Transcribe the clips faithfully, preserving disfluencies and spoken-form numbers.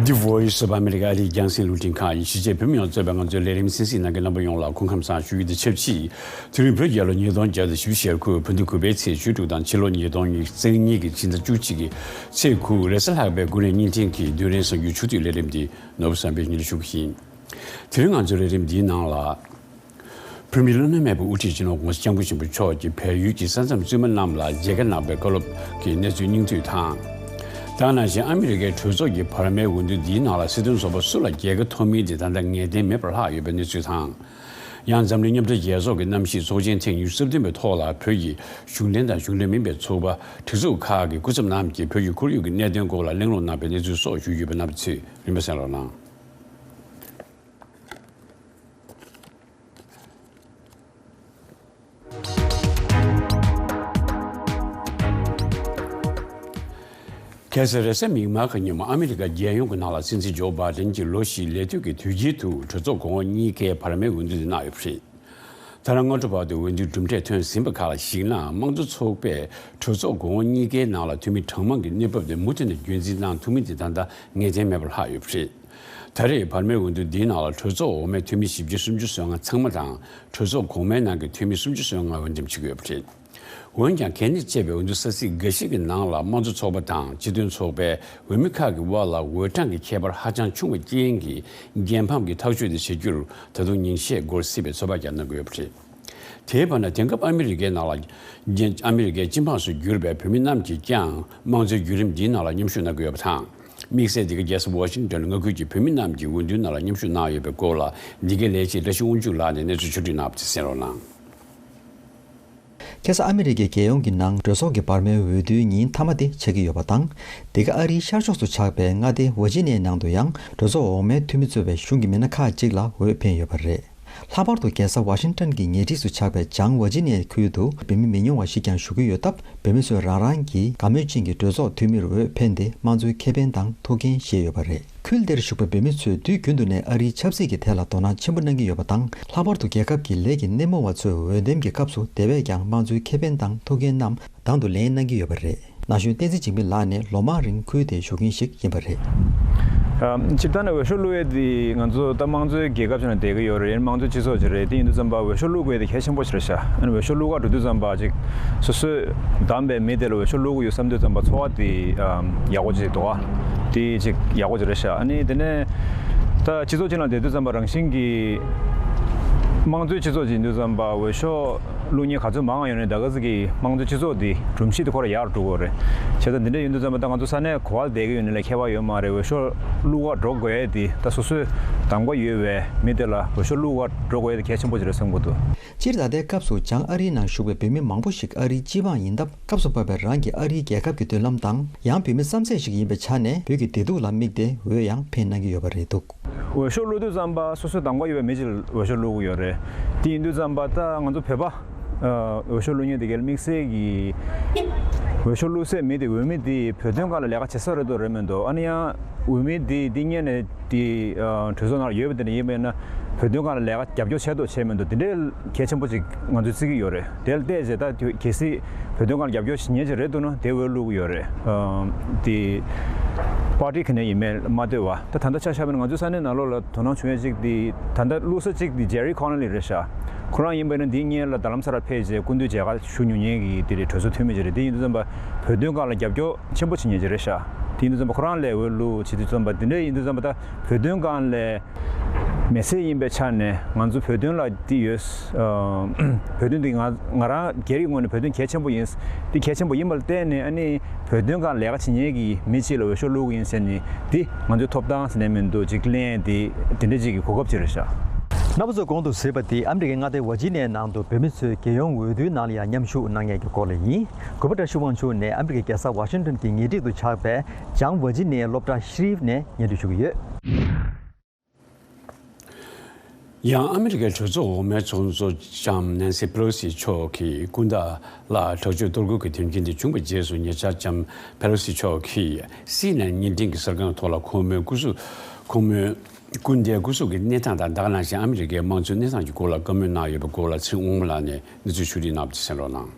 The Voice of America ཨ་རིའི་རྒྱང་སྲིང་རླུང་འཕྲིན་ཁང་ཡིན། གཞིས་བྱེས་བོད་མི་ཡོངས་གཙོས་པའི་ང་ཚོའི་ལས་རིམ་གསན་གཟིགས་གནང་མཁན་རྣམ་པ་ཡོངས་ལ་སྐུ་ཁམས་བཟང་ཞུ་རྒྱུ་དང་ཆབས་ཅིག་དེ་རིང་བོད་རྒྱལ་ལོ་ཉིས་སྟོང་བརྒྱ་དང་བཞི་བཅུ་ཞེ་དགུ་བོད་ཟླ་དགུ་པའི་ཚེས་བཅུ་དྲུག་དང་ཕྱི་ལོ་ཉིས་སྟོང་ཉི་ཤུ་རྩ་གཉིས་ཀྱི་ཕྱི་ཟླ་བཅུ་གཅིག་གི་ཚེས་དགུ་རེས་གཟའ་ལྷག་པའི་ཀུན་རིག་བརྙན་འཕྲིན་གྱི་བདུན་རེའི་གསར་འགྱུར་ཕྱོགས་བསྡུས་ལས་རིམ་འདི་ནོར་བུ་བསམ་འཕེལ་གྱིས་སྙན་སྒྲོན་ཞུ་གི་ཡིན། དེ་རིང་ང་ཚོའི་ལས་རིམ་འདིའི་ནང་ལ། བོད་མིའི་བླ་ན་མེད་པའི་དབུ་ཁྲིད་སྤྱི་ནོར་༸གོང་ས་༸སྐྱབས་མགོན་ཆེན་པོ་མཆོག་གིས་བལ་ཡུལ་གྱི་ས་མཚམས་བཙུན་མ་རྣམས་ལ་མཇལ་ཁ་གནང་བའི་བཀའ་སློབ་ཀྱི་གནས་ཚུལ་སྙིང་བསྡུས་དང་། ད་ག་ནང་བཞིན་ཨ་མི་རི་ཀའི་གྲོས་ཚོགས་ཀྱི་བར་མའི་འོས་བསྡུ་འདིའི་ནང་ལ་སྲིད་དོན་ཚོགས་པ་སུ་ལ་རྒྱལ་ཁ་ཐོབ་མིན་དེ་ད་ལྟ་ངེས་གཏན་མེད་པར་ལྷག་ཡོད་པའི་གནས་ཚུལ་དང་། ཡང་འཛམ་གླིང་མཉམ་འབྲེལ་རྒྱལ་ཚོགས་ཀྱི་གནམ་གཤིས་ཚོགས་ཆེན་ཐེངས་ཉི་ཤུ་རྩ་བདུན་པའི་ཐོག་ལ་བོད་ཀྱི་གཞུང་འབྲེལ་དང་གཞུང་འབྲེལ་མིན་པའི་ཚོགས་པ་སྒྲིག་འཛུགས་ཁག་གི་སྐུ་ཚབ་རྣམས་ཀྱིས་བོད་ཀྱི་ཁོར་ཡུག་གི་གནད་དོན་སྐོར་ལ་གླེང་སློང་གནང་བའི་གནས་ཚུལ་སོགས་ཞུས་ཡོད་པ་རྣམ་པ་ཚོས་རིམ་པས་གསན་རོགས་གནང་། ཁ་སང་རེས་གཟའ་མིག་དམར་གྱི་ཉིན་མོ་ཨ་མི་རི་ཀ་རྒྱལ་ཡོངས་ཀྱི་ནང་ལ་སྲིད་འཛིན་ཇོ་བྷའི་ཌེན་གྱིས་ལོ་བཞིའི་ལས་དུས་ཀྱི་དུས་དཀྱིལ་དུ་གྲོས་ཚོགས་གོང་འོག་གཉིས་ཀའི་བར་མའི་འོས་བསྡུ་དེ་གནང་ཡོད་པ་རེད། ད་རང་སྔ་དྲོ་བར་དུ་འོས་བསྡུའི་གྲུབ་འབྲས་ཐོན་ཟིན་པ་ཁག་ལ་གཞིགས་ན་དམངས་གཙོ་ཚོགས་པས་གྲོས་ཚོགས་གོང་འོག་གཉིས་ཀའི་ནང་ལ་འཐུས་མི་གྲངས་མང་གི་གནས་བབ་དེ་མུ་མཐུད་ནས་རྒྱུན་འཛིན་གནང་ཐུབ་མིན་དེ་ད་ལྟ་ངེས་གཏན་མེད་པར་ལྷག་ཡོད་པ་རེད། ད་རེས་བར་མའི་འོས་བསྡུ་འདིའི་ནང་ལ་གྲོས་ཚོགས་འོག་མའི་འཐུས་མི་བཞི་བཅུ་སུམ་ཅུ་སོ་ལྔ་ཚང་མ་དང་གྲོས་ཚོགས་གོང་མའི་ནང་གི་འཐུས་མི་སུམ་ཅུ་སོ་ལྔ་འོས་འདེམས་བྱེད་ཀྱི་ཡོད་པ་རེད། འོན་ཀྱང་གལ་གནད་ཆེ་བའི་འོས་བསྡུ་ས་ཚིགས་འགའ་ཞིག་གི་ནང་ལ་དམངས་གཙོ་ཚོགས་པ་དང་སྤྱི་མཐུན་ཚོགས་པའི་འོས་མི་ཁག་གི་དབར་ལ་འོས་གྲངས་ཀྱི་ཁྱད་པར་ཧ་ཅང་ཆུང་བའི་རྐྱེན་གྱིས་རྒྱལ་ཕམ་གྱི་ཐག་གཅོད་དེ་བྱེད་རྒྱུར་ད་དུང་ཉིན་ཤས་འགོར་སྲིད་པའི་ཚོད་དཔག་ཀྱང་གནང་གི་ཡོད་པ་རེད། དེའི་བར་ན་དེང་སྐབས་ཨ་མི་རི་ཀའི་ནང་ལ་རྒྱ་ཨ་མི་རི་ཀའི་སྤྱི་འབངས་སུ་གྱུར་པའི་བོད་མི་རྣམས་ཀྱིས་ཀྱང་དམངས་གཙོའི་བརྒྱུད་རིམ་འདིའི་ནང་ལ་མཉམ་ཞུགས་གནང་གི་ཡོད་པ་དང་། དམིགས་བསལ་འདི་ག་རྒྱལ་ས་ཝ་ཤིང་ཏོན་མངའ་ཁུལ་གྱི་བོད་མི་རྣམས་ཀྱིས་འོས་བསྡུའི་ནང་ལ་མཉམ་ཞུགས་གནང་ཡོད་པའི་སྐོར་ལ་འདི་གའི་ལས་བྱེད་བཀྲ་ཤིས་དབང་ཕྱུག་ལགས་ནས་གནས་ཚུལ་ཕྱོགས་བསྒྲིགས་གནང་བ་དེ་གསན་རོགས་གནང་། ཁ་སང་ཨ་མི་རི་ཀའི་རྒྱལ་ཡོངས་ཀྱི་ནང་གྲོས་ཚོགས་ཀྱི་བར་མའི་འོས་བསྡུའི་ཉིན་མཐའ་མ་དེ་ཆགས་ཀྱི་ཡོད་པ་དང་། འདི་ག་ཨ་རིའི་ཤར་ཕྱོགས་སུ་ཆགས་པའི་མངའ་སྡེ་ཝར་ཇི་ནི་ཡའི་ནང་དུ་ཡང་གྲོས་ཚོགས་འོག་མའི་འཐུས་མི་གཙོས་པའི་གཞུང་གི་མི་སྣ་ཁག་ཅིག་ལ་འོས་འཕེན་ཡོད་པ་རེད། ལྷག་པར་དུ་རྒྱལ་ས་ཝ་ཤིང་ཏོན་གྱི་ཉེ་འཁྲིས་སུ་ཆགས་པའི་བྱང་ཝར་ཇི་ནི་ཡ་ཁུལ་དུ་བོད་མི་མི་ཉུང་བ་ཞིག་ཀྱང་བཞུགས་ཀྱི་ཡོད་སྟབས། བོད་མི་ཚོས་རང་རང་གི་དགའ་མོས་ཅན་གྱི་གྲོས་ཚོགས་འཐུས་མིར་འོས་འཕེན་ཏེ་དམངས་གཙོའི་ཁེ་ཕན་དང་ཐུགས་འགན་བཞེས་ཡོད་པ་རེད། ཁུལ་དེར་བཞུགས་པའི་བོད་མི་ཚོས་དུས་རྒྱུན་དུ་ནས་ཨ་རིའི་ཆབ་སྲིད་ཀྱི་ཐད་ལ་དོ་སྣང་ཆེན་པོ་གནང་གི་ཡོད་པ་དང་། ལྷག་པར་དུ་རྒྱལ་ཁབ་ཀྱི་ལས་ཀྱི་སྣེ་མོ་བ་ཚོས་འོས་འདེམས་ཀྱི་སྐབས་སུ་དེ་བས་ཀྱང་དམངས་གཙོའི་ཁེ་ཕན་དང་ཐུགས་འགན་རྣམས་དང་དུ་ལེན་གནང་གི་ཡོད་པ་རེད། ན་གཞོན་བསྟན་འཛིན་འཇིགས་མེད་ལགས་ནི་ལོ་མང་རིང་ཁུལ་དེའི་བཞུགས་མཁན་ཞིག་ཡིན་པ་རེད། ཨ། སྤྱིར་བཏང་ནས་འོས་ཤོག་བླུག་ཡས་དེ་ང་ཚོ་ད་དམངས་གཙོའི་རྒྱལ་ཁབ་ཅིག་ནང་བསྡད་ཀྱི་ཡོད་རེད། དམངས་གཙོའི་སྤྱི་ཚོགས་ཅིག་རེད། དེ་ཡིན་དུས་ཙམ་པ་འོས་ཤོག་བླུག་དགོས་ཡས་དེ་གལ་ཆེན་པོ་ཞིག་རེད་ཤག་ཨ་ནི་འོས་ཤོག་བླུག་ག་འགྲོ་དུས་ཙམ་པ་ཅིག་སོ་སོས་བདམས་པའི་མི་དེ་ལ་འོས་ཤོག་བླུག་གི་ཡོད་བསམ་དུས་ཙམ་པ་ཚོར་བ་དེ་ཨ་ཡག་པོ་ཅིག་འདུག་ཨ། དེ་ཅིག་ཡག་པོ་ཅིག་རེད་ཤག་ཨ་ནི་དེ་ནས་ད་སྤྱི་ཚོགས་ཅིག་ནང་བསྡད་དུས་ཙམ་པ་རང་བཞིན་གྱིས་དམངས་གཙོའི་སྤྱི་ཚོགས་ཅིག་ཡིན་དུས་ཙམ་པ་འོས་ཤོག་བླུག་མཁན་ག་ཚོད་མང་བ་ཡོད་ནའི་ད་ག་ཟེ་གི་དམངས་གཙོའི་སྤྱི་ཚོགས་འདི་སྒྲོམ་གཞི་དེ་ཁོ་རང་ཡག་རུ་འགྲོ་གི་རེད། བྱས་ཙང་འདི་འདྲ་ཡིན་དུས་ཙམ་པ་ད་ང་ཚོ་ས་གནས་ག་པར་བསྡད་ཀྱི་ཡོད་ནའི་ལ་ཁྱད་པར་ཡོད་མ་རེད། འོས་ཤོག་བླུག་ག་འགྲོ་དགོས་ཡས་དེ་ད་སོ་སོའི་གདམ་ག་ཡོད་པའི་མི་དེ་ལ་འོས་ཤོག་བླུག་ག་འགྲོ་དགོས་ཡས་དེ་གལ་ཆེན་པོ་ཅིག་རེད་བསམ་གྱི་འདུག་སྤྱིར་ད་ལྟའི་སྐབས་སུ་བྱང་ཨ་རིའི་ནང་བཞུགས་པའི་བོད་མི་མང་པོ་ཞིག་ཨ་རིའི་སྤྱི་འབངས་ཡིན་སྟབས། སྐབས་སུ་བབས་པའི་རང་གི་ཨ་རིའི་རྒྱལ་ཁབ་ཀྱི་མདུན་ལམ་དང་། ཡང་བོད་མི་བསམ་ཚད་ཞིག་ཡིན་པའི་ཆ་ནས་བོད་ཀྱི་བདེ་སྡུག་ལ་དམིགས་ཏེ་འོས་ཡང་འཕེན་གནང་གི་ཡོད་པ་རེད་འདུག་འོས་ཤོག་བླུག་དུས་ཙམ་པ་སོ་སོའི་གདམ་ག་ཡོད་པའི་མི་ཅིག་ལ་འོས་ཤོག་བླུག་གི་ཡོད་རེད། དེ་ཡིན་དུས་ཙམ་པ་ད་ང་ཚོ་བོད་པ་འོས་ཤོག་བླུག་མཁན་དེ་གའི་དམིགས་བསལ་གྱི་འོས་ཤོག་བླུག་སའི་མི་དེ་འོས་མི་དེ་བོད་དོན་སྒང་ལ་ལས་ཀ་བྱེད་ས་རེད་འདུག་རེད་མི་འདུག་ཨ་ནི་ཡང་འོས་མི་དེ་དེ་སྔོན་ནས་དེ་གྲོས་ཚོགས་ནང་ལ་ཡོད་པ་དེ་འདྲ་ཡིན་པ་ཡིན་ན་བོད་དོན་སྒང་ལ་ལས་ཀ་རྒྱབ་སྐྱོར་བྱས་འདུག་བྱས་མི་འདུག་དེ་འདྲའི་གལ་ཆེན་པོ་ཅིག་ང་ཚོས་བརྩི་གི་ཡོད་རེད། དེ་ལ་བལྟས་རྗེས་ད་གལ་སྲིད་བོད་དོན་སྒང་ལ་རྒྱབ་སྐྱོར་བྱེད་མཁན་ཅིག་རེད་འདུག་ན་དེ་འོས་བླུག་གི་ཡོད་རེད། ཨ་དེ་པར་ཊི་ག་ནས་ཡིན་མིན་མ་ལྟོས་པ། ད་ད་ལྟ་ཆ་བཞག་པ་ན་ང་ཚོའི་ས་གནས་ནང་ལོགས་ལ་དོ་སྣང་བྱུང་ཡས་ཅིག་དེ་ད་ལྟ་བླུག་ས་ཅིག་དེ་ཇེ་རི་ཁོ་ནལ་ལི་རེད་ཤག་ཁོ་རང་ཡིན་པ་ན་དེ་སྔོན་ལ་རྡ་རམ་ས་ལར་ཕེབས་རྗེས་སྐུ་མདུན་མཇལ་ཁ་ཞུ་མྱོང་མཁན་གྱི་དེ་རེད། གྲོས་ཚོགས་འཐུས་མི་ཅིག་རེད། དེ་ཡིན་དུས་ཙམ་པ་བོད་དོན་སྒང་ལ་རྒྱབ་སྐྱོར་ཆེན་པོ་བྱེད་མཁན་ཅིག་རེད་ཤག་དེ་ཡིན་དུས་ཙམ་པ་ཁོ་རང་ལ་འོས་བླུག་བྱེད་དུས་ཙམ་པ་དེ་འདྲ་ཡིན་དུས་ཙམ་པ་ད་བོད་དོན་སྒང་ལ། མི་སེར་ཡིན་པའི་ཆ་ནས་ང་ཚོ་བོད་དོན་ལ་འདི་ཡོད། ཨ་བོད་དོན་འདི་ང་ང་རང་སྒེར་གྱི་ངོས་ནས་བོད་དོན་གལ་ཆེན་པོ་ཡིན། འདི་གལ་ཆེན་པོ་ཡིན་པ་ལ་བརྟེན་ནས་ཨ་ནི་བོད་དོན་སྒང་ལས་ཀ་བྱེད་མཁན་གྱི་མི་གཅིག་ལ་འོས་ཤོག་བླུག་གི་ཡིན་ཟེར་ནས་འདི་ང་ཚོའི་ཐོབ་ཐང་ཟེར་ནས་མི་འདུག་ཅིག་གླེང་འདི་འདི་འདྲ་ཅིག་གི་གོ་སྐབས་ཅིག་རེད་ཤག་རྣམ་པ་ཚོས་གོང་དུ་གཟིགས་པ་འདི་ཨ་མི་རི་ཀའི་མངའ་སྡེ་ཝར་ཇི་ནི་ཡའི་ནང་དུ་བོད་མི་ཚོས་རྒྱལ་ཡོངས་འོས་བསྡུའི་ནང་ལ་ཡང་མཉམ་ཞུགས་གནང་མཁན་གྱི་སྐོར་ལ་ཡིན། གུས་པ་བཀྲ་ཤིས་དབང་ཕྱུག་ནས་ཨ་མི་རི་ཀའི་རྒྱལ་ས་ཝ་ཤིང་ཏོན་གྱི་ཉེ་འཁྲིས་སུ་ཆགས་པའི་བྱང་ཝར་ཇི་ནི་ཡའི་སློབ་གྲྭ་ཤེ་རིབ་ནས་སྙན་སྒྲོན་ཞུ་གི་ཡོད། ཡང་ཨ་མི་རི་ཀའི་གྲོས་ཚོགས་འོག་མའི་ཚོགས་གཙོ་ལྕམ་ནན་སི་པེ་ལོ་སི་མཆོག་གིས་སྐུ་ཟླ་ལ་དྲག་སྤྱོད་གཏོར་རྒོལ་གྱི་དོན་རྐྱེན་དེ་བྱུང་བའི་རྗེས་སུ་ཉེ་ཆར་ལྕམ་པེ་ལོ་སི་མཆོག་གིས་སི་ཨེན་ཨེན་བརྙན་འཕྲིན་གྱི་གསར་ཁང་ཐོག་ལ་ཁོང་མོའི་སྐུ་གཟུགས་ཁོང་མོའི་སྐུ་ཟླའི་སྐུ་གཟུགས་ཀྱི་གནས་སྟངས་དང་ད་ག་ནང་བཞིན་ཨ་མི་རི་ཀའི་དམངས་གཙོའི་གནས་སྟངས་ཀྱི་སྐོར་ལ་བཀའ་མོལ་གནང་ཡོད་པའི་སྐོར་ལ་ཚེ་དབང་མོ་ལགས་ནས་གནས་ཚུལ་ཕྱོགས་སྒྲིག་གནང་བ་དེ་གསན་རོགས་གནང་།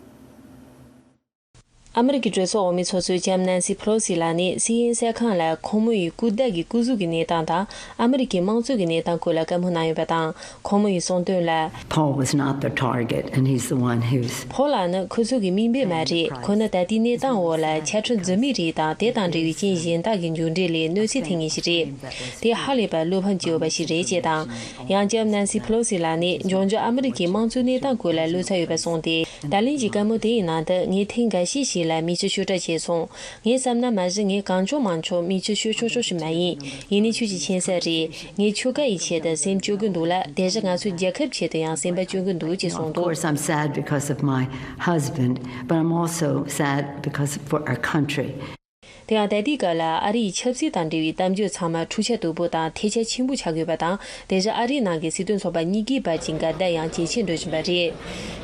ཨ་མི་རི་ཀའི་གྲོས་ཚོགས་འོག་མའི་ཚོགས་གཙོ་ལྕམ་ནན་སི་ཕེ་ལོ་སི་ལགས་ནས་སི་ཨེན་གསར་ཁང་ལ་ཁོང་མོ་ཡི་སྐུ་ཟླ་གི་སྐུ་གཟུགས་ཀྱི་གནས་སྟངས་དང་ཨ་མི་རི་ཀའི་དམངས་གཙོ་གི་གནས་སྟངས་སྐོར་ལ་བཀའ་མོལ་གནང་ཡོད་པ་དང་། ཁོང་མོ་ཡི་གསུངས་དོན་ལ། Paul was not the target, and he's the one who's ཕོལ་ལགས་ནི་ཁོ་ཚོ་གི་དམིགས་འབེན་མ་རེད། ཁོ་ནི་ད་ལྟའི་གནས་སྟངས་འོག་ལ་ཆ་འཕྲིན་རྫུན་མའི་རིགས་དང་དེ་དང་འབྲེལ་བའི་རྐྱེན་གཞན་དག་གི་མཇུག་འབྲས་ལས་གནོད་འཚེ་ཐེབས་ངེས་ཤིག་རེད། དེ་ཧ་ལས་པར་བློ་ཕམ་སྐྱེ་འོས་པ་ཞིག་རེད་ཅེས་དང་། ཡང་ལྕམ་ནན་སི་ཕེ་ལོ་སི་ལགས་ནས་འབྱུང་འགྱུར་ཨ་མི་རི་ཀའི་དམངས་གཙོའི་གནས་སྟངས་སྐོར་ལ་བློ་འཚབ་ཡོད་པ་གསུངས་ཏེ། ད་ལན་གྱི་བཀའ་མོལ་དེ་ཡི་ནང་དུ་ངས་ཐེངས་འགའ་ཤས་ཤིག་ལ་མིག་ཆུ་ཤོར་གྲབས་བྱས་སོང་། ངས་བསམ་ན་མ་གཞི་ངས་གང་བྱུང་མང་བྱུང་མིག་ཆུ་ཤོར་ཆོག་ཆོག་ཞིག་མ་ཡིན། ཡིན་ནའི་ཁྱོད་ཀྱི་མཁྱེན་གསལ་རེད། ངས་ཁྱོ་ག་ཡི་ཆེད་དུ་སེམས་སྐྱོ་གི་འདུག་ལ། དེ་བཞིན་ང་ཚོའི་རྒྱལ་ཁབ་ཆེད་དུ་ཡང་སེམས་པ་སྐྱོ་གི་འདུག་ཅེས་གསུངས་འདུག Of course, I'm sad because of my husband, but I'm also sad because for our country. དེ་ཡང་ད་ལྟའི་སྐབས་ལ་ཨ་རིའི་ཆབ་སྲིད་དང་འབྲེལ་བའི་གཏམ་བརྗོད་ཚང་མ་འཁྲུག་ཆ་དོད་པོ་དང་ཐལ་ཆ་ཆེན་པོ་ཆགས་ཡོད་པ་དང་། དེ་བཞིན་ཨ་རིའི་ནང་གི་སྲིད་དོན་ཚོགས་པ་གཉིས་ཀའི་བར་གྱི་འགལ་ཟླ་ཡང་ཇེ་ཆེར་འགྲོ་བཞིན་པ་རེད།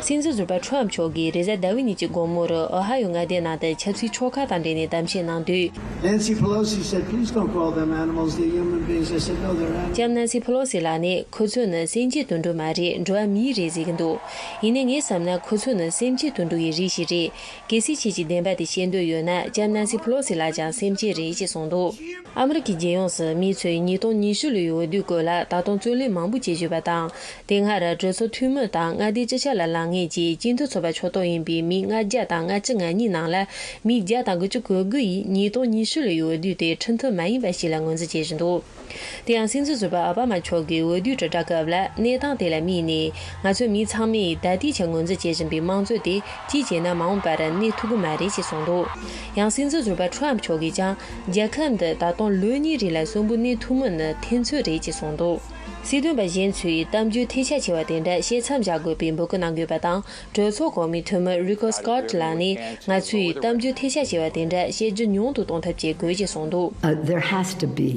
སྲིད་འཛིན་ཟུར་པ་ཁྲོམ་མཆོག་གིས་རེས་གཟའ་ཟླ་བའི་ཉིན་གྱི་དགོང་མོར་ཨོ་ཧ་ཡོ་མངའ་སྡེའི་ནང་དུ་ཆབ་སྲིད་ཕྱོགས་ཁག་དང་འབྲེལ་ནས་གཏམ་བཤད་གནང་དུས། Nancy Pelosi said, "Please don't call them animals, they're human beings." I said, "No, they're animals." ལྕམ་ནན་སི་ཕེ་ལོ་སི་ལགས་ནས་ཁོ་ཚོ་ནི་སེམས་ཅན་དུད་འགྲོ་མ་རེད། འགྲོ་བ་མི་རེད་ཟེར་གྱི་འདུག་ཡིན་ནའི་ངའི་བསམ་ན་ཁོ་ཚོ་ནི་སེམས་ཅན་དུད་འགྲོ་ཡི་རིགས་ཤིག་རེད། གལ་སྲིད་ཁྱེད་ཀྱིས་བདེན་པ་དེ་ཤེས་འདོད་ཡོད་ན་ལྕམ་ནན་སི་ཕེ་ལོ་སི་ལགས་ཀྱང་སེམས་ཅན་རེད་ཅེས་གསུངས་འདུག་ཨ་མི་རི་ཀའི་རྒྱལ་ཡོངས་སུ་མི་ཚོས་ཉིས་སྟོང་ཉི་ཤུ་ལོའི་འོས་བསྡུའི་སྐོར་ལ་ད་དུང་རྩོད་གླེང་མང་པོ་བྱེད་བཞིན་པ་དང་། དེ་སྔ་ར་གྲོས་ཚོགས་འཐུས་མི་དང་མངའ་སྡེའི་སྤྱི་ཁྱབ་ལ་ལངས་མཁན་གྱི་སྤྱི་འཐུས་ཚོགས་པ་ཕྱོགས་གཏོགས་ཡིན་པའི་མི་ལྔ་བརྒྱ་དང་ལྔ་བཅུ་ང་གཉིས་ནང་ལ་མི་བརྒྱ་དང་དགུ་བཅུ་གོ་དགུ་ཡིས་ཉིས་སྟོང་ཉི་ཤུ་ལོའི་འོས་བསྡུ་དེ་ཁྲིམས་མཐུན་མ་ཡིན་པ་ཞིག་ལ་ངོས་འཛིན་བྱེད་བཞིན་འདུག་དེ་ཡང་སྲིད་འཛིན་ཟུར་པ་ཨོ་བྷ་མ་མཆོག་གིས་འོས་བསྡུའི་དྲིལ་བསྒྲགས་སྐབས་ལ་གནས་སྟངས་དེ་ལ་དམིགས་ནས། ང་ཚོའི་མི་ཚང་མས་ད་ལྟའི་ཆར་ངོས་འཛིན་བྱེད་བཞིན་པའི་དམངས་གཙོ་དེ་གཅིག་བྱས་ན་མ་འོངས་པར་གནས་ཐུབ་ཀྱི་མ་རེད་ཅེས་གསུངས་འདུག་ཡང་སྲིད་འཛིན་ཟུར་པ་ཁྲོམ་མཆོག་གིས་ཀྱང་རྒྱལ་ཁབ་འདི་ད་དུང་ལོ་གཉིས་རིང་ལ་གསོན་པོ་གནས་ཐུབ་མིན་ནི་ཐེན་ཚོད་རེད་ཅེས་གསུངས་འདུག་སྲིད་དོན་པ་གཞན་ཚོས་གཏམ་བརྗོད་ཐལ་ཆ་ཆེ་བ་དེ་འདྲ་བཤད་མཚམས་བཞག་དགོས་པའི་འབོད་སྐུལ་གནང་དགོས་པ་དང་། གྲོས་ཚོགས་གོང་མའི་འཐུས་མི་རི་ཀོ་སྐོད་ལགས་ནས་ང་ཚོས་གཏམ་བརྗོད་ཐལ་ཆ་ཆེ་བ་དེ་འདྲ་བཤད་རྒྱུ་ཉུང་དུ་གཏོང་ཐབས་བྱེད་དགོས་ཅེས་གསུངས་འདུག Uh, there has to be,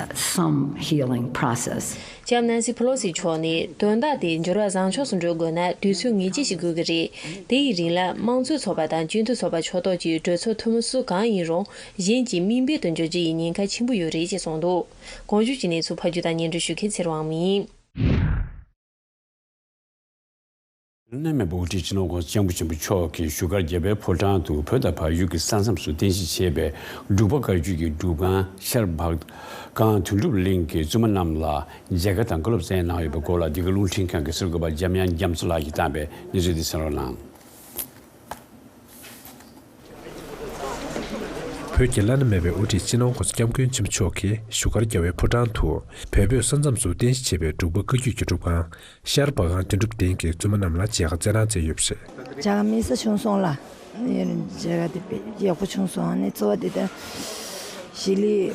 uh, some healing process. ལྕམ་ནན་སི་ཕེ་ལོ་སི་མཆོག་ནས་དོན་དག་དེ་འགྱུར་བ་བཟང་ཕྱོགས་སུ་འགྲོ་དགོས་ན་དུས་ཚོད་ངེས་ཅན་ཞིག་དགོས་ཀྱི་རེད། དེ་ཡི་རིང་ལ་དམངས་གཙོའི་ཚོགས་པ་དང་སྤྱི་འཐུས་ཚོགས་པ་ཕྱོགས་གཏོགས་ཀྱི་གྲོས་ཚོགས་འཐུས་མི་སུ་གང་ཡིན་རུང་གཞན་གྱི་མིང་འབུལ་དུ་འགྱུར་རྒྱུ་ཡི་ཉེན་ཁ་ཆེན་པོ་ཡོད་རེད་ཅེས་གསུངས་འདུག་གོང་བརྗོད་ཀྱི་གནས་ཚུལ་ཕབ་སྒྱུར་དང་སྙན་སྒྲོན་ཞུ་མཁན་ཚེ་རིང་དབང་མོ་ཡིན། གནས་མེད་པའི་དབུ་ཁྲིད་སྤྱི་ནོར་༸གོང་ས་༸སྐྱབས་མགོན་ཆེན་པོ་མཆོག་གིས་བཞུགས་སྒར་རྒྱལ་བའི་ཕོ་བྲང་དུ་བོད་དང་བལ་ཡུལ་གྱི་ས་མཚམས་སུ་རྟེན་གཞི་བྱས་པའི་འབྲུག་པ་བཀའ་བརྒྱུད་ཀྱི་སྒྲུབ་ཁང་ཤར་བྷ་གང་དོན་གྲུབ་གླིང་གི་བཙུན་མ་རྣམས་ལ་མཇལ་ཁ་དང་བཀའ་སློབ་སྩལ་གནང་ཡོད་པའི་སྐོར་ལ་འདི་ག་རླུང་འཕྲིན་ཁང་གི་གསར་འགོད་པ་འཇམ་དབྱངས་རྒྱ་མཚོ་ལགས་ཀྱིས་བཏང་བའི་གནས་ཚུལ་འདི་གསན་རོགས་གནང་། བོད་ཀྱི་བླ་ན་མེད་པའི་དབུ་ཁྲིད་སྤྱི་ནོར་༸གོང་ས་༸སྐྱབས་མགོན་ཆེན་པོ་མཆོག་གིས་བཞུགས་སྒར་རྒྱལ་བའི་ཕོ་བྲང་དུ་བལ་བོད་ས་མཚམས་སུ་རྟེན་གཞི་བྱས་པའི་འབྲུག་པ་བཀའ་བརྒྱུད་ཀྱི་སྒྲུབ་ཁང་ཤར་བྷ་གང་དོན་གྲུབ་སྡིངས་ཀྱི་བཙུན་མ་རྣམས་ལ་མཇལ་ཁ་སྩལ་གནང་མཛད་ཡོད་པ་རེད། མཇལ་ཁ་དམིགས་བསལ་བྱུང་སོང་ལ། མཇལ་ཁ་དེ་དཔེ་ཡག་པོ་བྱུང་སོང་། ཨ་ནི་གཙོ་བོ་དེ་ལྟར་གཞིས་ལུས་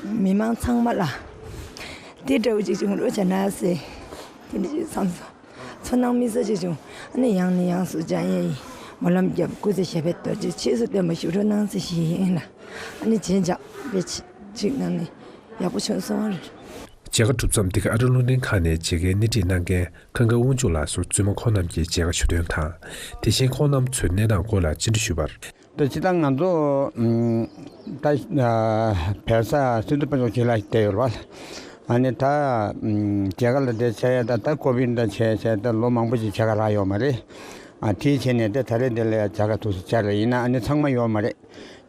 མི་མང་ཚང་མ་ལ་དེ་འདྲ་བོ་ཅིག་བྱུང་རོགས་བྱས་ན་ཟེར་དེ་འདྲ་ཅིག་བསམ་སོང་། ཚོར་སྣང་དམིགས་བསལ་ཅིག་བྱུང་། ཨ་ནི་ཡང་ནས་ཡང་སུ་འཇམ་དབྱངས་ཡིས་སྨོན་ལམ་བརྒྱབ། སྐུ་ཚེ་ཞབས་པད་རྡོ་རྗེ་རྗེས་སུ་དྲན་པ་ཞུ་རོགས་གནང་ཟེར་ཞུ་ཡི་ཡིན་ལ། ཨ་ནི་རྗེས་འཇགས་དཔེ་ཅིག་གནང་ནས་ཡག་པོ་བྱུང་སོང་། མཇལ་ཁ་གྲུབ་མཚམས་འདི་ག་ཨ་རི་རླུང་འཕྲིན་ཁང་ནས་མཇལ་ཁའི་སྣེ་ཁྲིད་གནང་མཁན་ཁང་ཁ་དབང་ཕྱུག་ལགས་སུ་བཙུན་མ་ཁོང་རྣམས་ཀྱིས་མཇལ་ཁ་ཞུ་དོན་དང་། དེ་བཞིན་ཁོང་རྣམ་ཚོའི་གནས་སྟངས་སྐོར་ལ་བཅར་འདྲི་ཞུས་པར། ད་སྤྱིར་བཏང་ང་ཚོ་ད་བལ་ས་སི་ཏུ་དཔལ་འབྱོར་ཆེ་ལ་བསྡད་ཡོད་རེད་བ། ཨ་ནི་ད་མཇལ་ཁ་ལ་བསྡད་བྱས་ད་ད་ཀོ་བིད་ད་བྱས་བྱས་ད་ལོ་མང་པོ་ཞིག་མཇལ་ཁ་རག་ཡོད་མ་རེད། ཨ་དེའི་ཆེད་ནས་ད་ད་རེས་འདི་ལ་མཇལ་ཁ་ཐུགས་སུ་བཅར་རེད། ཡིན་ན་ཨ་ནི་ཚང་མ་ཡོད་མ་རེད།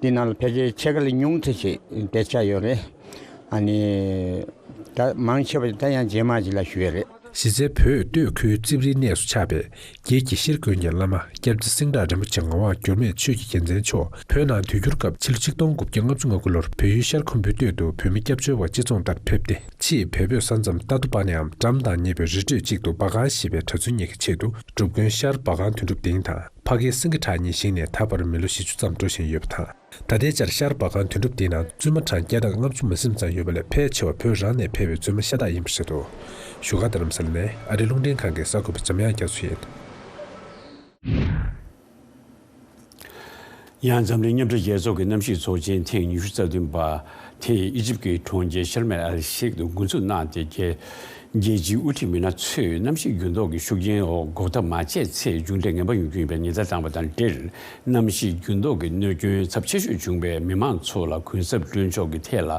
འདི་ནང་ལ་ཕལ་ཆེར་ཕྱེད་ཀ་ལས་ཉུང་ཙམ་ཞིག་བསྡད་བྱས་ཡོད་རེད། ཨ་ནི་ད་མང་ཆེ་བ་ད་ཡང་རྗེས་མ་ཞིག་ལ་ཞུ་ཡས་རེད། གཞི་རྩའི་བོད་སྟོད་ཁུལ་རྩིབ་རིའི་གནས་སུ་ཆགས་པའི་རྒྱལ་གྱི་ཤེར་དགོན་གྱི་བླ་མ་སྐྱབས་རྗེ་སེང་བྲག་རིན་པོ་ཆེ་ངག་དབང་འགྱུར་མེད་ཆོས་ཀྱི་རྒྱལ་མཚན་མཆོག་བོད་ནང་དུས་འགྱུར་སྐབས་ཕྱི་ལོ་ཆིག་སྟོང་དགུ་བརྒྱ་ལྔ་བཅུ་ང་དགུ་ལོར་བོད་ཡུལ་ཤར་ཁུམ་བུའི་སྟོད་དུ་བོད་མི་སྐྱབས་བཅོལ་བ་སྤྱི་ཚོགས་དང་ཕེབས་ཏེ། ཕྱིས་བོད་བོད་ས་མཚམས་རྟ་ཐོག་པ་ནའམ་འགྲམ་དང་ཉེ་བའི་རི་ཁྲོད་ཅིག་ཏུ་བ་གང་ཞེས་པའི་གྲྭ་བཙུན་གཉིས་ཀྱི་ཆེད་དུ་སྒྲུབ་དགོན་ཤར་བ་གང་དོན་གྲུབ་སྡིངས་དང་ཕ་གིའི་སེང་གེ་བྲག་གཉིས་བཞེངས་ནས་ད་བར་མི་ལོ་བཞི་བཅུ་ཙམ་འགྲོ་བཞིན་ཡོད་པ་དང་། ད་ལྟའི་ཆར་ཤར་བ་གང་དོན་གྲུབ་སྡིངས་ནང་བཙུན་མ་གྲངས་བརྒྱ་དང་ལྔ་བཅུ་མ་ཟིན་ཙམ་ཡོད་པ་ལས་ཕལ་ཆེ་བ་བོད་རང་ནས་ཕེབས་པའི་བཙུན་མ་ཤ་སྟག་ཡིན་པ་རེད་འདུག་བཞུགས་སྒར་རྡ་རམ་ས་ལ་ནས་ཨ་རིའི་རླུང་འཕྲིན་ཁང་གི་གསར་འགོད་པ་འཇམ་དབྱངས་རྒྱ་མཚོ་ཡིན། ཡང་འཛམ་གླིང་མཉམ་འབྲེལ་རྒྱལ་ཚོགས་ཀྱི་གནམ་གཤིས་ཚོགས་ཆེན་ཐེངས་ཉི་ཤུ་རྩ་བདུན་པ་དེ་ཨི་ཇིབ་ཀྱི་གྲོང་ཁྱེར་ཤར་མེལ་ཨལ་ཤེག་ཏུ་འགོ་འཛུགས་གནང་སྟེ། རྒྱལ་རྒྱལ་སྤྱིའི་དབུ་ཁྲིད་མི་སྣ་ཚོས་གནམ་གཤིས་འགྱུར་ལྡོག་གི་ཤུགས་རྐྱེན་འོག་འགོག་ཐབས་མ་བྱས་ཚེ་མཇུག་འབྲས་ངན་པ་ཡོང་རྒྱུ་ཡིན་པའི་ཉེན་བརྡ་བཏང་བ་དང་འབྲེལ། གནམ་གཤིས་འགྱུར་ལྡོག་གི་གནོད་སྐྱོན་ཚབས་ཆེ་ཤོས་བྱུང་བའི་མི་མང་ཚོ་ལ་གུན་གསབ་སྤྲོད་ཕྱོགས་ཀྱི་ཐད་ལ་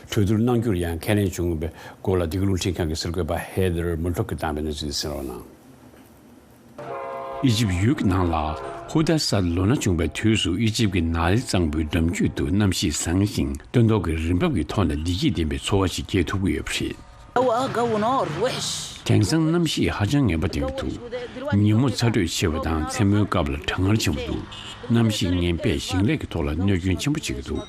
གྲོས་བསྡུར་གནང་རྒྱུར་ཡང་ཁས་ལེན་བྱུང་བའི་སྐོར་ལ་འདི་ག་རླུང་འཕྲིན་ཁང་གི་གསར་འགོད་པ་ཧེ་དར་མུར་ཌོག་གིས་བཏང་བའི་གནས་ཚུལ་འདི་གསན་རོགས་གནང་། ཨི་ཇིབ་ཡུལ་གྱི་ནང་ལ་ཧུ་ད་སཱད་ལོ་ན་བྱུང་བའི་དུས་སུ་ཨི་ཇིབ་ཀྱི་ནཱིལ་གཙང་པོའི་འགྲམ་རྒྱུད་དུ་གནམ་གཤིས་བཟང་ཞིང་སྟོན་ཐོག་གི་རིན་འབབ་ཀྱི་ཐོག་ནས་བདེ་སྐྱིད་ལྡན་པའི་འཚོ་བ་ཞིག་སྐྱེལ་ཐུབ་ཀྱི་ཡོད་པ་རེད། الجو، آه، جو نار وحش. དེང་སང་གནམ་གཤིས་ཧ་ཅང་ངན་པ་ལྡན་གྱི་འདུག་ཉིན་མོ་ཚ་དྲོད་ཆེ་བ་དང་མཚན་མོའི་སྐབས་ལ་གྲང་ངར་ཆེན་པོ་འདུག་གནམ་གཤིས་ངན་པས་ཞིང་ལས་ཀྱི་ཐོག་ལ་གནོད་སྐྱོན་ཆེན་པོ་བྱེད་ཀྱི་འདུག་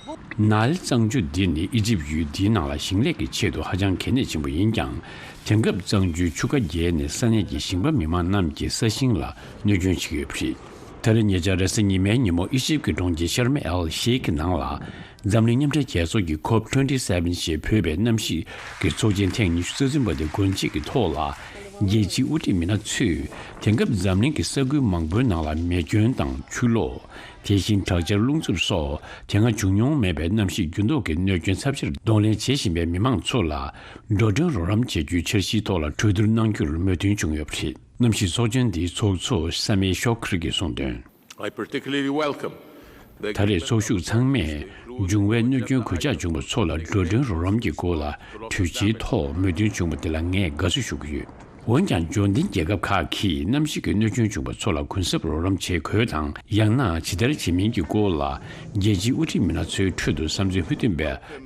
ནཱིལ་གཙང་ཆུ་འདི་ནི་ཨི་ཇིབ་ཡུལ་འདིའི་ནང་ལ་ཞིང་ལས་ཀྱི་ཆེད་དུ་ཧ་ཅང་གལ་གནད་ཆེན་པོ་ཡིན་ཀྱང་། དེང་སྐབས་གཙང་ཆུའི་ཆུ་ཁ་རྒྱས་ནས་ས་གནས་ཀྱི་ཞིང་པ་མི་མང་རྣམས་ཀྱི་ས་ཞིང་ལ་གནོད་སྐྱོན་བྱེད་ཀྱི་ཡོད་པ་རེད། ད་རེས་ཉེ་ཆར་རེས་གཟའ་ཉི་མའི་ཉིན་མོ་ཨི་ཇིབ་ཀྱི་གྲོང་ཁྱེར་ཤར་མ་ཨེལ་ཤེ་ཁི་ནང་ལ་འཛམ་གླིང་མཉམ་འབྲེལ་རྒྱལ་ཚོགས་ཀྱི་ཁོབ་ཊུ་ཝེན་ཊི་སེ་ཝེན་ཞེས་འབོད་པའི་གནམ་གཤིས་ཀྱི་ཚོགས་ཆེན་ཐེངས་ཉི་ཤུ་རྩ་བདུན་པ་དེ་གོ་སྒྲིག་གི་ཐོག་ལ། རྒྱལ་སྤྱིའི་དབུ་ཁྲིད་མི་སྣ་ཚོས་དེང་སྐབས་འཛམ་གླིང་གི་ས་ཁུལ་མང་པོའི་ནང་ལ་མེ་སྐྱོན་དང་ཆུ་ལོག་དེ་བཞིན་དྲག་ཆར་རླུང་འཚུབ་སོགས་དེ་སྔ་བྱུང་མྱོང་མེད་པའི་གནམ་གཤིས་འགྱུར་ལྡོག་གི་གནོད་སྐྱོན་ཚབས་ཆེར་གདོང་ལེན་བྱེད་བཞིན་པའི་མི་མང་ཚོ་ལ་འགྲོ་གྲོན་རོགས་རམ་བྱེད་རྒྱུའི་འཆར་གཞིའི་ཐོག་ལ་གྲོས་བསྡུར་གནང་རྒྱུར་མོས་མཐུན་བྱུང་ཡོད་པ་རེད། གནམ་གཤིས་ཚོགས་ཆེན་འདིའི་ཚོགས་གཙོ་ས་མེ་ཤོ་ཁི་རི་གིས་གསུངས་དོན། I particularly welcome the ད་རེས་ཚོགས་ཞུགས་ཚང་མས་འབྱུང་བའི་གནོད་སྐྱོན་གོད་ཆག་བྱུང་བ་ཚོ་ལ་འགྲོ་གྲོན་རོགས་རམ་གྱི་སྐོར་ལ་གྲོས་ཆོད་ཐོག་མོས་མཐུན་བྱུང་བ་དེ་ལ་ངས་དགའ་བསུ་ཞུ་གི་ཡོད། འོན་ཀྱང་འབྱོར་ལྡན་རྒྱལ་ཁབ་ཁག་གིས་གནམ་གཤིས་ཀྱི་གནོད་སྐྱོན་བྱུང་བ་ཚོ་ལ་གུན་གསབ་རོགས་རམ་བྱེད་དགོས་དང་ཡང་ན་ཇི་ལྟར་བྱེད་མིན་གྱི་སྐོར་ལ་རྒྱལ་སྤྱིའི་དབུ་ཁྲིད་མི་སྣ་ཚོའི་ཁྲོད་དུ་བསམ་ཚུལ་མི་མཐུན་པ་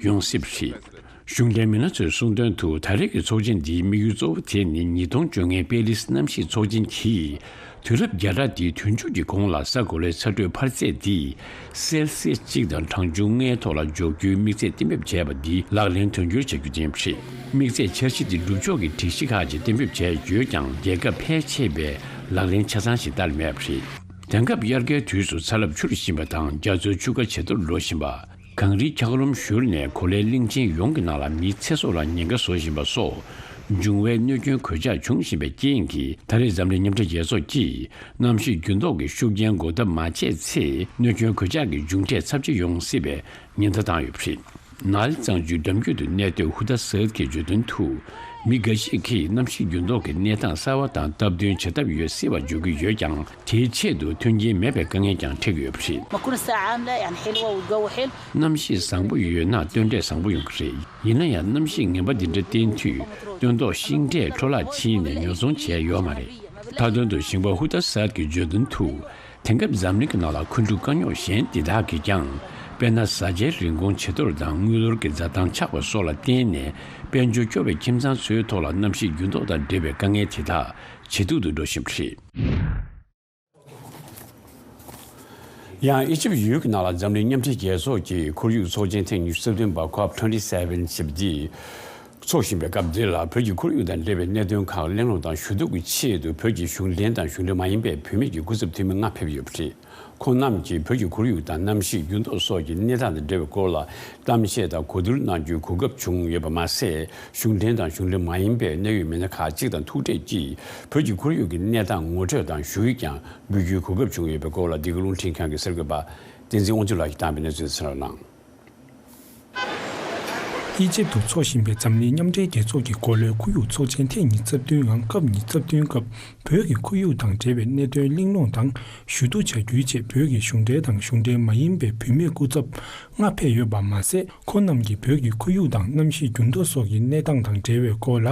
ཡོང་སྲིད་པ་རེད། གཞུང་འབྲེལ་མི་སྣ་ཚོས་གསུངས་དོན་དུ་ད་རེས་ཀྱི་ཚོགས་ཆེན་འདིའི་དམིགས་ཡུལ་གཙོ་བོ་དེ་ནི་ཉིས་སྟོང་བཅོ་ལྔའི་པེ་རིས་གནམ་གཤིས་ཚོགས་ཆེན་གྱིས་དུས་རབས་བརྒྱ་ཕྲག་འདིའི་དུས་མཇུག་གི་གོང་ལ་ས་གོ་ལའི་ཚ་དྲོད་འཕར་ཚད་འདི་སེལ་སིས་གཅིག་དང་གྲངས་ཆུང་ལྔའི་ཐོག་ལ་འཇོག་རྒྱུའི་དམིགས་ཚད་གཏན་འབེབས་བྱས་པ་འདི་ལག་ལེན་དོན་འཁྱོལ་བྱ་རྒྱུ་ཡིན་པ་རེད། དམིགས་ཚད་འཆར་གཞི་འདི་སྒྲུབ་ཕྱོགས་ཀྱི་སྒྲིག་གཞི་ཁག་ཅིག་གཏན་འབེབས་བྱས་ཡོད་ཀྱང་རྒྱལ་ཁབ་ཕལ་ཆེ་བས་ལག་ལེན་ཆ་ཚང་ཞིག་བསྟར་མེད་པ་རེད། དེང་སྐབས་དབྱར་ཁའི་དུས་སུ་ཚ་རླབས་འཕྱུར་བཞིན་པ་དང་རྒྱ་མཚོའི་ཆུ་ཁ་ཇེ་མཐོར་འགྲོ་བཞིན་པ། གངས་རིའི་འཁྱགས་རོམ་བཞུར་ནས་གོ་ལའི་གླིང་ཆེན་ཡོངས་ཀྱི་ནང་ལ་མིའི་ཚེ་སྲོག་ལ་ཉེན་ཁ་བཟོ་བཞིན་པ་སོགས་འབྱུང་བའི་གནོད་སྐྱོན་གོད་ཆག་འབྱུང་བཞིན་པའི་རྐྱེན་གྱིས་ད་རེས་འཛམ་གླིང་མཉམ་འབྲེལ་རྒྱལ་ཚོགས་ཀྱིས་གནམ་གཤིས་འགྱུར་ལྡོག་གི་ཤུགས་རྐྱེན་འགོག་ཐབས་མ་བྱས་ཚེ་གནོད་སྐྱོན་གོད་ཆག་གི་མཇུག་འབྲས་ཚབས་ཆེ་ཡོང་སྲིད་པའི་ཉེན་བརྡ་བཏང་ཡོད་པ་རེད། ནཱིལ་གཙང་ཆུའི་འགྲམ་རྒྱུད་དུ་གནས་སྡོད་ཧུ་ཐ་སཱད་ཀྱིས་བརྗོད་དོན་དུ། མི་འགའ་ཞིག་གིས་གནམ་གཤིས་འགྱུར་ལྡོག་གི་གནས་སྟངས་གསར་བ་དང་སྟབས་བསྟུན་བྱ་ཐབས་ཡོད་སྲིད་པ་བརྗོད་ཀྱི་ཡོད་ཀྱང་། དེའི་ཆེད་དུ་མཐུན་རྐྱེན་མེད་པའི་དཀའ་ངལ་ཀྱང་འཕྲད་ཀྱི་ཡོད་པ་རེད། ما كل ساعة عاملة يعني حلوة والجو حلو. གནམ་གཤིས་བཟང་པོ་ཡོད་ན་སྟོན་འབྲས་བཟང་པོ་ཡོང་གི་རེད། ཡིན་ན་ཡང་གནམ་གཤིས་ངན་པ་འདི་འདྲ་བསྟན་དུས་སྟོན་ཐོག་ཤིང་འབྲས་འཕྲོ་བརླག་ཕྱིན་ནས་ཉོ་ཚོང་བྱས་ཡོད་མ་རེད། མཐའ་དོན་དུ་ཞིང་པ་ཧུ་ཐ་སཱད་ཀྱིས་བརྗོད་དོན་དུ། དེང་སྐབས་འཛམ་གླིང་གི་ནང་ལ་འཁོན་འཁྲུག་དཀའ་རྙོག་གཞན་འདི་དག་གིས་ཀྱང་། དཔེར་ན་བཟའ་བཅའི་རིན་གོང་ཇེ་མཐོར་དང་དངུལ་ལོར་གྱི་འཛའ་ཐང་ཆག་པ་སོགས་ལ་བརྟེན་ནས་དཔལ་འབྱོར་སྐྱོ་བའི་ཁྱིམ་ཚང་ཚོའི་ཐོག་ལ་གནམ་གཤིས་འགྱུར་ལྡོག་དང་འབྲེལ་བའི་དཀའ་ངལ་དེ་དག་ཇེ་སྡུག་ཏུ་འགྲོ་བཞིན་པ་རེད། ཡང་ཨི་ཇིབ་ཡུལ་གྱི་ནང་ལ་འཛམ་གླིང་མཉམ་འབྲེལ་རྒྱལ་ཚོགས་ཀྱི་ཁོར་ཡུག་ཚོགས་ཆེན་ཐེངས་ཉི་ཤུ་རྩ་བདུན་པ་ཁོབ་ཊུ་ཝེན་ཊི་སེ་ཝེན་ཞེས་པ་འདི། འཚོགས་བཞིན་པའི་སྐབས་འདི་ལ་བོད་ཀྱི་ཁོར་ཡུག་དང་འབྲེལ་བའི་གནད་དོན་ཁག་གླེང་སློང་དང་ཞུ་གཏུག་གི་ཆེད་དུ་བོད་ཀྱི་གཞུང་འབྲེལ་དང་གཞུང་འབྲེལ་མ་ཡིན་པའི་བུད་མེད་ཀྱི་སྐུ་ཚབ་འཐུས་མི་ལྔ་ཕེབས་ཡོད་པ་རེད། ཁོང་རྣམས་ཀྱིས་བོད་ཀྱི་ཁོར་ཡུག་དང་གནམ་གཤིས་འགྱུར་ལྡོག་སོགས་ཀྱི་གནས་སྟངས་དང་འབྲེལ་བའི་སྐོར་ལ་གཏམ་བཤད་དང་གོ་བསྡུར་གནང་རྒྱུའི་གོ་སྐབས་བྱུང་ཡོད་པ་མ་ཟད། གཞུང་འབྲེལ་དང་གཞུང་འབྲེལ་མ་ཡིན་པའི་གནད་ཡོད་མི་སྣ་ཁག་ཅིག་དང་ཐུག་འཕྲད་ཀྱིས་བོད་ཀྱི་ཁོར་ཡུག་གི་གནས་སྟངས་ངོ་སྤྲོད་དང་ཞུ་ཡིག་ཀྱང་འབུལ་རྒྱུའི་གོ་སྐབས་བྱུང་ཡོད་པའི་སྐོར་ལ་འདི་ག་རླུང་འཕྲིན་ཁང་གི་གསར་འགོད་པ་བསྟན་འཛིན་དབང་ཕྱུག་ལགས་ཀྱིས་བཏང་བའི་གནས་ཚུལ་གསན་རོགས་གནང་། ཨི་ཇིབ་ཏུ་འཚོགས་བཞིན་པའི་འཛམ་གླིང་མཉམ་འབྲེལ་རྒྱལ་ཚོགས་ཀྱི་འགོ་ལོའི་ཁོར་ཡུག་ཚོགས་ཆེན་ཐེངས་ཉི་ཤུ་རྩ་བདུན་ངམ་སྐབས་ཉི་ཤུ་རྩ་བདུན་སྐབས་བོད་ཀྱི་ཁོར་ཡུག་དང་འབྲེལ་བའི་གནད་དོན་གླེང་སློང་དང་ཞུ་གཏུག་བྱ་རྒྱུའི་ཆེད་བོད་ཀྱི་གཞུང་འབྲེལ་དང་གཞུང་འབྲེལ་མ་ཡིན་པའི་བུད་མེད་སྐུ་ཚབ་ལྔ་ཕེབས་ཡོད་པ་མ་ཟད། ཁོང་རྣམས་ཀྱིས་བོད་ཀྱི་ཁོར་ཡུག་དང་གནམ་གཤིས་འགྱུར་ལྡོག་སོགས་ཀྱི་གནས་སྟངས་དང་འབྲེལ་བའི་སྐོར་ལ་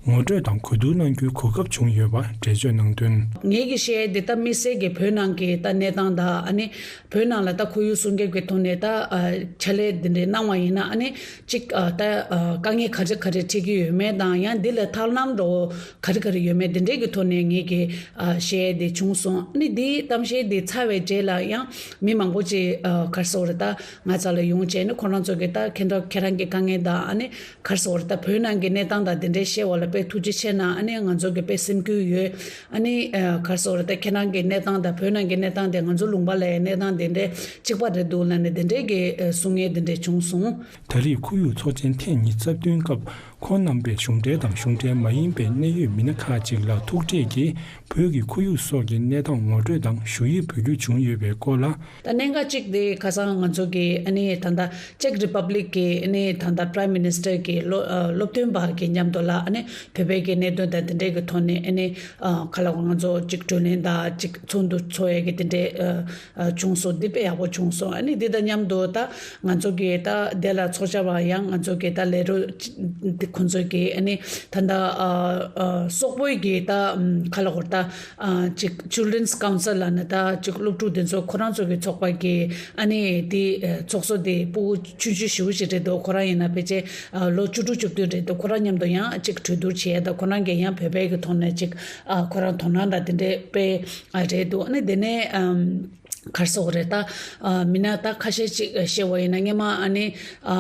ངོ་སྤྲོད་དང་གོ་བསྡུར་གནང་རྒྱུའི་གོ་སྐབས་བྱུང་ཡོད་པ་འགྲེལ་བརྗོད་གནང་དོན། ངེད་ཀྱིས་བཤད་ཡས་འདི་ལྟ་དམིགས་བསལ་གྱི་བོད་ནང་གི་ད་གནས་སྟངས་དང་ཨ་ནི། བོད་ནང་ལ་ད་ཁོར་ཡུག་སྲུང་སྐྱོབ་ཀྱི་ཐོག་ནས་ད་ཨ་ཕྱག་ལས་འདི་འདྲའི་གནང་བ་ཡིན་ན་ཨ་ནི་གཅིག་ཨ་ད་ཨ་དཀའ་ངལ་ག་རེ་ག་རེ་འཕྲད་ཀྱི་ཡོད་མེད་དང་ཡང་འདི་ལ་ཐབས་ལམ་འདྲ་བོ་ག་རེ་ག་རེ་ཡོད་མེད་འདི་འདྲའི་གི་ཐོག་ནས་ངེད་ཀྱིས་ཨ་བཤད་དེ་བྱུང་སོང་། ཨ་ནི་འདིའི་གཏམ་བཤད་འདི་ཚར་བའི་རྗེས་ལ་ཡང་མི་མང་པོ་ཅིག་ཨ་ག་རེ་ཟེར་དགོས་རེད་ད་ང་ཚོ་ལ་ཡོང་བྱས་ནས་ཁོ་རང་ཚོ་གི་ད་ཁྱེད་རང་ཁྱེད་རང་གི་དཀའ་ངལ་དང་ཨ་ནི། ག་རེ་ཟེར་དགོས་རེད་ད་བོད་ནང་གི་གནས་སྟངས་དང་དེ་འདྲའི་བཤད་པ་ལ་དཔེ་ཐུགས་རྗེ་ཆེ་གནང་། ཨ་ནི་ང་ཚོ་གི་དཔེ་སེམས་འགུལ་ཡོད། ཨ་ནི་ཨ་ག་རེ་ཟེར་དགོས་རེད་ད་ཁྱེད་རང་གི་གནས་སྟངས་དང་བོད་ནང་གི་གནས་སྟངས་དེ་ང་ཚོ་ལུང་པ་ལ་ཡང་གནས་སྟངས་དེ་འདྲའི་གཅིག་པ་རེད་འདུག་ལབ་ནས་དེ་འདྲའི་གི་ཨ་གསུང་མཁན་དེ་འདྲས་བྱུང་སོང་། ད་རེས་ཁོར་ཡུག་ཚོགས་ཆེན་ཐེངས་ཉི་ཤུ་རྩ་བདུན་སྐབས་ཁོང་རྣམ་པས་གཞུང་འབྲེལ་དང་གཞུང་འབྲེལ་མ་ཡིན་པའི་གནད་ཡོད་མི་སྣ་ཁག་ཅིག་ལ་ཐུག་འཕྲད་ཀྱིས་བོད་ཀྱི་ཁོར་ཡུག་སོགས་ཀྱི་གནས་སྟངས་ངོ་སྤྲོད་དང་ཞུ་ཡིག་འབུལ་རྒྱུ་བྱུང་ཡོད་པའི་སྐོར་ལ། ད་གནད་འགག་གཅིག་དེ་ཁ་སང་ང་ཚོ་གི་ཨ་ནི་ད་ལྟ་ཅེག་རི་པབ་ལིག་གི་ཨ་ནི་ད་ལྟ་Prime Minister གི་སློབ་ཨ་སློབ་སྟོན་པ་གི་མཉམ་དུ་ལ་ཨ་ནི་བོད་པའི་གི་གནད་དོན་དང་དེ་འདྲའི་གི་ཐོག་ནས་ཨ་ནི་ཨ་ག་ལ་གོ་ང་ཚོ་གཅིག་གྲོས་གླེང་དང་གཅིག་ཚོགས་འདུ་ཚོགས་ཡས་གི་དེ་འདྲའི་ཨ་ཨ་བྱུང་སོང་། འདི་དཔེ་ཡག་པོ་བྱུང་སོང་། ཨ་ནི་འདི་དང་མཉམ་དུ་ད་ང་ཚོ་གི་ད་དེ་ལ་ཚོགས་བཅར་བ་ཡང་ང་ཚོ་གི་ད་ལས་རོགས་འདི་ ཁོང་ཚོ་གི་ཨ་ནི་ད་ལྟ་ཨ་ཨ་སོག་པོའི་གི་ད་ཨམ་ག་ལ་གོ་ད་ཨ་ཅིག་Children's Council ལབ་ན་ད་ཅིག་སློབ་ཕྲུག་དེ་ཚོ་ཁོ་རང་ཚོ་གི་ཚོགས་པ་གི་ཨ་ནི་དེ་ཨ་ཚོགས་གཙོ་དེ་སྤུ་གུ་ཆུང་ཆུང་ཞེ་པོ་ཞིག་རེད་འདུག་ཁོ་རང་ཡིན་ན་ཕལ་ཆེར་ཨ་ལོ་བཅུ་དྲུག་བཅུ་བདུན་རེད་འདུག་ཁོ་རང་མཉམ་དུ་ཡང་ཅིག་གྲོས་བསྡུར་བྱས་ད་ཁོ་རང་གིས་ཡང་བོད་པའི་གི་ཐོག་ནས་ཅིག་ཨ་ཁོ་རང་དོ་སྣང་དང་དེ་འདྲས་དཔེ་ཨ་རེད་འདུག་ཨ་ནི་དེ་ནས་ཨམ། ག་རེ་ཟེར་དགོས་རེད་ད། ཨ་མི་སྣ་ད་ཁ་ཤས་ཅིག་བཤད་པ་ཡིན་ན་སྔོན་མ་ཨ་ནི་ཨ་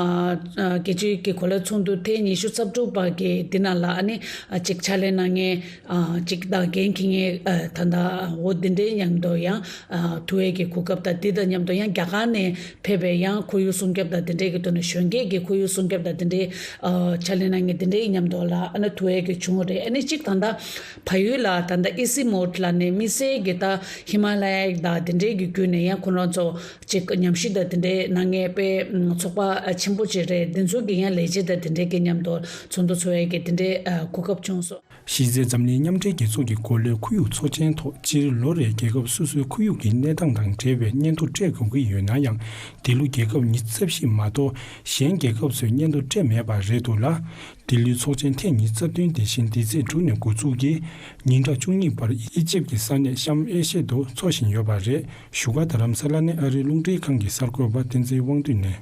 ཨ་དགེ་ཆོས་ཀྱི་གོ་ལའི་ཚོགས་འདུ་ཐེངས་ཉི་ཤུ་རྩ་དྲུག་པ་གི་འདི་ནང་ལ་ཨ་ནི་ཨ་ཅིག་ཕྱག་ལས་གནང་མཁན་ཨ་ཅིག་དང་འགན་འཁྱེར་མཁན་ཨ་ད་ལྟ་འོ་འདི་འདྲའི་མཉམ་དུ་ཡང་ཨ་ཐུག་ཡས་ཀྱི་གོ་སྐབས་དང་འདི་དང་མཉམ་དུ་ཡང་རྒྱ་གར་ནས་ཕེབས་པའི་ཡང་ཁོར་ཡུག་སྲུང་སྐྱོབ་དང་འདི་འདྲའི་གི་ཐོག་ནས་གཞོན་སྐྱེས་ཀྱི་ཁོར་ཡུག་སྲུང་སྐྱོབ་དང་འདི་འདྲའི་ཨ་ཕྱག་ལས་གནང་མཁན་འདི་འདྲའི་མཉམ་དུ་ལ་ཨ་ནི་ཐུག་ཡས་ཀྱི་བྱུང་བ་རེད། ཨ་ནི་གཅིག་ད་ལྟ་བལ་ཡུལ་ལ་ད་ལྟ་ཨི་སི་མོད་ལ་ནས་དམིགས་བསལ་གྱི་ད་ཧི་མ་ལ་ཡ་དང་དེ་འདྲའི་གི་བརྒྱུད་ནས་ཡང་ཁོང་རང་ཚོ་ཅིག་ཉམས་ཞིབ་དང་དེ་འདྲའི་གནང་མཁན་དཔེ་ཚོགས་པ་ཆེན་པོ་ཅིག་རེད། འདི་ཚོ་གི་ཡང་ལས་བྱེད་དང་དེ་འདྲའི་གི་མཉམ་དུ་ཚོགས་འདུ་ཚོགས་ཡས་ཀྱི་དེ་འདྲའི་གོ་སྐབས་བྱུང་སོང་། གཞི་རྩའི་འཛམ་གླིང་མཉམ་འབྲེལ་རྒྱལ་ཚོགས་ཀྱི་གོ་ལའི་ཁོར་ཡུག་ཚོགས་ཆེན་ཐོག་སྤྱིར་ལོ་རེར་རྒྱལ་ཁབ་སོ་སོའི་ཁོར་ཡུག་གི་གནས་སྟངས་དང་འབྲེལ་བའི་སྙན་ཐོ་སྤྲད་དགོས་ཀྱི་ཡོད་ན་ཡང་། འདི་ལོ་རྒྱལ་ཁབ་ཉི་ཤུ་རྩ་བཞི་མ་གཏོགས་གཞན་རྒྱལ་ཁབ་ཚོས་སྙན་ཐོ་སྤྲད་མེད་པ་རེད་འདུག་ལ། འདི་ལོའི་ཚོགས་ཆེན་ཐེངས་ཉི་ཤུ་རྩ་བདུན་དེ་བཞིན་འདི་ཚེས་དྲུག་ནས་འགོ་འཛུགས་ཀྱིས་ཉིན་གྲངས་བཅུ་གཉིས་བར་ཨི་ཇེབ་ཀྱི་ས་གནས་ཤམ་ཨེ་ཤེ་དུ་འཚོགས་བཞིན་ཡོད་པ་རེད། བཞུགས་སྒར་རྡ་རམ་ས་ལ་ནས་ཨ་རིའི་རླུང་འཕྲིན་ཁང་གི་གསར་འགོད་པ་བསྟན་འཛིན་དབང་འདུས་ནས།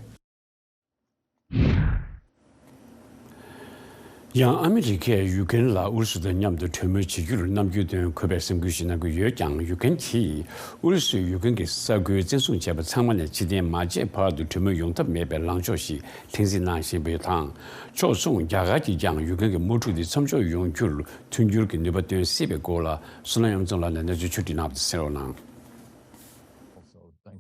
ཡང་ཨ་མི་རི་ཀས་ཡུ་ཀེན་ལ་ཨུ་རུ་སུ་དང་མཉམ་དུ་གྲོས་མོལ་བྱེད་རྒྱུར་རྣམ་འགྱུར་སྟོན་དགོས་པའི་སེམས་ཁུར་ཞིག་གནང་གི་ཡོད་ཀྱང་། ཡུ་ཀེན་གྱིས་ཨུ་རུ་སུས་ཡུ་ཀེན་གྱི་ས་ཁུལ་བཙན་བཟུང་བྱས་པ་ཚང་མ་ནས་ཕྱིར་འཐེན་མ་བྱས་བར་དུ་གྲོས་མོལ་ཡོང་ཐབས་མེད་པའི་ལངས་ཕྱོགས་ཤིག་ལྷིང་འཛིན་གནང་བཞིན་པ་དང་། ཕྱོགས་མཚུངས་རྒྱ་གར་གྱིས་ཀྱང་ཡུ་ཀེན་གྱི་དམག་འཁྲུག་འདི་མཚམས་འཇོག་ཡོང་རྒྱུར་མཐུན་འགྱུར་གྱི་ནུས་པ་བཏོན་སྲིད་པའི་སྐོར་ལ་བསོད་ནམས་གཡུ་ལྗོངས་ལགས་ནས་གནས་ཚུལ་ཕྱོགས་བསྒྲིགས་གནང་བ་དེ་གསན་རོགས་གནང་།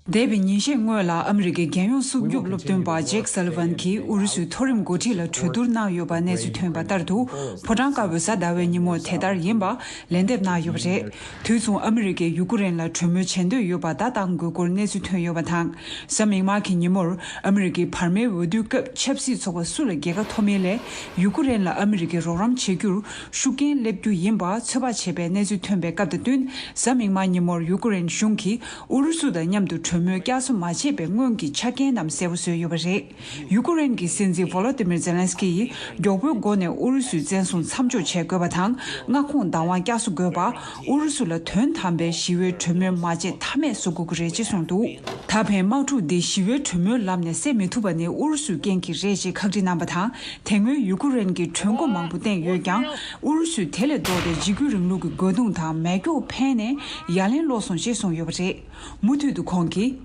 འདས་པའི་ཉིན་ཤས་སྔོན་ལ་ཨ་མི་རི་ཀའི་རྒྱལ་ཡོངས་སྲུང་སྐྱོབ་སློབ་སྟོན་པ་ཇེག་སཱ་ལི་ཝན་གྱིས་ཨུ་རུ་སུའི་མཐོ་རིམ་འགོ་ཁྲིད་ལ་གྲོས་བསྡུར་གནང་ཡོད་པ་གནས་ཚུལ་ཐོན་པ་ལྟར་དུ། ཕོ་བྲང་དཀར་པོས་གཟའ་ཟླ་བའི་ཉིན་མོར་དེ་ལྟར་ཡིན་པ་ལན་འདེབས་གནང་ཡོད་པ་རེད། དུས་མཚུངས་ཨ་མི་རི་ཀས་ཡུ་ཀུ་རེན་ལ་གྲོས་མོལ་བྱེད་འདོད་ཡོད་པ་ལྟ་སྟངས་དགོས་སྐོར་གནས་ཚུལ་ཐོན་ཡོད་པ་དང་། གཟའ་མིག་དམར་གྱི་ཉིན་མོར་ཨ་མི་རི་ཀའི་བར་མའི་འོས་བསྡུའི་སྐབས་ཆབ་སྲིད་ཚོགས་པ་སུ་ལ་རྒྱལ་ཁ་ཐོབ་མིན་ལས་ཡུ་ཀུ་རེན་ལ་ཨ་མི་རི་ཀས་རོགས་རམ་བྱེད་རྒྱུར་ཤུགས་རྐྱེན་སླེབས་རྒྱུ་ཡིན་པ་ཚོད་དཔག་བྱེད་པའི་གནས་ཚུལ་ཐོན་པའི་སྐབས་དང་བསྟུན། གཟའ་མིག་དམར་ཉིན་མོར་ཡུ་ཀུ་རེན་གཞུང་གིས་ཨུ་རུ་སུ་དང་མཉམ་དུ་གྲོས་མོལ་བསྐྱར་གསོ་མ་བྱས་པའི་སྔོན་གྱི་ཆ་རྐྱེན་རྣམས་གསལ་པོ་བཟོས་ཡོད་པ་རེད། ཡུ་ཀུ་རེན་གྱི་སྲིད་འཛིན་ཝོ་ལོ་ཏི་མིར་ཛེ་ལན་སི་ཀི་ཡིས་མགྱོགས་པོའི་སྒོ་ནས་ཨུ་རུ་སུའི་བཙན་བཟུང་མཚམས་འཇོག་བྱེད་དགོས་པ་དང་། མངའ་ཁོངས་བདག་དབང་བསྐྱར་གསོ་དགོས་པ། ཨུ་རུ་སུ་ལ་དོན་དམ་པའི་ཞི་བའི་གྲོས་མོལ་མ་བྱས་ཐབས་མེད་བཟོ་དགོས་ཀྱི་རེད་ཅེས་གསུངས་འདུག་ད་ཕན་དམག་འཁྲུག་འདི་ཞི་བའི་གྲོས་མོལ་ལམ་ནས་སེལ་མི་ཐུབ་པ་ནི་ཨུ་རུ་སུའི་རྐྱེན་གྱིས་རེད་ཅེས་ཁག་དཀྲི་གནང་བ་དང་། དེ་སྔོན་ཡུ་ཀུ་རེན་གྱིས་གྲོས་འགོ་མང་པོ་བཏིང་ཡོད་ཀྱང་། ཨུ་རུ་སུས་དེ་ལས་ལྡོག་སྟེ་འཇིགས་སྐུལ་རིང་ལུགས་ཀྱི་རྒོལ་རྡུང་དང་མེ་སྒྱོགས་འཕེན་ནས་ཡ་ལན་སློག་སོང་ཞེས་གསུངས་ཡོད་པ་རེད། མུ་མཐུད་དུ་ཁོང་གིས།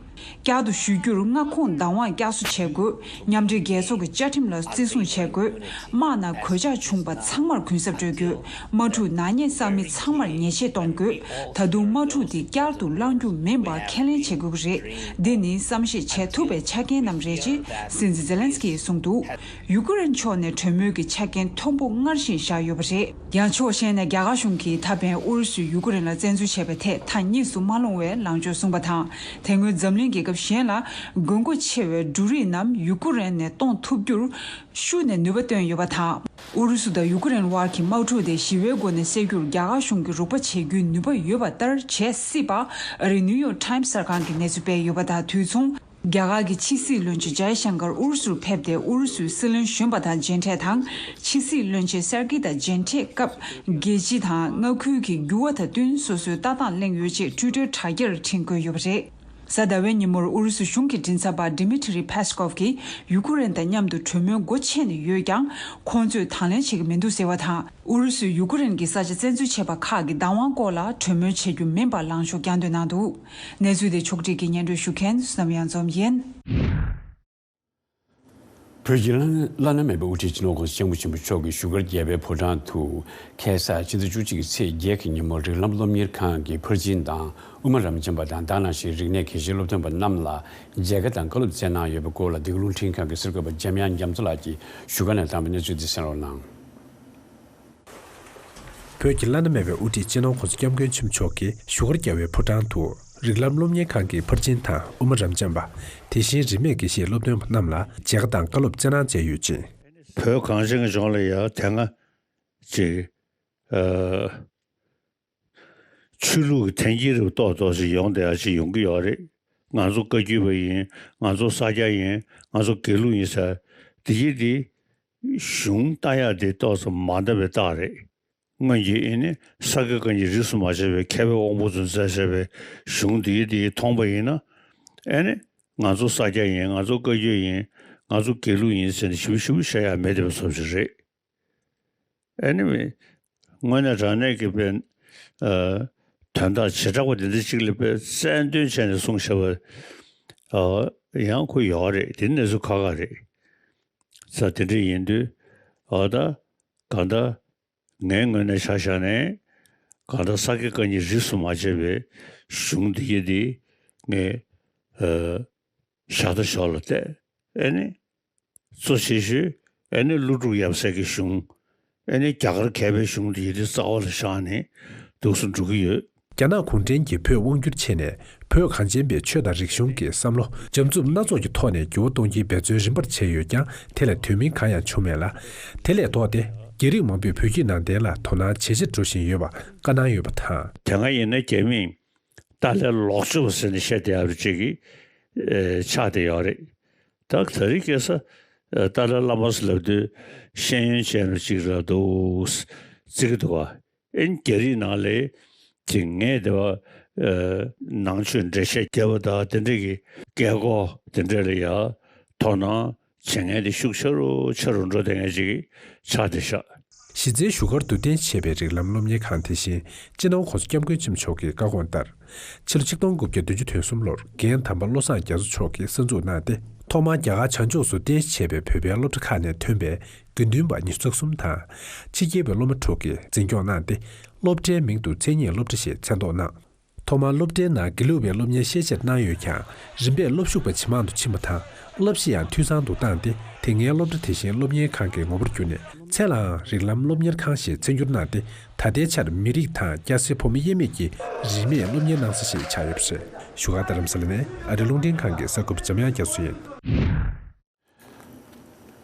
བསྐྱར་དུ་ཞུ་རྒྱུར་མངའ་ཁོངས་བདག་དབང་བསྐྱར་གསོ་བྱེད་དགོས། མཉམ་འབྲེལ་རྒྱལ་ཚོགས་ཀྱི་བཅའ་ཁྲིམས་ལ་བརྩི་སྲུང་བྱེད་དགོས། དམག་ནང་གོད་ཆག་བྱུང་བ་ཚང་མར་གུན་གསབ་སྤྲོད་དགོས། དམག་འཁྲུག་ནག་ཉེས་བསགས་མི་ཚང་མར་ཉེས་ཆད་གཏོང་དགོས། ད་དུང་དམག་འཁྲུག་དེ་བསྐྱར་དུ་བསླང་རྒྱུ་མིན་པ་ཁས་ལེན་བྱེད་དགོས་ཀྱི་རེད། འདི་ནི་བསམ་ཤེས་བྱེད་ཐུབ་པའི་ཆ་རྐྱེན་རྣམས་རེད་ཅེས་སྲིད་འཛིན་ཛེ་ལན་སི་ཀི་ཡིས་གསུངས་འདུག་ཡུ་ཀེ་རེན་ཕྱོགས་ནས་གྲོས་མོལ་གྱི་ཆ་རྐྱེན་མཐོན་པོ་སྔར་བཞིན་བཞག་ཡོད་པ་རེད། ཡང་ཕྱོགས་གཞན་ནས་རྒྱ་གར་གཞུང་གིས་ད་ཕན་ཨུ་རུ་སུས་ཡུ་ཀེ་རེན་ལ་བཙན་འཛུལ་བྱས་པའི་ཐད་མཐའ་གཉིས་སུ་མ་ལྷུང་བའི་ལངས་ཕྱོགས་བཟུང་བ་དང་། དེ་སྔོན་འཛམ་གླིང་རྒྱལ་ཁབ་གཞན་ལ་དགོས་མཁོ་ཆེ་བའི་འབྲུ་རིགས་རྣམས་ཡུ་ཀེ་རེན་ནས་གཏོང་ཐུབ་རྒྱུར་ཤུགས་ནས་ནུས་པ་བཏོན་ཡོད་པ་དང་། ཨུ་རུ་སུ་དང་ཡུ་ཀེ་རེན་དབར་གྱི་དམག་འཁྲུག་དེ་ཞི་བའི་སྒོ་ནས་སེལ་རྒྱུར་རྒྱ་གར་གཞུང་གིས་རོགས་པ་བྱེད་རྒྱུའི་ནུས་པ་ཡོད་པ་ལྟར་བྱེད་སྲིད་པ། ཨ་རིའི་ནིའུ་ཡོག་ཊའིམ་གསར་ཁང་གིས་གནས་ཚུལ་སྤེལ་ཡོད་པ་དང་། དུས་མཚུངས། རྒྱ་གར་གྱི་ཕྱི་སྲིད་བློན་ཆེན་ཇའི་ཤང་ཀར་ཨུ་རུ་སུར་ཕེབས་ཏེ། ཨུ་རུ་སུའི་སྲིད་བློན་གཞོན་པ་དང་མཇལ་འཕྲད་དང་། ཕྱི་སྲིད་བློན་ཆེན་སེར་གྱི་དང་མཇལ་འཕྲད་སྐབས། རྒྱལ་སྤྱི་དང་མངའ་ཁུལ་གྱི་འགྱུར་བ་དང་བསྟུན་སོ་སོའི་ལྟ་སྟངས་གླེང་ཡོད་ཅེས་ཊུའི་ཊར་དྲ་རྒྱར་བྲིས་འགོད་ཡོད་པ་རེད། གཟའ་ཟླ་བའི་ཉིན་མོར་ཨུ་རུ་སུ་གཞུང་གི་མགྲིན་ཚབ་པ་ཌི་མི་ཊི་རི་ཕེ་སི་ཀོབ་ཀྱིས་ཡུ་ཀེ་རེན་དང་མཉམ་དུ་གྲོས་མོལ་སྒོ་ཕྱེ་ནས་ཡོད་ཀྱང་། ཁོང་ཚོས་དང་ལེན་བྱེད་ཀྱི་མི་འདུག་ཟེར་བ་དང་། ཨུ་རུ་སུས་ཡུ་ཀེ་རེན་གྱི་ས་ཆ་བཙན་འཛུལ་བྱས་པ་ཁག་གི་བདག་དབང་སྐོར་ལ་གྲོས་མོལ་བྱེད་རྒྱུ་མིན་པར་ལངས་ཕྱོགས་བསྐྱར་ཟློས་གནང་འདུག་གནས་ཚུལ་དེ་ཕྱོགས་བསྒྲིགས་ཀྱིས་སྙན་སྒྲོན་ཞུ་མཁན་བསོད་ནམས་གཡང་འཛོམས་ཡིན། བོད་ཀྱི་བླ་ན་བླ་ན་མེད་པའི་དབུ་ཁྲིད་སྤྱི་ནོར་༸གོང་ས་༸སྐྱབས་མགོན་ཆེན་པོ་མཆོག་གིས་བཞུགས་སྒར་རྒྱལ་བའི་ཕོ་བྲང་དུ། ཁ་སང་ཕྱི་ཟླ་བཅུ་གཅིག་གི་ཚེས་བརྒྱད་ཀྱི་ཉིན་མོར་རིགས་ལམ་སློབ་གཉེར་ཁང་གི་ཕར་ཕྱིན་དང་། དབུ་མ་རབ་འབྱམས་པ་དང་དེ་ནང་བཞིན་རིག་གནས་དགེ་བཤེས་སློབ་སྟོན་པ་རྣམས་ལ་མཇལ་ཁ་དང་བཀའ་སློབ་སྩལ་གནང་ཡོད་པའི་སྐོར་ལ། འདི་ག་རླུང་འཕྲིན་ཁང་གི་གསར་འགོད་པ་འཇམ་དབྱངས་རྒྱ་མཚོ་ལགས་ཀྱིས་བཞུགས་སྒར་ནས་བཏང་བའི་གནས་ཚུལ་འདི་གསན་རོགས་གནང་། བོད་ཀྱི་བླ་ན་མེད་པའི་དབུ་ཁྲིད་སྤྱི་ནོར་༸གོང་ས་༸སྐྱབས་མགོན་ཆེན་པོ་མཆོག་གིས་བཞུགས་སྒར་རྒྱལ་བའི་ཕོ་བྲང་དུ། རིགས་ལམ་སློབ་གཉེར་ཁང་གི་ཕར་ཕྱིན་དང་། དབུ་མ་རབ་འབྱམས་པ། དེ་བཞིན་རིས་མེད་དགེ་བཤེས་སློབ་སྟོན་པ་རྣམས་ལ་མཇལ་ཁ་དང་བཀའ་སློབ་སྩལ་གནང་མཛད་ཡོད་ཅིང་། བོད་གངས་ཅན་གྱི་ལྗོངས་ལ་ཡང་དེ་སྔ་ཅིག་ཨ། ཆོས་ལུགས་ཀྱི་འཐེན་འཁྱེར་རུ་ཏོག་ཏོག་ཅིག་ཡོང་བསྡད་ཡ་ཅིག་ཡོང་གི་ཡོད་རེད། ང་ཚོ་བཀའ་བརྒྱུད་པ་ཡིན། ང་ཚོ་ས་སྐྱ་ཡིན། ང་ཚོ་དགེ་ལུགས་ཡིན་ཟེར། དེ་གྱིས་དེ་ གཞུང་ལྟ་ཡག་དེ་ཏོག་ཙམ་མ་འདྲ་བའི་རྟགས་རེད། སྔོན་གྱི་ཨེ་ནི་ས་དགེ་བཀའ་རྙིང་རིས་སུ་མ་ཆད་པའི་མཁས་པའི་དབང་པོ་ཚོས་མཛད་བྱས་པའི་གཞུང་འདི་ཡི་འདི་ཡི་མཐོང་པ་ཡིན་ན། ཨེ་ནི་ང་ཚོ་ས་སྐྱ་ཡིན། ང་ཚོ་བཀའ་བརྒྱུད་ཡིན། ང་ཚོ་དགེ་ལུགས་ཡིན་ཟེར་ནས་ཞིབ་ཞིབ་བཤད་ཡག་མེད་བསྡད་པ་ཚོ་ཞིག་རེད། ཨེ་ནི་དངོས་གནས་དྲང་གནས་ཀྱི་དཔེ་ཨ་དོན་དག་བྱེ་བྲག་པ་འདི་འདྲ་གཅིག་ལ་དཔེ་གསལ་འདོན་བྱས་ནས་གསུངས་བཞག་པ་ཨ་ཡང་ཁོ་ཡོད་རེད། དེ་གནས་ཚུལ་ཁག་ཁག་རེད། ས་དེ་འདྲ་ཡིན་དུས་ཨ་ད་གང་ལྟར་ངའི་ངོས་ནས་ཆ་བཞག་ནས་གང་ལྟར་ས་དགེ་བཀའ་རྙིང་རིས་སུ་མ་ཆད་པའི་གཞུང་འདི་ཡི་འདི་ངས་ཨ་ཞག་ད་ཞོག་ལ་བལྟས། ཨེ་ནི་གཙོ་ཆེ་ཤོས་ཨེ་ནི་ཀླུ་སྒྲུབ་ཡབ་སྲས་ཀྱི་གཞུང་། ཨེ་ནི་རྒྱ་གར་མཁས་པའི་གཞུང་འདི་ཡི་འདི་རྩ་བ་ལ་བཞག་ནས་འདུག་སེ་འགྲོ་གི་ཡོད། རྒྱ་ནག་གུང་ཁྲན་གྱིས་བོད་དབང་བསྒྱུར་བྱས་ནས་བོད་གངས་ཅན་པའི་ཆོས་དང་རིག་གཞུང་གི་བསམ་བློ་འཇམ་རྩུབ་སྣ་ཚོགས་ཀྱི་ཐོག་ནས་འགྱུར་བ་གཏོང་རྒྱུའི་འབད་བརྩོན་རིམ་པར་བྱས་ཡོད་ཀྱང་དེ་ལ་དོན་སྨིན་གང་ཡང་བྱུང་མེད་ལ། དེ་ལས་ལྡོག་སྟེ་རྒྱ་རིགས་མང་པོས་བོད་བརྒྱུད་ནང་བསྟན་ལ་དོ་སྣང་ཇེ་ཆེར་འགྲོ་བཞིན་ཡོད་པ་བཀའ་གནང་ཡོད་པ་དང་། དེ་སྔ་ཡིན་ན་རྒྱ་མིས་ཏཱ་ལའི་ལོག་སྤྱོད་པ་ཟེར་ནས་བཤད་བསྡད་ཡག་ཅིག་གི་ཨེ་ཆགས་བསྡད་ཡོད་རེད། ད་ད་རེས་ཁ་སང་ཨེ་ཏཱ་ལའི་བླ་མ་ཟེར་ལབ་དུས་ཤེས་ཡོན་ཅན་རུ་ཅིག་ར་འདུག་བརྩི་གི་འདུག་བ། ཨེ་རྒྱ་རིགས་ནང་ལ་དེ་ངས་དེ་བ་ཨེ་ནང་ཆོས་འགྲེལ་བཤད་རྒྱབ་པ་དང་དེ་འདྲ་གི་སྐད་གོ་དེ་འདྲ་ལ་ཡ་དོ་སྣང་བྱེད་མཁན་དེ་ཤུགས་ཆེ་རུ་ཆེ་རུ་འགྲོ་བསྡད་མཁན་ཅིག་ཆགས་བསྡད་ཤག། གཞི་རྩའི་བཞུགས་སྒར་དུ་རྟེན་གཞི་བྱས་པའི་རིགས་ལམ་སློབ་གཉེར་ཁང་དེ་བཞིན་སྤྱི་ནོར་༸གོང་ས་༸སྐྱབས་མགོན་ཆེན་པོ་མཆོག་གི་བཀའ་དགོངས་ལྟར། ཕྱི་ལོ་ཆིག་སྟོང་དགུ་བརྒྱ་བདུན་ཅུ་དོན་གསུམ་ལོར་རྒན་དམ་པ་བློ་བཟང་རྒྱ་མཚོ་མཆོག་གིས་གསར་འཛུགས་གནང་སྟེ། ཐོག་མར་རྒྱ་གར་བྱང་ཕྱོགས་སུ་རྟེན་གཞི་བྱས་པའི་བོད་པའི་སློབ་གྲྭ་ཁག་ནས་ཐོན་པའི་དགེ་འདུན་པ་ཉི་ཤུ་རྩ་གསུམ་དང་། ཕྱི་རྒྱལ་བའི་སློབ་མ་དྲུག་གིས་འཛིན་སྐྱོང་གནང་སྟེ། སློབ་གྲྭའི་མིང་དུ་མཚན་ཉིད་སློབ་གྲྭ་ཞེས་མཚན་འདོགས་གནང་། ཐོག་མར་སློབ་གྲྭའི་ནང་དགེ་ལུགས་པའི་སློབ་གཉེར་ཤས་ཆེར་གནང་ཡོད་ཀྱང་། རིམ་པས་སློབ་ཞུགས་པ་ཇེ་མང་དུ་ཕྱིན་པ་དང་། སློབ་གཞི་ཡང་འཐུས་ཚང་དུ་བཏང་སྟེ། དེ་སྔའི་སློབ་གྲྭ་དེ་བཞིན་སློབ་གཉེར་ཁང་གི་ངོ་བོར་གྱུར་ནས། མཚན་ལའང་རིགས་ལམ་སློབ་གཉེར་ཁང་ཞེས་མཚན་བསྒྱུར་གནང་སྟེ། ད་ལྟའི་ཆར་མི་རིགས་དང་སྐྱ་སེར་ཕོ་མོ་དབྱེར་མེད་ཀྱིས་རིས་མེད་སློབ་གཉེར་གནང་ས་ཞིག་ཆགས་ཡོད་པ་རེད། བཞུགས་སྒར་རྡ་རམ་ས་ལ་ནས་ཨ་རི་རླུང་འཕྲིན་ཁང་གི་གསར་འགོད་པ་འཇམ་དབྱངས་རྒྱ་མཚོ་ཡིན།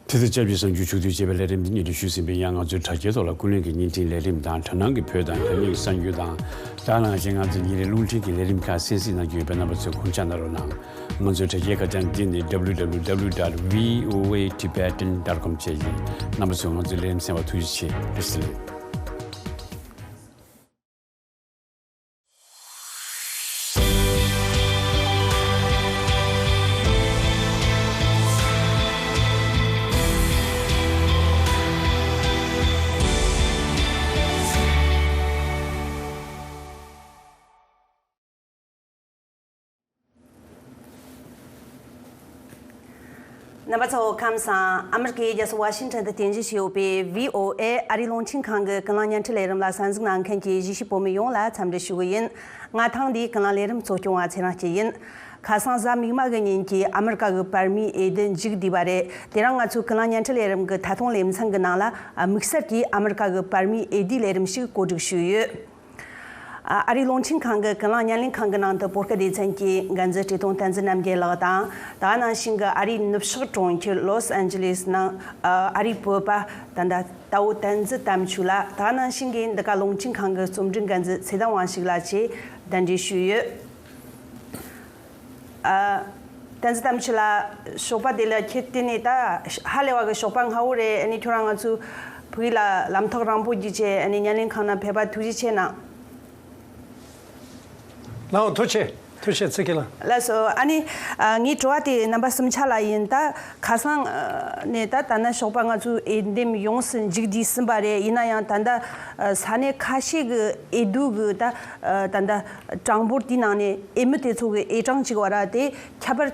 དེ་དང་ཆབས་ཅིག་གསར་འགྱུར་ཕྱོགས་བསྡུས་ཅེས་པའི་ལས་རིམ་འདི་སྙན་སྒྲོན་ཞུས་ཟིན་པའི་ཡང་། ང་ཚོའི་དྲ་རྒྱའི་ཐོག་ལ་ཀུན་གླེང་གི་བརྙན་འཕྲིན་ལས་རིམ་དང་། དོ་སྣང་གི་བོད་དང་རྒྱ་མིའི་གསར་འགྱུར་དང་། དེ་ནང་བཞིན་ང་ཚོའི་ཉིན་རེའི་རླུང་འཕྲིན་གྱི་ལས་རིམ་ཁག་གསན་གཟིགས་གནང་རྒྱུ་ཡོད་པས། རྣམ་པ་ཚོས་དགོངས་འཇགས་གནང་རོགས་གནང་། ང་ཚོའི་དྲ་རྒྱའི་ཁ་བྱང་འདི་ནི་W W W dot V O A Tibetan dot com བཅས་ཡིན། རྣམ་པ་ཚོས་ང་ཚོའི་ལས་རིམ་གསན་པར་ཐུགས་རྗེ་ཆེ། བཀྲ་ཤིས་བདེ་ལེགས། རྣམ་པ་ཚོ་ཁམས་བཟང་། ཨ་མི་རི་ཀའི་རྒྱལ་ས་ཝ་ཤིང་ཊོན་དུ་རྟེན་གཞི་བྱས་ཡོད་པའི་V O A ཨ་རིའི་རླུང་འཕྲིན་ཁང་གི་ཀུན་གླེང་བརྙན་འཕྲིན་ལས་རིམ་ལ་གསན་གཟིགས་གནང་མཁན་གྱི་གཞིས་བྱེས་བོད་མི་ཡོངས་ལ་འཚམས་འདྲི་ཞུ་གི་ཡིན། ང་ཐེངས་འདིའི་ཀུན་གླེང་ལས་རིམ་གཙོ་སྐྱོང་བ་ཚེ་རིང་སྐྱིད་ཡིན། ཁ་སང་གཟའ་མིག་དམར་གྱི་ཉིན་གྱི་ཨ་མི་རི་ཀ་གི་བར་མིའི་འོས་བསྡུ་མཇུག་བསྡུས་པ་རེད། དེ་རིང་ང་ཚོའི་ཀུན་གླེང་བརྙན་འཕྲིན་ལས་རིམ་གྱི་ཐད་གཏོང་ལེ་ཚན་གྱི་ནང་ལ་དམིགས་བསལ་གྱིས་ཨ་མི་རི་ཀ་གི་བར་མིའི་འོས་བསྡུའི་ལས་རིམ་ཞིག་གོ་སྒྲིག་ཞུས་ཡོད། ཨ་རིའི་རླུང་འཕྲིན་ཁང་གི་ཀུན་གླེང་བརྙན་ལེན་ཁང་གི་ནང་དུ་བོད་སྐད་སྡེ་ཚན་གྱི་འགན་འཛིན་བཀྲས་མཐོང་བསྟན་འཛིན་རྣམ་རྒྱལ་ལགས་དང་། དེ་ནང་བཞིན་གྱི་ཨ་རིའི་ནུབ་ཕྱོགས་གྲོང་ཁྱེར་ལོས་ཨན་ཇི་ལེས་ནང་ཨ་རིའི་བོད་པ་ད་ལྟ་དྭ་བོ་བསྟན་འཛིན་དམ་ཆོས་ལགས། དེ་ནང་བཞིན་གྱི་འདི་ག་རླུང་འཕྲིན་ཁང་གི་རྩོམ་སྒྲིག་འགན་འཛིན་ཚེ་བརྟན་དབང་ཕྱུག་ལགས་བཅས་གདན་འདྲེན་ཞུས་ཡོད། ཨ། བསྟན་འཛིན་དམ་ཆོས་ལགས། ཞོགས་པ་དེ་ལ་ཁྱེད་བལྟས་ནས་ད་ཧ་ལས་པ་གི་ཞོགས་པ་སྔ་པོ་རེད། ཨ་ནི་ཁྱོད་རང་ང་ཚོའི་བོད་ཡིག་ལ་ལམ་ཐག་རིང་པོ་བརྒྱུད་བྱས་ཨ་ནི་བརྙན་ལེན་ཁང་ནང་ཕེབས་པ་ཐུགས་རྗེ་ཆེ་གནང་། ལགས་འོ། ཐུགས་རྗེ་ཆེ། ཐུགས་རྗེ་ཆེ། ཚེ་སྐྱིད་ལགས། ལགས་སོ། ཨ་ནི་ཨ་ངའི་དྲི་བ་དེ་རྣམ་པ་གསུམ་ཆ་ལ་ཡིན། ད་ཁ་སང་ཨ་ནས་ད་ད་ནི་ཞོགས་པ་ང་ཚོའི་འོས་འདེམས་ཡོངས་སུ་མཇུག་བསྡུས་ཟིན་པ་རེད། ཡིན་ན་ཡང་ད་ལྟ་ཨ་ས་གནས་ཁ་ཤས་ཀྱི་འོས་བསྡུ་གི་ད་ཨ་ད་ལྟ་གྲངས་འབོར་དེའི་ནང་ནས་འོས་མི་དེ་ཚོ་གི་འོས་གྲངས་གཅིག་བར་དེ་ཁྱད་པར་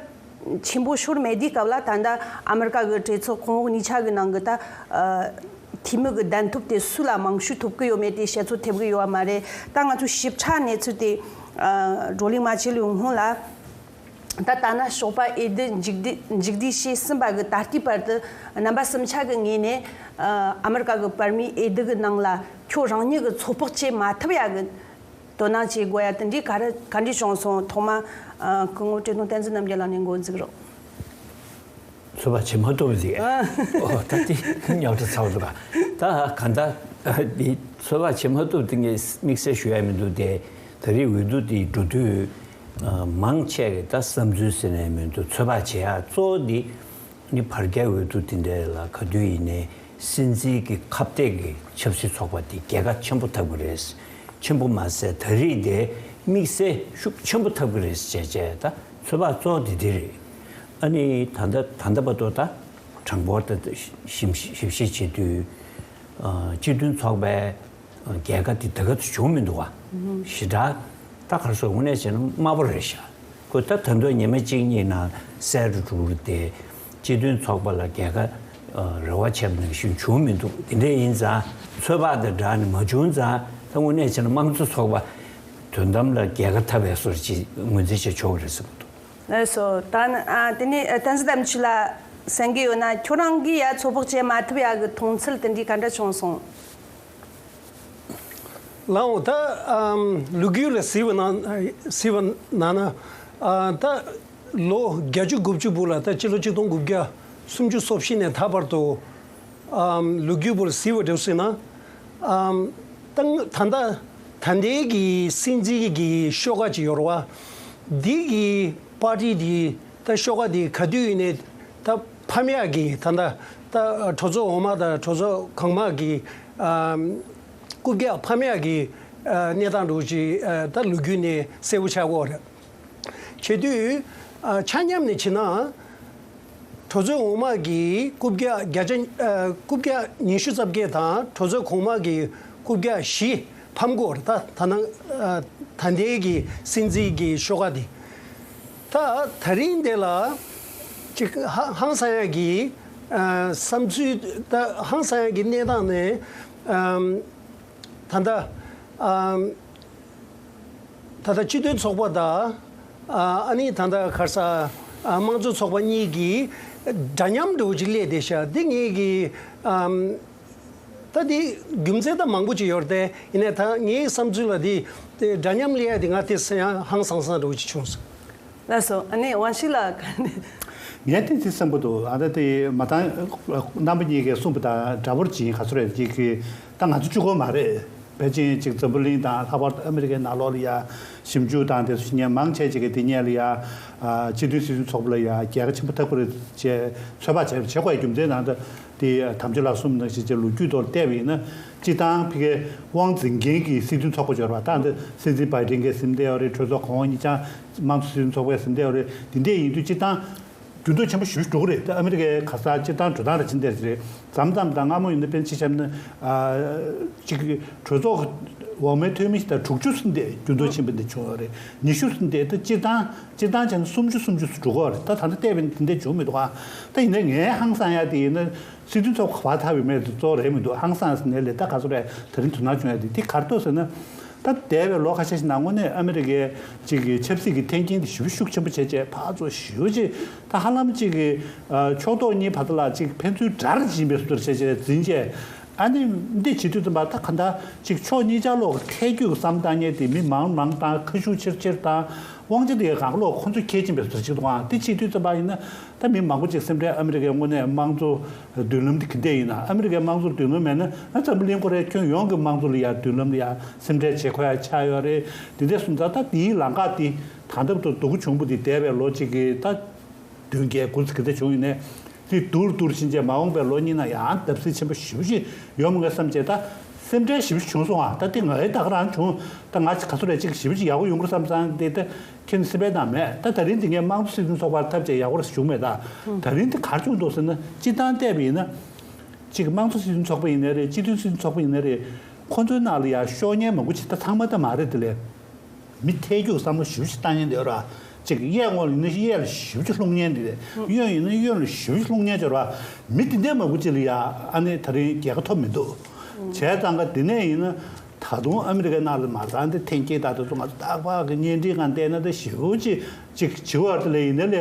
ཆེན་པོ་ཤོར་མེད་དུས་སྐབས་ལ། ད་ལྟ་ཨ་མི་རི་ཀ་གི་གྲོས་ཚོགས་གོང་འོག་གཉིས་ཆ་གི་ནང་གི་ད་ཨ་འཐུས་མི་གི་གདན་ཐོབ་དེ་སུ་ལ་མང་ཤོས་ཐོབ་གི་ཡོད་མེད་དེ་བཤད་ཚོད་ཐེབས་གི་ཡོད་པ་མ་རེད། ད་ང་ཚོས་ཞིབ་ཕྲ་གནས་ཚུལ་དེ་ཨ་བགྲོ་གླེང་མ་བྱས་ལོའི་སྔོན་ལ། ད་ལྟ་ན་ཞོགས་པ་འོས་བསྡུ་མཇུག་བསྡུ་མཇུག་བསྡུ་བྱས་ཟིན་པ་གི་ད་ལྟའི་བར་དུ་རྣམ་པ་གསུམ་ཆ་གི་ངོས་ནས་ཨ་ཨ་མི་རི་ཀ་གི་བར་མིའི་འོས་བསྡུ་གི་ནང་ལ་ཁྱོད་རང་ཉིད་གི་ཚོད་དཔག་བྱེད་མ་ཐུབ་ཡ་གི་དོ་སྣང་བྱེད་དགོས་ཡ་དེ་འདྲའི་ག་རེ་ག་འདྲ་བྱུང་སོང་། ཐོག་མ་ཨ་སྐུ་ངོ་བཀྲས་མཐོང་བསྟན་འཛིན་རྣམ་རྒྱལ་ལགས་ནས་འགོ་འཛུགས་རོགས། ཚོད་དཔག་བྱེད་མ་ཐུབ་པ་དེ། ཨ། ཨོ་ད་དེ་རྙོག་དྲ་ཚ་བོ་འདུག་ག་ད་ག་ད་འདི་ཚོད་དཔག་བྱེད་མ་ཐུབ་དེ་ངས་དམིགས་བསལ་ཞུ་ཡ་མི་འདུག་སྟེ། ད་རེས་འོས་བསྡུ་དེ་འགྲོ་དུས་ཨ་མང་ཆེ་གི་ད་བསམ་ཚུལ་ཟེར་ནས་མི་འདུག་ཚོད་དཔག་བྱེད་ཡ་གཙོ་བོ་འདི། ནི་བར་བརྒལ་འོས་བསྡུ་དེ་འདྲ་ལ་ག་དུས་ཡིན་ནའི་སྲིད་འཛིན་གྱི་ཁ་གཏད་ཀྱི་ཆབ་སྲིད་ཚོགས་པ་དེ་རྒྱལ་ཁ་ཆེན་པོ་ཐོབ་ཀྱི་རེད། ཆེན་པོ་མ་ཟད་ད་རེས་དེ་དམིགས་བསལ་ཤུགས་ཆེན་པོ་ཐོབ་ཀྱི་རེད་ཅེས་བྱས་ད་ཚོད་དཔག་གཙོ་བོ་དེ་དེ་རེད། ཨ་ནི་ད་ལྟ་ད་ལྟ་བར་དུ་ད་གྲངས་འབོར་ད་ཞིབ་ཞིབ་བཤེར་བྱེད་དུས་སྤྱི་མཐུན་ཚོགས་པའི་རྒྱལ་ཁ་དེ་ད་ག་ཚོད་བྱུང་མི་འདུག་བ། ཞེ་དྲག་ད་ག་རེ་ཟེར་དངོས་གནས་བྱས་ན་དམའ་པོ་རེད་ཤག་ཁོ་ད་ད་དུང་ཉི་མ་གཅིག་གཉིས་ནང་གསལ་རུ་འགྲོ་གི་རེད་དེ། སྤྱི་མཐུན་ཚོགས་པ་ལ་རྒྱལ་ཁ་རེ་བ་བྱས་པ་ནང་བཞིན་བྱུང་མི་འདུག་དེ་འདྲ་ཡིན་ཙང་ཚོད་དཔག་དང་སྦྲགས་ནས་མ་བྱུང་ཙང་ད་དངོས་གནས་བྱས་ན་དམངས་གཙོ་ཚོགས་པ་དོན་དམ་ལ་རྒྱལ་ཁ་ཐོབ་པའི་བཟོ་འདྲ་ཅིག་ངོས་འཛིན་བྱས་ཆོག་གི་རེད་བསམ་གྱི་འདུག་ལགས་སོ། ད་ནི་ཨ་དེ་ནས་ཨ་བསྟན་འཛིན་དམ་ཆོས་ལགས་གསན་གྱི་ཡོད་ན་ཁྱོད་རང་གིས་ཡ་ཚོད་དཔག་བྱེད་མ་ཐུབ་ཡ་གི་མཐོང་ཚུལ་དེ་འདྲའི་ག་འདྲ་བྱུང་སོང་། ལགས་འོང་ད་ཨམ་ལོ་རྒྱུས་ལ་གཟིགས་པ་ན་གཟིགས་པ་ན་ན་ཨ་ད་ལོ་བརྒྱད་ཅུ་དགུ་བཅུ་བར་ལ་ད་སྤྱི་ལོ་ཆིག་སྟོང་དགུ་བརྒྱ་སུམ་ཅུ་སོ་བཞི་ནས་ད་བར་དུ་ཨམ་ལོ་རྒྱུས་བར་གཟིགས་པ་འདྲ་ཟེར་ན་ཨམ་ད་ད་ལྟ་ད་ལྟའི་གི་སྲིད་འཛིན་གྱི་ཤོག་ཁག་ཅིག་ཡོད་རེད་བ། འདི་གི་པར་ཊི་འདི་ད་ཤོག་ཁག་འདི་ག་དུས་ཡིན་ནའི་ད་ཕམ་ཡག་གི་ད་ལྟ་ད་གྲོས་ཚོགས་འོག་མ་དང་གྲོས་ཚོགས་གོང་མ་གི་ཨམ་རྐུབ་བཀྱག་ཕམ་ཡག་གི་ཨ་གནས་སྟངས་འདྲ་བོ་ཅིག་ཨ་ད་ལོ་རྒྱུས་ནས་གསལ་པོ་ཆགས་ཀྱི་ཡོད་རེད། བྱེད་དུས་ཨ་ཆ་མཉམ་ནས་བྱེད་ན། གྲོས་ཚོགས་འོག་མ་གི་རྐུབ་བཀྱག་བརྒྱ་ཆ་ཨ་རྐུབ་བཀྱག་ཉི་ཤུ་རྩ་བརྒྱད་དང་གྲོས་ཚོགས་གོང་མ་གི་རྐུབ་བཀྱག་བཞི་ཕམ་དགོས་རེད། ད་ད་ནང་ཨ་ད་ལྟའི་གི་སྲིད་འཛིན་གྱི་ཤོག་ཁག་འདི་ད་ད་རིང་འདི་ལ་ཅིག་ཧ་ཧང་སང་ཡག་གི་ཨ་བསམ་ཚུལ་ད་ཧང་སང་ཡག་གི་གནས་སྟངས་ནས་ཨམ་ད་ལྟ་ཨམ། ད་ལྟ་སྤྱི་མཐུན་ཚོགས་པ་དང་ཨ་ཨ་ནི་ད་ལྟ་ག་རེ་ཟེར་ཨ་དམངས་གཙོ་ཚོགས་པ་གཉིས་ཀྱི་འདྲ་མཉམ་འདྲ་བོ་ཅིག་སླེབས་བསྡད་ཤག་འདི་ངེད་ཀྱི་ཨམ་ད་འདི་རྒྱུ་མཚན་ད་མང་པོ་ཅིག་ཡོད་རེད་དེ། ཡིན་ནའི་ད་ངའི་བསམ་ཚུལ་ལ་འདི་འདི་འདྲ་མཉམ་སླེབས་ཡ་འདི་ང་དེ་སེ་ཡང་ཧང་སང་སང་འདྲ་བོ་ཅིག་བྱུང་སོང་། ལགས་སོ། ཨ་ནི་དབང་ཕྱུག་ལགས་ག་ནས། ངས་ཏན་ཏན་བསམ་པ་འདུག་ཨ་ད་དེ་མ་དང་རྣམ་པ་གཉིས་ཀས་གསུངས་པ་དང་འདྲ་པོར་བྱིན་ག་ཚོད་རེད་ཅིག་གི་ད་ང་ཚོ་གཅིག་པོ་མ་རེད། ཕལ་ཆེར་ཅིག་འཛམ་བུ་གླིང་དང་ལྷག་པར་དུ་ཨ་མི་རི་ཀའི་ནང་ལོགས་ལ་ཡ་ཞིབ་འཇུག་དང་དེ་ཚོ་བྱེད་མཁན་མང་ཆེ་ཅིག་གིས་དེ་སྔོན་ལ་ཡ་ཨ་སྤྱི་མཐུན་སྲིད་དོན་ཚོགས་པ་ལ་ཡ་རྒྱལ་ཁ་ཆེན་པོ་ཐོབ་ཀྱི་རེད་ཅེས་ཚོད་དཔག་བྱས་བྱེད་དགོས་ཡ་རྒྱུ་མཚན་ནང་དུ། དེ་དམ་ཆོས་ལགས་གསུངས་ནང་བཞིན་ཅིག་ལོ་རྒྱུས་ཐོག་བལྟས་པ་ཡིན་ན་སྤྱིར་བཏང་ཕ་གིའི་དབང་འཛིན་མཁན་གྱི་སྲིད་དོན་ཚོགས་པ་འབྱོར་བ་དང་དེ་སྲིད་འཛིན་བྷའི་ཌེན་གྱིས་ཟིན་བསྡད་ཡོད་རེད། གྲོས་ཚོགས་གོང་འོག་གཉིས་ཆ་དམངས་གཙོ་སྲིད་དོན་ཚོགས་པས་ཟིན་བསྡད་ཡོད་རེད། དེ་འདྲས་ཡིན་དུས་སྤྱིར་བཏང་འགྱུར་ལྡོག་ཆེན་པོ་ཞེ་པོ་ཅིག་འགྲོ་གི་རེད། ད་ཨ་མི་རི་ཀའི་ག་ས་སྤྱིར་བཏང་འགྲོ་སྟངས་ལ་ཕྱིན་བསྡད་རེད། མཚམས་མཚམས་དང་སྔ་མོ་ཡིན་ན་དཔེར་ན་ཅིག་བཤད་ན་ཨ་ཅིག་གྲོས་ཚོགས་འོག་མའི་འཐུས་མི་ཞིག་དང་དྲུག་ཅུ་ཟིན་བསྡད་འགྱུར་ལྡོག་ཆེན་པོ་འདི་བྱུང་ཡོད་རེད། ཉི་ཤུ་ཟིན་བསྡད་ད་སྤྱིར་བཏང་སྤྱིར་བཏང་བྱས་ན་སུམ་ཅུ་སུམ་ཅུ་ཙམ་འགྲོ་གི་ཡོད་རེད། ད་ད་ལྟ་བལྟས་པ་ཡིན་ན་དེ་འདྲས་བྱུང་མི་འདུག་ཨ། ད་ཡིན་ན་ངའི་ཧང་སང་ཡ་དེ་ཡིན་ན། སྲིད་དོན་ཚོགས་པ་ག་པར་ཐར་བའི་མེད་དུ་གཙོ་བོ་རེད་མི་འདུག་ཧང་སང་ཟེར་ནའི་ལས་ད་ག་ཚོད་རེད། ད་རིང་དོ་སྣང་བྱུང་ཡ་དེ་དེ་ག་རེ་འདུག་ཟེར་ན། ད་འདས་པའི་ལོ་ཁ་ཤས་ཤིག་ནང་དངོས་གནས་ཨ་མི་རི་ཀའི་ཅིག་གི་ཆབ་སྲིད་ཀྱི་འཐེན་འཁྱེར་དེ་ཞེ་པོ་ཤུགས་ཆེན་པོ་བྱས་བྱས་ཕར་ཚུར་ཞེ་པོ་ཅིག་ད་ཧ་ལམ་ཅིག་གི་ཕྱོགས་གཏོགས་གཉིས་བར་དུ་ལ་ཅིག་ཕན་ཚུན་དགྲར་འཛིན་པའི་བཟོ་འདྲ་བྱས་བྱས་འཛིན་བྱས། ཨ་ནི་འདི་བྱེད་དུས་ཙམ་པ་ད་ག་འདྲ་ཅིག་ཕྱོགས་གཉིས་ཆ་ལོག་ཐལ་འགྱུར་བསམ་བཏང་མཁན་དེ་མི་མང་མང་དང་ཁ་ཤུགས་ཆེར་ཆེར་དང་དབང་ཆ་དེ་གང་ལོག་ཁོ་ཚོས་ཁྱེར་ཕྱིན་པའི་བཟོ་འདྲ་ཅིག་འདུག་ཨང་། དེ་བྱེད་དུས་ཙམ་པ་ཡིན་ན། ད་མི་མང་པོ་ཅིག་སེམས་ཁྲལ་ཨ་མི་རི་ཀའི་དངོས་གནས་དམངས་གཙོ་མདུན་ལམ་དེ་ག་འདྲས་ཡིན་ན། ཨ་མི་རི་ཀའི་དམངས་གཙོར་མདུན་ལམ་མེད་ན་ང་འཛམ་བུ་གླིང་ཁོ་རའི་ཁྱོན་ཡོངས་ཀྱི་དམངས་གཙོ་ལ་ཡ་མདུན་ལམ་ལ་ཡ་སེམས་ཁྲལ་བྱེད་དགོས་ཡ་ཆགས་ཡོད་རེད། དེ་འདྲས་སོང་ཙང་ད་དེའི་ལམ་ཁ་དེ་ད་ལྟ་བར་དུ་སྡུག་གུ་བྱུང་པོ་དེ་འདས་པའི་ལོ་གཅིག་གི་ད་བདུན་བརྒྱད་དགུ་ཙམ་ག་འདྲས་བྱུང་ཡིན་ནའི་དེ་སྡུག་རུ་སྡུག་རུ་ཕྱིན་རྗེས་མ་འོངས་པའི་ལོ་གཉིས་ནང་ཡང་བརྡབ་གསིག་ཆེན་པོ་ཞེ་པོ་ཅིག་ཡོང་མི་འགའ་བསམ་བྱས་ད་སེམས་ཁྲལ་ཞེ་པོ་ཅིག་བྱུང་སོང་ཨ། ད་དེ་ང་ཡི་ད་ག་རང་བྱུང་ད་ང་ག་ཚོད་རེད་ཅིག་ཞེ་པོ་ཅིག་ཡག་པོ་ཡོང་གི་རེད་བསམ་བསམ་དེ་ད། ཁྱེད་ནི་སི་པན་དང་མེད། ད་ད་རིང་འདི་ངས་དམངས་གཙོ་སྲིད་དོན་ཚོགས་པར་ཐབས་ཅིག་ཡག་པོ་རེད་བྱུང་མེད་ད། ད་རིང་འདི་ག་རེ་བྱུང་འདུག་ཟེར་ན་སྤྱིར་བཏང་བལྟས་པ་ཡིན་ན། གཅིག་དམངས་གཙོ་སྲིད་དོན་ཚོགས་པ་ཡིན་ནའི་རེད། སྤྱི་མཐུན་སྲིད་དོན་ཚོགས་པ་ཡིན་ནའི་རེད། ཁོ་ཚོའི་ནང་ལ་ཡང་ཤོར་མཁན་མང་པོ་ཅིག་ད་ཚང་མ་ད་མ་རེད་དེ་ལས། མི་ཐལ་འགྱུར་བསམ་བློ་ཞེ་པོ་ཅིག་བཏང་མཁན་དེ་ཡོད་ར། གཅིག་གཡས་ངོས་ལ་ཡིན་ན་གཡས་ལ་ཞེ་པོ་ཅིག་ལྷུང་མཁན་དེ་རེད། གཡོན་ཡིན་ན་གཡོན་ལ་ཞེ་པོ་ཅིག་ལྷུང་མཁན་ཅིག་ཡོད་ར། མི་དེ་འདྲའི་མང་པོ་ཅིག་ལ་ཡང་ཨ་ནི་ད་རིང་རྒྱལ་ཁ་ཐོབ་མི་འདུག་བྱས་ཙང་ག་དེ་ནས་ཡིན་ན། ད་དུང་ཨ་མི་རི་ཀའི་ནང་ལ་མ་རྩ་འདི་འཐེན་འཁྱེར་དང་དེ་ཚོ་ང་ཚོ་རྟག་པར་གི་བརྙན་འཕྲིན་སྒང་བལྟས་ན་ད་ཞེ་པོ་ཅིག་ཅིག་བྱེད་པ་དེ་ལས་ཡིན་ན་ལས་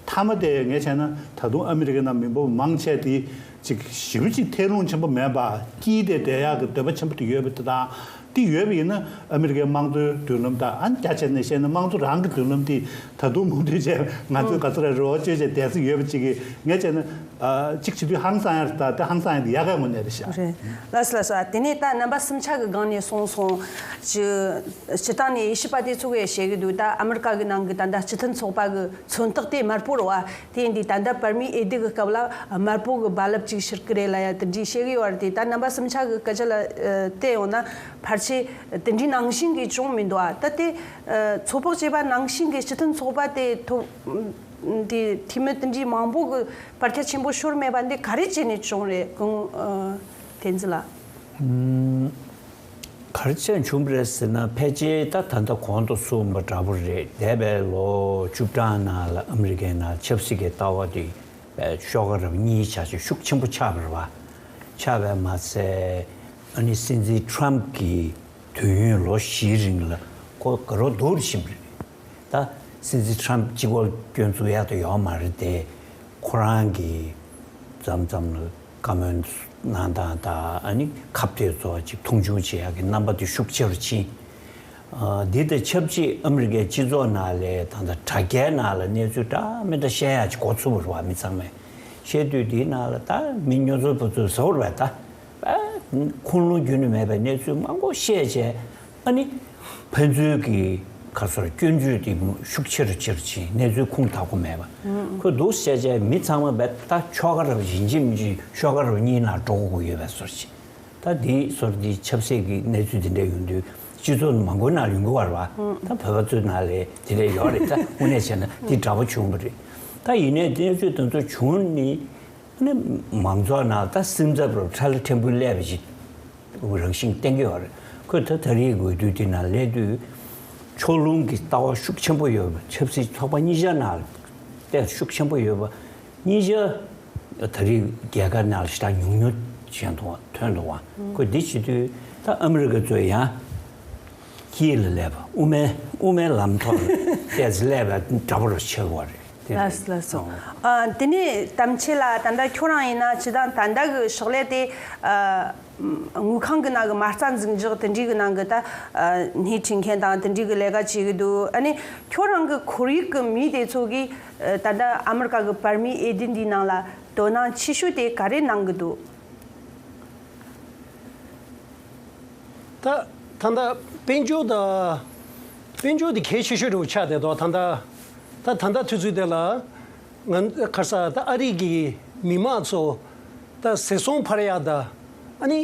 མཐའ་མ་དེ་ངས་བྱས་ན་ད་དུང་ཨ་མི་རི་ཀའི་ནང་མི་འབོར་མང་ཆེ་དེ་ཅིག་ཞེ་པོ་ཅིག་ཐལ་རླུང་ཆེན་པོ་མེད་པ་དཀྱིལ་དེ་བསྡད་ཡག་གི་འདོད་པ་ཆེན་པོ་དེ་ཡོད་པ་དེ་དང་དེ་ཡོད་པ་ཡིན་ན་ཨ་མི་རི་ཀའི་དམངས་གཙོའི་མདུན་ལམ་དང་ཨ་ནི་རྒྱ་ཆེ་ནས་བཤད་ན་དམངས་གཙོ་རང་གི་མདུན་ལམ་དེ་ད་དུང་མུ་མཐུད་བྱས་ང་ཚོས་ག་ཚོད་རེ་རེ་བ་བཅོལ་བྱས་བསྡད་ས་ཡོད་པ་ཅིག་གིས་ངས་བྱས་ན། ཨ་གཅིག་བྱེད་དུས་ཧང་སང་ཡ་རེད། ད་དེ་ཧང་སང་ཡ་དེ་ཡག་ག་དངོས་གནས་རེད་ཤག་རེད། ལགས་སོ་ལགས་སོ། དེ་ནས་ད་རྣམ་པ་གསུམ་ཆ་གི་སྒང་ནས་གསུངས་སོང་། སྤྱི་སྤྱི་བཏང་ནས་དབྱེ་ཞིབ་པ་དེ་ཚོ་གིས་བཤད་གི་འདུག་ད་ཨ་མི་རི་ཀ་གི་ནང་གི་ད་ལྟ་སྤྱི་མཐུན་ཚོགས་པ་གི་མཚོན་རྟགས་དེ་དམར་པོ་རེད་བ། དེ་ཡིན་དུས་ད་ལྟ་བར་མིའི་འོས་བསྡུ་གི་སྐབས་ལ་དམར་པོ་གི་རྦ་རླབས་ཅིག་ཤར་གི་རེད་ལབ་ཡ་དེ་འདྲའི་བཤད་གི་ཡོད་རེད། དེ་ད་རྣམ་པ་གསུམ་ཆ་གི་སྐད་ཆ་ལ་ཨ་བལྟས་ཡོང་ན་ཕལ་ཆེར་དེ་འདྲའི་ནང་བཞིན་གྱི་བྱུང་མི་འདུག་ཨ་ད་དེ་ཨ་ཚོད་དཔག་བྱས་པ་ནང་བཞིན་གྱི་སྤྱི་མཐུན་ཚོགས་པ་དེ་ཐོབ། དེ་འཐུས་མི་དེ་འདྲའི་མང་པོ་གི་བར་ཁྱད་ཆེན་པོ་ཤོར་མེད་པ་འདི་ག་རེ་བྱས་ནས་བྱུང་རེད། གོང་ཨ་བསྟན་འཛིན་ལགས། ཨུམ། ག་རེ་བྱས་བྱུང་བ་རེད་ཟེར་ན། ཕལ་ཆེར་ད་ད་ལྟ་གོང་དུ་གསུངས་པ་འདྲ་པོ་རེད། འདས་པའི་ལོ་བཅུ་གྲངས་ནང་ལ་ཨ་མི་རི་ཀའི་ནང་ཆབ་སྲིད་ཀྱི་ལྟ་བ་དེ་ཤོག་ཁ་རབ་གཉིས་བྱས་ཤུགས་ཆེན་པོ་ཆགས་པ་རེད་བ། ཆགས་པས་མ་ཚད་ཨ་ནི་སྲིད་འཛིན་ཊམ་གྱི་དུས་ཡུན་ལོ་བཞིའི་རིང་ལ་ཁོ་དགའ་རབ་སྡུག་རུ་ཕྱིན་པ་རེད། ད་སྲིད་འཛིན་ཊམ་གཅིག་པོ་སྐྱོན་འཛུགས་ཡག་ཏུ་ཡོད་མ་རེད་དེ། ཁོ་རང་གི་མཚམས་མཚམས་ལ་བཀའ་མོལ་གནང་སྟངས་དང་ཨ་ནི་ཁ་གཏད་ཚོ་ཅིག་མཐོང་ཆུང་བྱེད་ཡག་གི་རྣམ་པ་དེ་ཤུགས་ཆེ་རུ་ཕྱིན། ཨ་འདི་དང་ཆབས་ཅིག་ཨ་མི་རི་ཀའི་སྤྱི་ཚོགས་ནང་ལ་ད་ལྟ་དྲ་རྒྱའི་ནང་ལ་གནས་ཚུལ་འདྲ་མི་འདྲ་བཤད་ཡག་ཅིག་འགོ་ཚུགས་པ་རེད་བ། མི་ཚང་མས་བཤད་དུས་དེའི་ནང་ལ་ད་མི་ཉོ་ཚོང་པ་ཚོས་ཟེར་བ་རེད་བ། ད་ཨ་ཁུངས་ལུང་རྒྱུན་ནས་མེད་པའི་གནས་ཚུལ་མང་པོ་བཤད་བྱས། ཨ་ནི་ཕན་ཚུན་གྱི་ག་རེ་ཟེར་སྐྱོན་བརྗོད་དེ་ཤུགས་ཆེ་རུ་ཆེ་རུ་ཕྱིན། གནས་ཚུལ་ཁུངས་དག་པོ་མེད་པ། ཁོས་འདུག་བཤད་བྱས་མི་ཚང་མ་བས་ད་ཤོག་ཁ་རབ་ཡིན་གཅིག་མིན་གཅིག་ཤོག་ཁ་རབ་གཉིས་ནང་འགྲོ་དགོས་ཀྱི་ཡོད་པའི་བཟོ་འདྲ་ཅིག་ད་འདི་བཟོ་འདྲ་འདི་ཆབ་སྲིད་ཀྱི་གནས་ཚུལ་འདི་འདྲ་ཡོང་དུས་སྤྱི་ཚོགས་མང་པོའི་ནང་ཡོང་གི་ཡོད་རེད་བ། ད་བོད་པ་ཚོའི་ནང་ལ་དེ་འདྲ་ཡོད་རེད། ད་དངོས་གནས་བྱས་ན་འདི་འདྲ་པོ་བྱུང་བ་རེད། ད་ཡིན་ནའི་གནས་ཚུལ་དེ་ཚོ་བྱུང་ནི། ཨ་ནི་མང་ཚོགས་ནང་ད་སེམས་འཚབ་རུ་ཁྲ་ལ་ཕྲན་བུ་སླེབས་པ་ཞིག་རང་བཞིན་བསྟན་གྱི་ཡོད་རེད། ཁོས་ད་ད་རེས་འོས་བསྡུ་དེ་ནང་སླེབས་དུས་ཕྱོགས་ལྷུང་གི་ལྟ་བ་ཤུགས་ཆེན་པོ་ཡོད་པ། ཆབ་སྲིད་ཚོགས་པ་གཉིས་ཆ་ནང་ལ་ཏོག་ཙམ་ཤུགས་ཆེན་པོ་ཡོད་པ་གཉིས་ཆ་ད་རེས་རྒྱལ་ཁབ་ནང་ལ་ཞེ་དྲག་ཉུང་ཉུང་བྱས་འདུག་བ། ཐོན་འདུག་བ། ཁོས་འདི་བྱེད་དུས་ད་ཨ་མི་རི་ཀ་ཚོས་ཡང་། དཀྱིལ་ལ་སླེབས་པ། དབུ་མའི་དབུ་མའི་ལམ་ཐོག་ལ་ཏོག་ཙམ་སླེབས་པ་འདྲ་པོ་རུ་ཆགས་པ་རེད། དེ་ལགས་སོ་ལགས་སོ། ཨ་དེ་ནས་གཏམ་འཆལ་ལ་ད་ལྟ་ཁྱོད་རང་ཡིན་ན་སྤྱིར་བཏང་ད་ལྟ་གི་ཕྱག་ལས་དེ་ཨ་དངུལ་ཁང་གི་ནང་གི་མ་རྩ་འཛུགས་འཇོག་དེ་འདྲའི་གི་ནང་གི་ད་ཨ་སྣེ་ཁྲིད་མཁན་དང་དེ་འདྲའི་གི་ལས་ཀ་བྱེད་གི་འདུག་ཨ་ནི་ཁྱོད་རང་གི་ཁོར་ཡུག་གི་མི་དེ་ཚོ་གིས་ཨ་ད་ལྟ་ཨ་མི་རི་ཀ་གི་བར་མིའི་འོས་བསྡུ་འདིའི་ནང་ལ་དོ་སྣང་ཆེ་ཤོས་དེ་ག་རེ་གནང་གི་འདུག་ད་ད་ལྟ་དཔལ་འབྱོར་དང་། དཔལ་འབྱོར་དེ་གལ་ཆེ་ཤོས་འདྲ་པོ་ཆགས་བསྡད་འདུག་ད་ལྟ་ད་ད་ལྟ་དུས་ཚོད་དེ་ལ་ང་ཁ་སང་ད་ཨ་རི་གི་མི་མང་ཚོ་ད་ཟས་སོང་འཕར་ཡག་དང་། ཨ་ནི་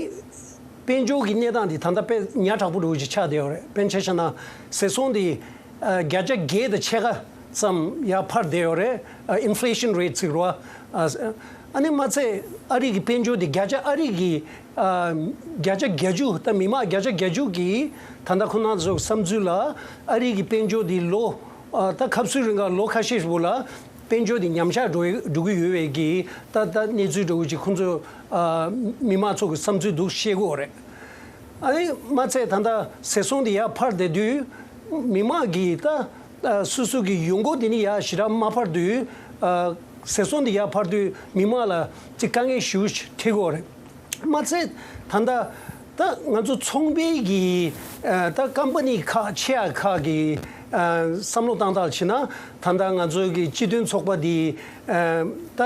དཔལ་འབྱོར་གྱི་གནས་སྟངས་དེ་ད་ལྟ་དཔེ་ཉག་ཕྲ་པོ་འདྲ་པོ་ཅིག་ཆགས་བསྡད་ཡོད་རེད། དཔེར་ན་ཆ་བཞག་ན་ཟས་སོང་དེ་ཨ་བརྒྱ་ཆ་བརྒྱད་དང་ཕྱེད་ཀ་ཙམ་ཡར་འཕར་བསྡད་ཡོད་རེད། ཨ་ཨིན་ཕི་ལེ་ཤན་རེ་ཊི་ཟེར་བ། ཨ་ཨ་ནི་མ་ཚད་ཨ་རི་གི་དཔལ་འབྱོར་དེ་བརྒྱ་ཆ་ཨ་རི་གི་ཨ་བརྒྱ་ཆ་བརྒྱད་ཅུ། ད་མི་མང་བརྒྱ་ཆ་བརྒྱད་ཅུ་གིས་ད་ལྟ་ཁོ་རང་ཚོའི་བསམ་ཚུལ་ལ་ཨ་རི་གི་དཔལ་འབྱོར་དེ་ལོ་ཨ་ད་སྐབས་སུ་རིང་ག་ལོ་ཁ་ཤས་ཤིག་ལ་དཔལ་འབྱོར་དེ་ཉམས་ཆག་འགྲོ་འགྲོ་གི་ཡོད་པའི་གི་ད་ད་གནས་ཚུལ་འདྲ་པོ་ཅིག་ཁོང་ཚོ་ཨ་མི་མང་ཚོ་གི་བསམ་ཚུལ་འདུག་བཤད་ཀྱི་ཡོད་རེད། ཨ་ནི་མ་ཚད་ད་ལྟ་ཟས་སོང་དེ་ཡར་འཕར་བསྡད་དུས་མི་མང་གིས་ད་ཨ་སོ་སོ་གི་ཡོང་སྒོ་དེ་ནི་ཡར་ཞེ་དྲག་མ་འཕར་དུས། ཨ་ཟས་སོང་དེ་ཡར་འཕར་དུས་མི་མང་ལ་ཅིག་དཀའ་ངལ་ཞེ་པོ་ཅིག་འཕྲད་ཀྱི་ཡོད་རེད། མ་ཚད་ད་ལྟ་ད་ང་ཚོ་ཚོང་པའི་གི་ཨ་ད་ཀམ་པ་ནི་ཁག་ཆེ་ཡ་ཁག་གི་ཨ་བསམ་བློ་བཏང་སྟངས་བྱས་ན་ད་ལྟ་ང་ཚོ་གི་སྤྱི་མཐུན་ཚོགས་པ་དེ་ཨ་ད་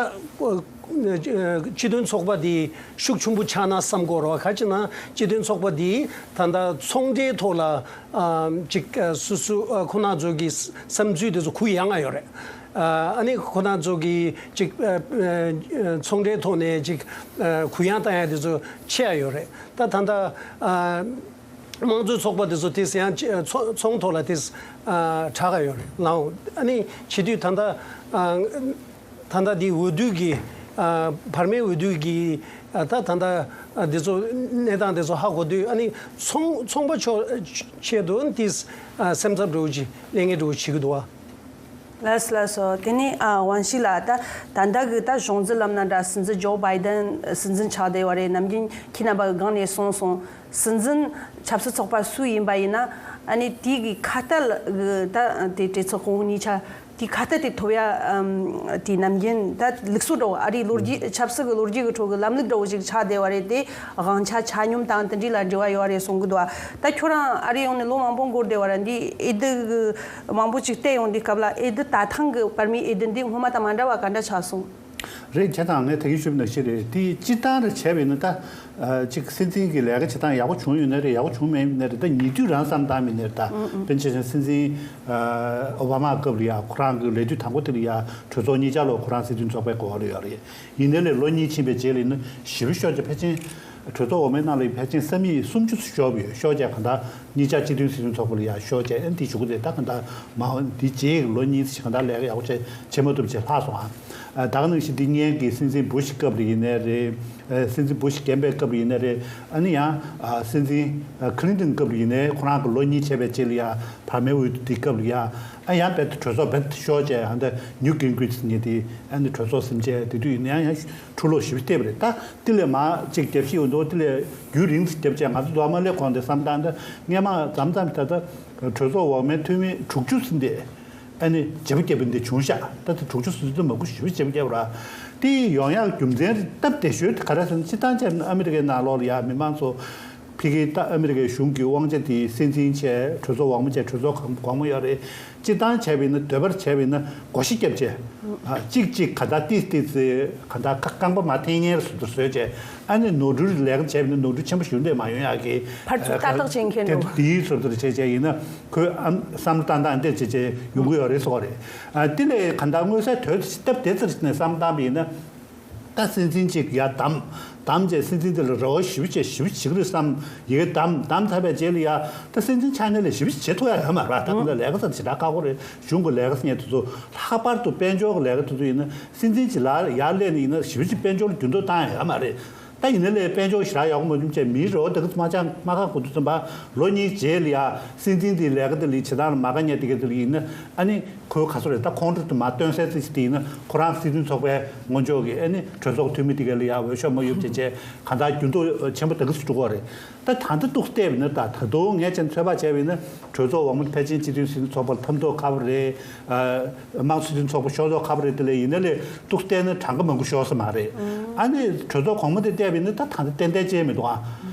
སྤྱི་མཐུན་ཚོགས་པ་དེ་ཤུགས་ཆེན་པོ་ཆགས་ན་བསམ་གྱི་ཡོད་རེད་བ། ག་ཅི་ན་སྤྱི་མཐུན་ཚོགས་པ་དེ་ད་ལྟ་ཚོང་འབྲེལ་ཐོག་ལ་ཨ་ཅིག་ཨ་སོ་སོ་ཨ་ཁོ་རང་ཚོ་གི་བསམ་ཚུལ་དེ་ཚོ་གུ་ཡངས་ཡོད་རེད། ཨ་ནི་ཁོ་རང་ཚོ་གི་ཅིག་ཨ་ཨ་ཚོང་འབྲེལ་ཐོག་ནས་ཅིག་ཨ་གུ་ཡངས་བཏང་ཡ་དེ་ཚོ་ཆེ་ཡ་ཡོད་རེད། ད་ད་ལྟ་ཨ་དམངས་གཙོའི་ཚོགས་པ་དེ་ཚོ་དེ་ཡང་ཅི་ཨ་ཚོང་ཚོང་ཐོག་ལ་དེ་ཨ་དྲག་ག་ཡོད་རེད་ལགས། ཨ་ནི་བྱེད་དུས་ད་ལྟ་ཨ་ད་ལྟ་དེ་འོས་བསྡུ་གི་ཨ་བར་མའི་འོས་བསྡུ་གི་ཨ་ད་ད་ལྟ་ཨ་དེ་ཚོ་གནས་སྟངས་དེ་ཚོ་ཧ་གོ་དུས་ཨ་ནི་ཚོང་ཚོང་པ་ཕྱོགས་ཆེད་དུ་དེ་ཨ་སེམས་འཚབ་འདྲ་པོ་ཅིག་གླེང་ངེས་འདྲ་པོ་བྱེད་ཀྱི་འདུག་བ། ལགས་སོ་ལགས་སོ། དེ་ནས་ཨ་ཝང་ཞི་ལགས། ད་ད་ལྟ་གི་ད་གཞུང་འཛིན་ལབ་ན་འདྲ། སྲིད་འཛིན་ཇོ་བྷའི་ཌེན་སྲིད་འཛིན་ཆགས་བསྡད་པ་རེད། ནམ་རྒྱུན་ཁྱེད་རྣམ་པ་གི་སྒང་ནས་གསུངས་སོང་། སྲིད་འཛིན་ཆབ་སྲིད་ཚོགས་པ་སུ་ཡིན་པ་ཡིན་ན་ཨ་ནི་དེ་གི་ཁ་གཏད་གི་ད་དེ་གྲོས་ཚོགས་གོང་འོག་གཉིས་ཆ་དེ་ཁ་གཏད་དེ་ཐོབ་ཡ་ཨམ་དེ་ནམ་རྒྱུན་ད་ལུགས་སྲོལ་འདྲ་བོ། ཨ་རིའི་ལོ་རྒྱུས་ཆབ་སྲིད་གི་ལོ་རྒྱུས་གི་ཁྲོད་གི་ལམ་ལུགས་འདྲ་བོ་ཞིག་ཆགས་བསྡད་པ་རེད་དེ། དབང་ཆ་ཆ་སྙོམས་དང་དེ་འདྲའི་ལ་འབྲེལ་བ་ཡོད་རེད་གསུང་གི་འདུག་ད་ཁྱོད་རང་ཨ་རི་ཡོང་ནས་ལོ་མང་པོ་འགོར་བསྡད་པ་རེད། འདི་འོས་བསྡུ་གི་མང་པོ་ཅིག་བལྟས་ཡོང་དུས་སྐབས་ལ་འོས་བསྡུ་ད་ཐེངས་གི་བར་མའི་འོས་བསྡུ་འདི་སྔོན་མ་དང་མ་འདྲ་བ་ག་འདྲ་ཆགས་སོང་། རེད། བྱས་ཙང་ངས་ད་གིན་ཞུས་པ་ནང་བཞིན་རེད། དེ་སྤྱིར་བཏང་རེ་བྱས་པ་ཡིན་ན་ད། ཨ། གཅིག་སྲིད་འཛིན་གྱི་ལས་ཀ་བྱེད་སྟངས་ཡག་པོ་བྱུང་ཡོད་ན་རེད། ཡག་པོ་བྱུང་མེད་ཡིན་ན་རེད། ད་ཉེ་དུས་རང་བསམ་བཏང་མིན་ན་རེད། ད་དཔེར་ན་ཆ་བཞག་སྲིད་འཛིན་ཨ་ཨོ་བྷ་མ་སྐབས་ལ་ཡ་ཁོ་རང་གི་ལས་དུས་དང་པོ་དེ་ལ་ཡ་གྲོས་ཚོགས་གཉིས་ཆར་ལོ་ཁོ་རང་སྲིད་དོན་ཚོགས་པའི་འགོ་བ་ལ་ཡོད་རེད། ཡིན་ནའི་ལས་ལོ་གཉིས་ཕྱིན་པའི་རྗེས་ལ་ཡིན་ན་ཞེ་པོ་ཤོར་བྱས། ཕལ་ཆེར་གྲོས་ཚོགས་འོག་མའི་ནང་ལ་ཕལ་ཆེར་ས་མིག་སུམ་ཅུ་ཙམ་ཤོར་བ་ཡོད། ཤོར་བྱས་གང་ལྟར་གཉིས་ཆར་སྤྱི་མཐུན་སྲིད་དོན་ཚོགས་པ་ལ་ཡ་ཤོར་བྱས། ཨ་ནི་དེ་གཞུག་གུ་དེ་ད་གང་ལྟར་མ་འོངས་དེ་རྗེས་ལོ་གཉིས་ཙམ་གང་ལྟར་ལས་ཀ་ཡག་པོ་བྱས་བྱེད་མ་ཐུབ་བྱས་ལྷག་སོང་ཨ། ཨ། ད་ག་ནང་བཞིན་འདི་སྔོན་གྱི་སྲིད་འཛིན་བུ་ཤི་སྐབས་ལ་ཡིན་ནའི་རེད། ཨ། སྲིད་འཛིན་བུ་ཤི་རྒན་པའི་སྐབས་ལ་ཡིན་ནའི་རེད། ཨ་ནི་ཡང་ཨ་སྲིད་འཛིན་ཨ་ཁི་ལིན་ཏོན་སྐབས་ལ་ཡིན་ནའི་ཁོ་རང་གི་ལོ་གཉིས་བྱས་པའི་རྗེས་ལ་ཡ་བར་མའི་འོས་བསྡུ་དེ་སྐབས་ལ་ཡ། ཨ། ཡང་རྦད་དེ་གྲོས་ཚོགས་རྦད་དེ་ཤོར་བྱས། ཨ། ད་ནིའུ་གིན་གྷི་རིཆ་ཟེར་མཁན་དེ། ཨ་ནི་གྲོས་ཚོགས་ཟིན་བྱས་དེ་དུས་ཡིན་ན་ཡང་ཡང་འཁྲུག་ལོག་ཞེ་པོ་བལྟས་པ་རེད། ད་དེ་ལས་མར་གཅིག་རྒྱབ་བཤིག་ཡོང་དུས། དེ་ལས་རྒྱུན་རིང་ཙམ་བརྒྱབ་བྱས་ང་ཚོ་འདུག་མ་སླེབས་གོང་དེ་བསམ་སྟངས་འདི་སྔས་མ་མཚམས་མཚམས་ད་ལྟ་གྲོས་ཚོགས་འོག་མའི་འཐུས་མི་དྲུག་ཅུ་ཙམ་དེ། ཨ་ནི་བརྗེ་པོ་བརྒྱབ་པ་འདི་བྱུང་ཤག་ད་ལྟ་དྲུག་ཅུ་ཙམ་དུ་མ་དགོས་ཞེ་པོ་བརྗེ་པོ་བརྒྱབ་ར། དེ་ཡོང་ཡག་རྒྱུ་མཚན་སྟབས་བདེ་ཤོས་དེ་ག་རེ་ཟེར་ན། སྤྱིར་བཏང་བྱས་ན་ཨ་མི་རི་ཀའི་ནང་ལོགས་ལ་ཡ་མི་མང་ཚོ་ཕ་གི་ད་ཨ་མི་རི་ཀའི་གཞུང་གི་དབང་ཆ་དེ་སྲིད་འཛིན་བྱས། གྲོས་ཚོགས་འོག་མ་བྱས། གྲོས་ཚོགས་གང་གོང་མ་ཡོད་རེད། སྤྱིར་བཏང་བྱས་པ་ཡིན་ན། འདོད་པར་བྱས་པ་ཡིན་ན་བགོ་བཤའ་བརྒྱབ་བྱས། ཨ། གཅིག་གཅིག་ག་ད་ཏིས་ཏིས་ཚེ་ག་ད་རྐང་པ་མར་འཐེན་མཁན་བཟོ་འདྲ་བཟོས་བྱས། ཨ་ནི་ནོར་འཁྲུལ་ལས་ཀ་བྱས་པ་ཡིན་ན་ནོར་འཁྲུལ་ཆེན་པོ་ཞིག་འདྲ་མ་ཡོང་ཡག་གི། ཕར་ཚུར་ཨ། ཏག་ཏག་བྱེད་མཁན་འདྲ་བོ། དེ་བཟོ་འདྲ་བྱས་བྱས་ཡིན་ན་ཁོས་ཨ་བསམ་བློ་བཏང་སྟངས་དེ་བྱས་བྱས་ཡོང་གི་ཡོད་རེད་ཟེར་བ་རེད། ཨ། དེ་ལས་ག་ད་མངོན་གསལ་དོད་སྟབས་བདེ་ཙམ་ཞིག་ནས་བསམ་བཏང་བ་ཡིན་ན། ད་སྲིད་འཛིན་གཅིག་ཡར་བདམས། བདམས་བྱས་སྲིད་འཛིན་དེ་ལ་རེ་བ་ཞེ་པོ་བྱས་ཞེ་པོ་བྱེད་ཀྱི་རེད་བསམ། ཡི་གེ་བདམས། བདམས་ཚར་བའི་རྗེས་ལ་ཡ་ད་སྲིད་འཛིན་ཆགས་ནས་ལས་ཞེ་པོ་བྱེད་ཐུབ་ཡ་ཡོད་མ་རེད། ད་ག་འདྲ་ལས་ཀ་ཚ་ཞེ་དྲག་ཁག་པོ་རེད། གཞུང་གི་ལས་ཀ་ཟེར་མཁན་དེ་ཚོ། ལྷག་པར་དུ་དཔལ་འབྱོར་གྱི་ལས་ཀ་དེ་ཚོ་ཡིན་ན། སྲིད་འཛིན་གྱི་ལ་ཡར་སླེབས་ནས་ཡིན་ན་ཞེ་པོ་ཅིག་དཔལ་འབྱོར་ལ་འགྱུར་ལྡོག་བཏང་ཡ་ཡོད་མ་རེད། ད་ཡིན་ན་ལས་དཔལ་འབྱོར་ཞེ་དྲག་ཡག་པོ་མ་བྱུང་བྱས་མིའི་རེ་བ་ད་ག་ཚོད་མ་ཆགས་མ་ཁག་གོ་དུས་ཙམ་པ། ལོ་གཉིས་རྗེས་ལ་ཡ་སྲིད་འཛིན་དེའི་ལས་ཀ་དེ་ལ་བྱེད་སྟངས་ལ་མ་དགའ་མཁན་དེ་ག་དེ་ལ་ཡིན་ན། ཨ་ནི་ཁོའི་ག་ཚོད་རེད། ད་ཁོང་ཁྲོ་དེ་མར་སྟོན་སའི་རྩིས་དེ་ཡིན་ན། ཁོ་རང་སྲིད་དོན་ཚོགས་པའི་སྔོན་ཕྱོགས་ཀྱི་ཨ་ནི་གྲོས་ཚོགས་འཐུས་མི་དེ་ག་ལ་ཡ་འོས་ཤོག་མ་ཡོད་པ་བྱས་བྱས་གང་ལྟར་འགྱུར་ལྡོག་ཆེན་པོ་ད་ག་ཚོད་འགྲོ་གི་རེད། ད་ད་ལྟ་ཏོག་ཙམ་བལྟས་པ་ཡིན་ན། ད་ད་དུང་ངས་ཅིག་ཚོད་དཔག་བྱས་པ་ཡིན་ན། གྲོས་ཚོགས་འོག་མ་ཕལ་ཆེར་སྤྱི་མཐུན་སྲིད་དོན་ཚོགས་པ་ལ་ཕམ་མདོག་ཁ་པོ་རེད། ཨ། དམངས་གཙོ་སྲིད་དོན་ཚོགས་པ་ཤོར་མདོག་ཁ་པོ་རེད། དེ་ལས་ཡིན་ན་ལས་ཏོག་ཙམ་བལྟས་ན་གྲངས་ཀ་མང་པོ་ཤོར་ས་མ་རེད། ཨ་ནི་གྲོས་ཚོགས་གོང་མ་དེ་བལྟས་པ་ཡིན་ན་ད་ད་ལྟ་ཏན་ཏན་བྱས་མི་འདུག་ཨ།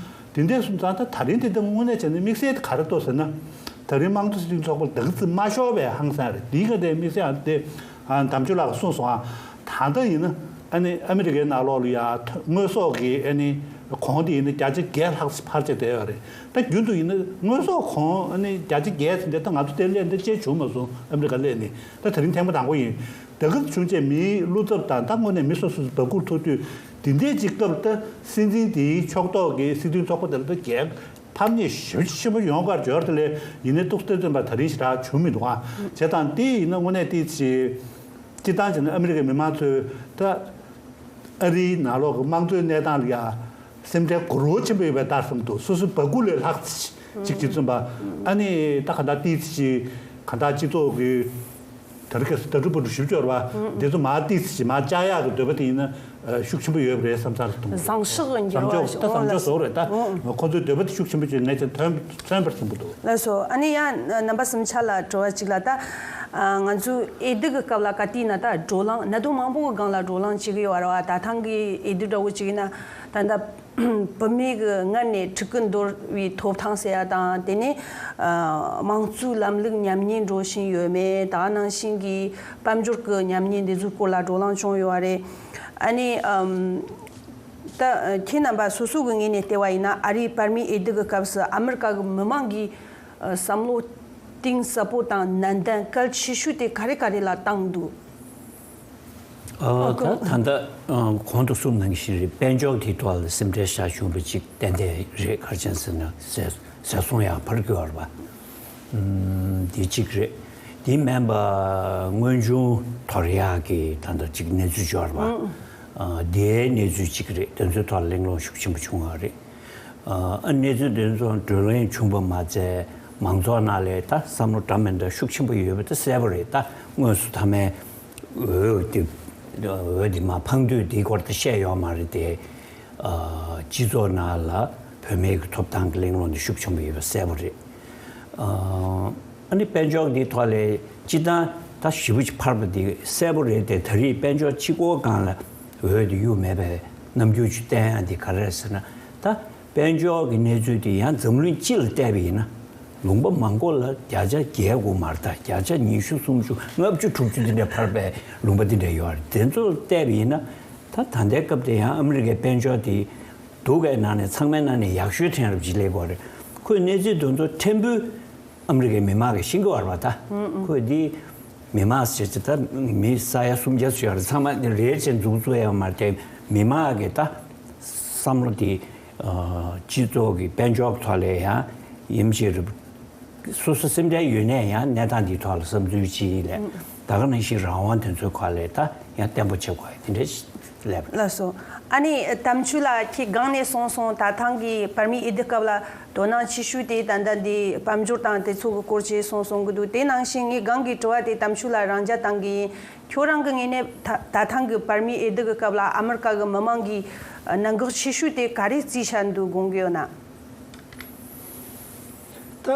དེ་འདྲ་སོང་ཙང་ད་ད་རིང་དེ་ལྟ་དངོས་གནས་བྱས་ན་དམིགས་བསལ་དེ་ག་རེ་འདུག་ཟེར་ན། ད་རིང་དམངས་གཙོ་སྲིད་དོན་ཚོགས་པ་ལ་ད་ག་ཚོད་མ་ཤོར་བའི་ཧང་སང་རེད། འདིའི་སྒང་དེ་དམིགས་བསལ་ཨ་དེ། ཨ། དམ་ཆོས་ལགས་གསུངས་སོང་ཨ། ད་ལྟ་ཡིན་ན་ཨ་ནི་ཨ་མི་རི་ཀའི་ནང་ལོགས་ལ་ཡ་དངོས་ཟོག་གི་ཨ་ནི་གོང་དེ་ཡིན་ན་བརྒྱ་ཆ་བརྒྱད་ལྷག་ཙམ་འཕར་བྱས་བསྡད་ཡོད་རེད། ད་རྒྱུན་དུ་ཡིན་ན་དངོས་ཟོག་གོང་ཨ་ནི་བརྒྱ་ཆ་བརྒྱད་ཟེར་འདི་ད་ང་ཚོ་དེ་སླེབས་འདི་ཅིག་བྱུང་མ་སོང་། ཨ་མི་རི་ཀ་སླེབས་ནས་ད་དེ་རིང་ཐེངས་མ་དང་པོ་ཡིན། ད་ག་བྱུང་བྱས་མིའི་བློ་འཚབ་དང་། ད་དངོས་གནས་མི་སོ་སོ་སོ་སྦ་སྐུར་ཐུག་དུས། དེ་འདྲའི་ཅིག་སྐབས་ད་སྲིད་འཛིན་དེའི་ཕྱོགས་གཏོགས་ཀྱི་སྲིད་དོན་ཚོགས་པ་དེ་ལ་ད་རྒྱལ་ཕམ་ཉེས་ཞེ་པོ་ཆེན་པོ་ཡོང་གར་འབྱོར། དེ་ལས་ཡིན་ནའི་ཏོག་ཙམ་ཙམ་པ་ད་རིང་ཞེ་དྲག་བྱུང་མི་འདུག་ཨ། བྱས་ཙང་དེ་ཡིན་ན་དངོས་གནས་དེ་ཅིག་སྤྱིར་བཏང་བྱས་ན་ཨ་མི་རི་ཀའི་མི་མང་ཚོས་ད་ཨ་རིའི་ནང་ལོགས་ཀྱི་དམངས་གཙོའི་གནས་སྟངས་ལ་ཡ་སེམས་ཁྲལ་དགོས་རོགས་ཆེན་པོ་ཡོད་པའི་ལྟར་བསམ་འདུག་སོ་སོའི་སྦ་སྐུ་ལས་ལྷག་ཅིག་ཅིག་བྱེད་ཙམ་པ། ཨ་ནི་ད་ག་འདྲ་ཏིས་ཅིག་ག་འདྲ་སྤྱི་ཚོགས་ཀྱི་དེ་རིང་ཁ་སང་ད་རུ་བ་རུ་ཞིབ་སྦྱོར་བ་འདི་ཚོ་མར་ཏིས་ཅིག་མར་བཅག་ཡག་གི་འདོད་པ་དེ་ཡིན་ན་ཤུགས་ཆེན་པོ་ཡོད་པ་རེད་བསམ་ཚར་འདུག་བཟང་ཕྱོགས་ཀྱི་འགྱུར་བ། བཟང་ཕྱོགས་ད་བཟང་ཕྱོགས་བཟོ་རེད། ད་ཁོ་ཚོའི་འདོད་པ་དེ་ཤུགས་ཆེན་པོ་ཅིག་ངས་ཀྱང་ཐོན་ཐོན་པར་བསམ་གྱི་འདུག་ལགས་སོ། ཨ་ནི་ཡང་རྣམ་པ་གསུམ་ཆ་ལ་དྲི་བ་གཅིག་ལ། ད་ང་ཚོའི་འོས་བསྡུ་གི་སྐབས་ལ་ག་དུས་ན་ད་བགྲོ་གླེང་། གནད་དོན་མང་པོ་གི་སྒང་ལ་བགྲོ་གླེང་བྱེད་ཀྱི་ཡོད་རེད་བ། ད་ཐེངས་ཀྱི་འོས་བསྡུ་འདྲ་བོ་ཅིག་ཡིན་ན་ད་ལྟ་བུད་མེད་ཀྱི་སྔར་ནས་ཕྲུ་གུ་འདོར་བའི་ཐོབ་ཐང་ཟེར་ཡ་དང་། དེ་ནས་ཨ་དམངས་གཙོའི་ལམ་ལུགས་ཉམས་ཉེས་འགྲོ་བཞིན་ཡོད་མེད། ད་ག་ནང་བཞིན་གྱི་དཔལ་འབྱོར་གྱི་ཉམས་ཉེས་འདི་ཚོའི་སྐོར་ལ་བགྲོ་གླེང་བྱུང་ཡོད་པ་རེད། ཨ་ནི་ཨམ་ད་ཁྱེད་རྣམ་པ་སོ་སོ་གི་ངོས་ནས་བལྟས་པ་ཡིན་ན། ཨ་རིའི་བར་མའི་འོས་བསྡུ་གི་སྐབས་སུ་ཨ་མི་རི་ཀ་གི་མི་མང་གིས་ཨ་བསམ་བློ་གཏིང་ཟབ་པོ་དང་ནན་ཏན་གལ་ཆེ་ཤོས་དེ་ག་རེ་ག་རེ་ལ་བཏང་འདུག་ཨ། ད་ད་ལྟ་ཨ་གོང་དུ་གསུངས་ནང་བཞིན་རེད། དཔལ་འབྱོར་དེའི་ཐོག་ལ་སེམས་ཁྲལ་བཞག་བྱུང་བ་ཅིག་ཏན་ཏན་རེད། ག་རེ་བྱས་ཟེར་ན་ཟས་ཟས་སོང་ཡང་ཕར་རྒྱུག་ཡོད་རེད་པ། ཨམ་དེ་གཅིག་རེད། དེ་མིན་པ་དངོས་བྱུང་དོར་ཡག་གི་ད་ལྟ་ཅིག་གནས་ཚུལ་འབྱོར་བ། ཨ་དེའི་གནས་ཚུལ་གཅིག་རེད། དེ་ཚོའི་ཐོག་ལ་གླེང་སློང་ཤུགས་ཆེན་པོ་བྱུང་བ་རེད། ཨ་གནས་ཚུལ་དེ་ཚོ་བགྲོ་གླེང་བྱུང་བ་མ་ཚད་མང་ཚོགས་ནང་ལ་ད་བསམ་བློ་འདྲ་མི་འདྲ་ཤུགས་ཆེན་པོ་ཡོད་པ་དེ་གསལ་པོ་རེད། ད་དངོས་སུ་མཐའ་མའི་འོས་དེ་འོས་དེ་མར་འཕངས་དུས་དེའི་སྐོར་དེ་བཤད་ཡོད་མ་རེད་དེ། ཨ་སྤྱི་ཚོགས་ནང་ལ་བུད་མེད་ཀྱི་ཐོབ་ཐང་གི་གླེང་སློང་དེ་ཤུགས་ཆེན་པོ་ཡོད་པ་གསལ་པོ་རེད། ཨ་ཨ་ནི་དཔལ་འབྱོར་འདིའི་ཐོག་ལ་སྤྱིར་བཏང་ད་ཞེ་པོ་ཅིག་འཕར་བ་འདི་གསལ་པོ་རེད་དེ། ད་རེས་དཔལ་འབྱོར་གཅིག་པོའི་སྒང་ལ་འོས་དེ་གཡུགས་མེད་པའི་རྣམ་འགྱུར་ཅིག་བསྟན་ཡག་འདི་ག་རེ་རེད་ཟེར་ན། ད་དཔལ་འབྱོར་གྱི་གནས་ཚུལ་དེ་ཡང་འཛམ་གླིང་སྤྱི་ལ་བལྟས་པ་ཡིན་ན། ལུང་པ་མང་པོ་ལ་བརྒྱ་ཆ་བརྒྱད་དགུ་མ་རེད། ད་བརྒྱ་ཆ་ཉི་ཤུ་སུམ་ཅུ་ལྔ་བཅུ་དྲུག་ཅུ་འདི་འདྲ་འཕར་བའི་ལུང་པ་འདི་འདྲ་ཡོད་རེད། དེ་ཚོ་བལྟས་པ་ཡིན་ན་ད་ད་ལྟའི་སྐབས་དེ་ཡང་ཨ་མི་རི་ཀའི་དཔལ་འབྱོར་དེ་སྡུག་གའི་ནང་ནས་ཚང་མའི་ནང་ནས་ཡག་ཤོས་ཕྲན་རབ་ཅིག་སླེབས་ཀྱི་ཡོད་རེད། ཁོས་གནས་ཚུལ་དེ་ཚོ་ཕྲན་བུ་ཨ་མི་རི་ཀའི་མི་མང་གིས་ཤེས་ཀྱི་ཡོད་རེད་པ། ད་ཁོས་འདི་མི་མང་ཟེར་ཅིག་ད་མི་ས་ཡ་སུམ་བརྒྱ་ཙམ་ཡོད་རེད། ཚང་མ་རེད་ཅེས་འཛུགས་བཙུགས་ཡོད་མ་རེད་དེ། མི་མང་གི་ད་བསམ་བློ་དེ་ཨ་སྤྱི་ཚོགས་ཀྱི་དཔལ་འབྱོར་ཐོག་ལ་ཡང་ཡིན་གཅིག་རེད། སོ་སོ་སེམས་ཁྲལ་ཡོད་ནའི་ཡང་གནས་སྟངས་འདིའི་ཐོག་ལ་བསམ་ཚུལ་ཅིག་ལས་ད་ག་ནང་བཞིན་རང་དབང་དེ་ཚོའི་སྐོར་ལ་ད་ཡང་བརྟན་པོ་བྱེད་དགོས་དེ་འདྲ་ཞིག་སླེབས། ལགས་སོ། ཨ་ནི་དམ་ཆོས་ལགས་ཁྱེད་སྒང་ནས་གསུངས་སོང་། ད་ཐེངས་ཀྱི་བར་མིའི་འོས་བསྡུ་སྐབས་ལ་དོ་སྣང་ཆེ་ཤོས་དེ་ད་ལྟ་འདི་དཔལ་འབྱོར་དང་དེ་ཚོ་གི་སྐོར་ཅིག་གསུངས་སོང་གི་འདུག་དེ་ནང་བཞིན་ངས་སྒང་གི་དྲི་བ་དེ་དམ་ཆོས་ལགས་རང་འཇགས་བཏང་གི་ཡིན། ཁྱོད་རང་གི་ངོས་ནས་ད་ད་ཐེངས་ཀྱི་བར་མིའི་འོས་བསྡུ་གི་སྐབས་ལ་ཨ་མི་རི་ཀ་གི་མི་མང་གིས་གནད་འགག་ཆེ་ཤོས་དེ་ག་རེ་བརྩིས་བཞག་འདུག་དགོངས་ཀྱི་ཡོད་ན། ད་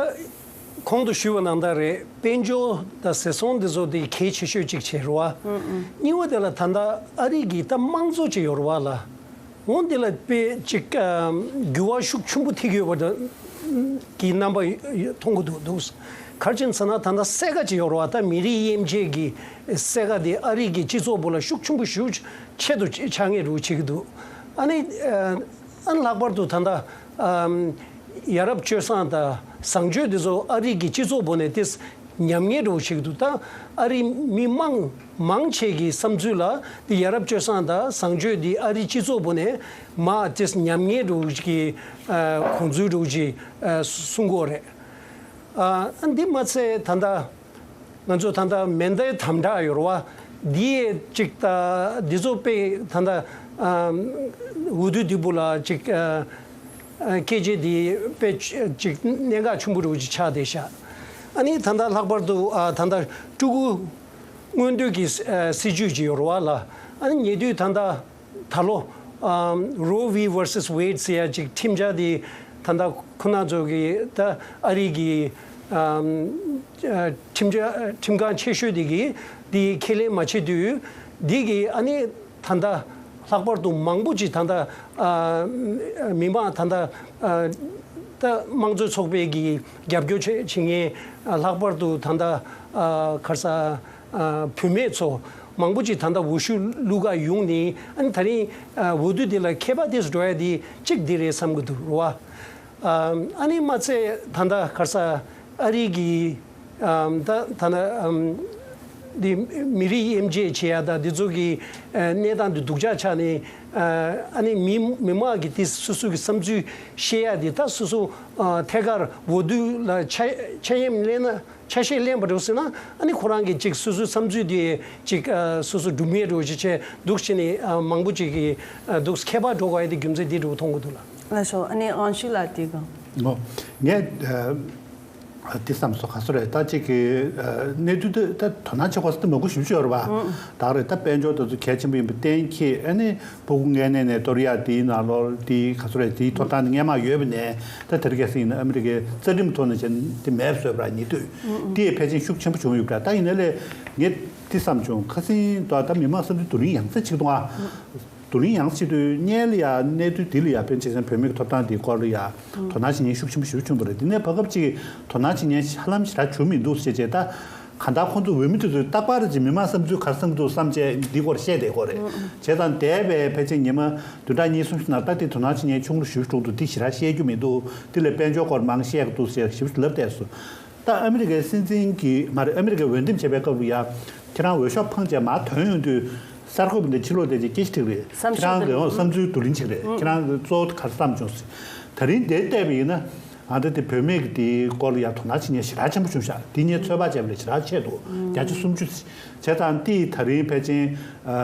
གོང་དུ་ཞུས་པ་ནང་ལྟར་རེད། དཔལ་འབྱོར་དང་ཟད་སོང་འདི་ཚོ་དེ་གལ་ཆེ་ཤོས་གཅིག་བྱེད་རེད་བ། གཉིས་པ་དེ་ལ་ད་ལྟ་ཨ་རི་གི་ད་དམངས་གཙོ་ཅིག་ཡོད་རེད་བ་ལ། འོ་འདི་ལ་དཔེ་གཅིག་ཨ་འགྱུར་བ་ཤུགས་ཆེན་པོ་ཐེབས་ཡོད་པ་འདྲ་གི་རྣམ་པ་མཐོང་གི་འདུག་འདུག་ག་རེ་བྱས་ཟེར་ན་ད་ལྟ་གསལ་ཁ་ཅིག་ཡོད་རེད་བ། ད་མི་རིགས་དབྱེ་འབྱེད་ཀྱི་གསལ་ཁ་དེ་ཨ་རི་གི་སྤྱི་ཚོགས་པོ་ལ་ཤུགས་ཆེན་པོ་ཞེ་པོ་ཆེད་དུ་ཆགས་ངེས་རུ་བྱེད་ཀྱི་འདུག་ཨ་ནི་ཨ་ཨ་ནི་ལྷག་པར་དུ་ད་ལྟ་ཨམ་ཡ་རབས་སྤྱོད་བཟང་དང་བཟང་སྤྱོད་འདི་ཚོ་ཨ་རི་གི་སྤྱི་ཚོགས་པོ་ནས་ཏིས་ཉམས་ངེས་འགྲོ་ཞིག་འདུག་ད་ཨ་རི་མི་མང་མང་ཆེ་གི་བསམ་ཚུལ་ལ་འདི་ཡ་རབས་སྤྱོད་བཟང་དང་བཟང་སྤྱོད་འདི་ཨ་རི་སྤྱི་ཚོགས་པོ་ནས་མ་ཏིས་ཉམས་ངེས་འགྲོ་གི་ཨ་གོང་ཚུལ་འགྲོ་གི་ཨ་གསུང་གི་ཡོད་རེད། ཨ་འདི་མ་ཚད་ད་ལྟ་ང་ཚོ་ད་ལྟ་མེ་མདའི་དམ་དྲག་ཡོད་རེད་བ། འདི་ཡས་ཅིག་ད་འདི་ཚོ་དཔེ་ད་ལྟ་ཨ་འོས་བསྡུ་འདི་བུ་ལ་ཅིག་ཨ་ཨ་སྐད་ཆ་འདི་དཔེ་ཅིག་གནད་འགག་ཆེན་པོ་རུ་ཅིག་ཆགས་བསྡད་ཤག་ཨ་ནི་ད་ལྟ་ལྷག་པར་དུ་ཨ་ད་ལྟ་ཕྲུ་གུ་མངོན་འདོད་ཀྱི་ཨ་སྲིད་ཇུས་ཅིག་ཡོད་རེད་བ་ལ། ཨ་ནི་ཉེ་དུས་ད་ལྟ་ད་ལོ་ཨམ་Roe v versus Wade ཟེར་ཡ་ཅིག་ཁྲིམས་འཆར་དེ་ད་ལྟ་ཁོ་ན་ཚོ་གི་ད་ཨ་རི་གི་ཨམ་ཨ་ཁྲིམས་འཆར་ཁྲིམས་ཁང་ཆེ་ཤོས་དེ་གིས་དེ་ཁས་ལེན་མ་བྱེད་དུས་དེ་གི་ཨ་ནི་ད་ལྟ་ལྷག་པར་དུ་མང་པོ་ཅིག་ད་ལྟ་ཨ་མི་མང་ད་ལྟ་ཨ་ད་དམངས་གཙོའི་ཚོགས་པའི་གི་རྒྱབ་སྐྱོར་བྱེད་བྱེད་མཁན་ཨ་ལྷག་པར་དུ་ད་ལྟ་ཨ་ག་རེ་ཟ། ཨ་བུད་མེད་ཚོ་མང་པོ་ཅིག་ད་ལྟ་འོས་ཤོག་བླུག་ག་ཡོང་ནས་ཨ་ནི་ད་རིང་ཨ་འོས་བསྡུ་དེ་ལ་མཁས་པ་དེ་ཚོ་འགྲོ་ཡ་དེ་གཅིག་དེ་རེད་བསམ་གི་འདུག་རེད་བ། ཨ་ཨ་ནི་མ་ཚད་ད་ལྟ་ག་རེ་ཟ་ཨ་རི་གི་ཨ་ད་ད་ལྟ་ཨམ་འདི་མི་རིགས་དབྱེ་འབྱེད་བྱེད་ཡ་ད་འདི་ཚོ་གི་ཨ་གནས་སྟངས་འདི་སྡུག་ཅག་ཆགས་ནས་ཨ་ཨ་ནི་མི་མི་མང་གི་དེ་སོ་སོ་གི་བསམ་ཚུལ་བཤད་ཡ་དེ་ད་སོ་སོ་ཨ་ཐད་ཀར་འོས་བསྡུ་ལ་ཆ་ཆ་མཉམ་ལེན་ན། ཆ་ཤས་ལེན་པ་འགྲོ་ཟེར་ན་ཨ་ནི་ཁོ་རང་གི་ཅིག་སོ་སོའི་བསམ་ཚུལ་དེ་ཅིག་ཨ་སོ་སོ་སྒྲུབ་མེད་འགྲོ་ཅིག་བྱས་འདུག་བྱས་ནས་ཨ་མང་པོ་ཅིག་གིས་ཨ་འདུག་ཁྱད་པར་འགྲོ་དགོས་ཡ་དེ་རྒྱུ་མཚན་དེ་འགྲོ་མཐོང་གི་འདུག་ལ། ལགས་སོ། ཨ་ནི་དབང་ཕྱུག་ལགས་དེ་གང་། ངོ་། ངས་ཨ་དེ་བསམ་སོང་ག་སོ་རེད། ད་ཅིག་གི་ཨ་གནས་ཚུལ་དེ་ད་དོ་སྣང་བྱེད་དགོས་ས་དེ་མང་པོ་ཞེ་པོ་ཅིག་ཡོད་རེད་པ། ད་རེད། ད་དཔལ་འབྱོར་དེ་ཚོ་གལ་ཆེན་པོ་ཡིན་པ་གཏན་འཁེལ། ཨ་ནི་ཕྲུ་གུ་མངལ་གནས་ནས་གཏོར་ཡག་དེའི་ནང་ལོགས་དེའི་ག་ཚོད་རེད། དེའི་ཐོབ་ཐང་དེ་སྔོན་མ་ཡོད་པ་ནས་ད་དེ་རིང་ཁ་སང་ཡིན་ན་ཨ་མི་རི་ཀའི་རྩ་ཁྲིམས་ཐོག་ནས་བྱས་ན་དེ་མེད་པ་བཟོས་པ་ར་ཉེ་དུས་དེ་ཡི་ཕལ་ཆེར་ཤུགས་ཆེན་པོ་བྱུང་ཡོད་པ་ར། ད་ཡིན་ན་ལས་ངས་དེ་བསམ་བྱུང་། ཁ་སང་ད་ད་མི་མང་བསམ་ཚུལ་བསྡུ་ལེན་ཡང་སེ་བྱེད་ཀྱི་འདུག་ཨ། བསྡུ་ལེན་ཡང་སེ་བྱེད་དུས་སྔོན་ལ་ཡ་གནས་ཚུལ་དེ་ལ་ཡ་དཔེ་བྱས་ཙང་བུད་མེད་ཀྱི་ཐོབ་ཐང་དེའི་སྐོར་ལ་ཡ་དོ་སྣང་བྱེད་མཁན་ཤུགས་ཆེན་པོ་ཞེ་པོ་བྱུང་བ་རེད། དེ་ནས་བར་སྐབས་ཅིག་དོ་སྣང་བྱེད་མཁན་ཧ་ལམ་ཞེ་དྲག་བྱུང་མི་འདུག་ཟེར་བྱས། ད་གང་ལྟར་ཁོང་ཚོ་འོས་མི་དེ་ཚོས་རྟག་པར་ཅིག་མི་མང་བསམ་ཚུལ་ག་རེ་བསམ་གྱི་འདུག་བསམ་བྱས་འདི་སྐོར་བཤད་བསྡད་ཀྱི་ཡོད་རེད། བྱས་ཙང་འདས་པའི་ཕལ་ཆེར་ཉི་མ་བདུན་ཕྲག་གཉིས་གསུམ་ཞིག་ནང་ད་དེ་དོ་སྣང་བྱེད་མཁན་ཆུང་རུ་ཞེ་པོ་འགྲོ་འདུག་དེ་ཞེ་དྲག་བཤད་རྒྱུ་མི་འདུག་དེ་ལས་དཔལ་འབྱོར་སྐོར་མང་བཤད་ཀྱི་འདུག་ཟེར་ཞེ་པོ་ལབ་བསྡད་སོང་། ད་ཨ་མི་རི་ཀའི་སྲིད་འཛིན་གྱི་མ་རེད། ཨ་མི་རི་ཀའི་འོས་འདེམས་བྱེད་པའི་སྐབས་ལ་ཡ་ཁྱེད་རང་འོས་ཤོག་འཕངས་བྱས་མར་ཐོན་ཡོང་དུས་གསར་འགོད་པ་འདི་ཕྱི་ལོགས་བསྡད་བྱས་སྐད་ཆ་དྲིས་པ་རེད། བསམ་ཁྱེད་རང་གི་འོ་བསམ་ཚུལ་བསྡུ་ལེན་བྱེད་ཀྱི་རེད། ཁྱེད་རང་གི་གཙོ་བོ་ག་རེ་བསམ་བྱུང་ཟེར། ད་རིང་འདིར་བལྟས་པ་ཡིན་ན་ཨ་ད་དེ་བུད་མེད་ཀྱི་དེའི་སྐོར་ལ་ཡ་དོ་སྣང་བྱེད་མཁན་ཞེ་དྲག་ཆེན་པོ་བྱུང་ཤག་དེ་ངས་ཚོད་དཔག་བྱས་པ་ལས་ཞེ་དྲག་ཆེ་འདུག་བརྒྱ་ཆ་སུམ་ཅུ། བྱས་ཙང་དེ་ད་རིང་ཕལ་ཆེར་ཨ་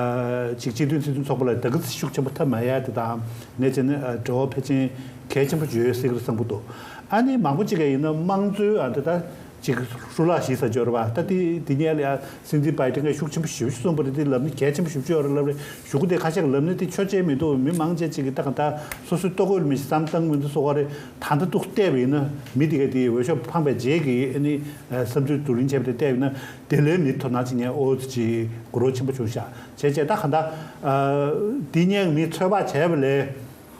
ཅིག་སྤྱི་མཐུན་སྲིད་དོན་ཚོགས་པ་ལ་ད་གི་ཤུགས་ཆེན་པོ་ཐེབས་མ་ཡ་དེ་དང་ངས་བྱས་ན་ཨ་འབྲེལ་བ་ཕལ་ཆེར་གལ་ཆེན་པོ་ཡོད་སྲིད་ཀྱི་རེད་བསམ་གྱི་འདུག་ཨ་ནི་མང་པོ་ཅིག་ག་ཡིན་ན་དམངས་གཙོའི་ཨ་འདི་ད་ཅིག་ཧྲུ་ལག་ཞིག་ཟ་འབྱོར་བ་ད་དེ་དེ་ཉལ་ཡ་སྲིད་འཛིན་བྷའི་ཏིན་གྱིས་ཤུགས་ཆེན་པོ་ཞེ་པོ་ཅིག་གསུངས་པ་རེད། དེ་ལབ་ནི་གལ་ཆེན་པོ་ཞེ་པོ་ཅིག་ཡོད་རེད་ལབ་རེད། གཞུག་གུ་དེ་ཁ་ཤས་ཀྱིས་ལབ་ནི་དེ་ཆོག་ཆེན་མི་འདུག་མི་མང་ཆེ་ཅིག་གིས་ད་ག་ད་སོ་སོའི་ལྟོ་གོས་ལ་མི་ཞིག་བསམ་བཏང་མི་འདུག་སོ་ག་རེད། ད་ལྟ་འདུག་བལྟས་པ་ཡིན་ན་མི་དེ་ག་དེ་འོས་ཤོག་འཕངས་པའི་རྗེས་ཀྱི་ཨ་ནི་བསམ་ཚུལ་བསྡུ་ལེན་བྱས་པ་དེ་བལྟས་པ་ཡིན་ན་དེ་ལས་མི་དོ་སྣང་བྱེད་མཁན་ཨོ་ཙི་ཅིག་འགུལ་རོགས་ཆེན་པོ་བྱུང་ཤག་བྱས་བྱས་ད་ག་ད་དེ་སྔོན་མི་ཚོད་དཔག་བྱས་པ་ལས།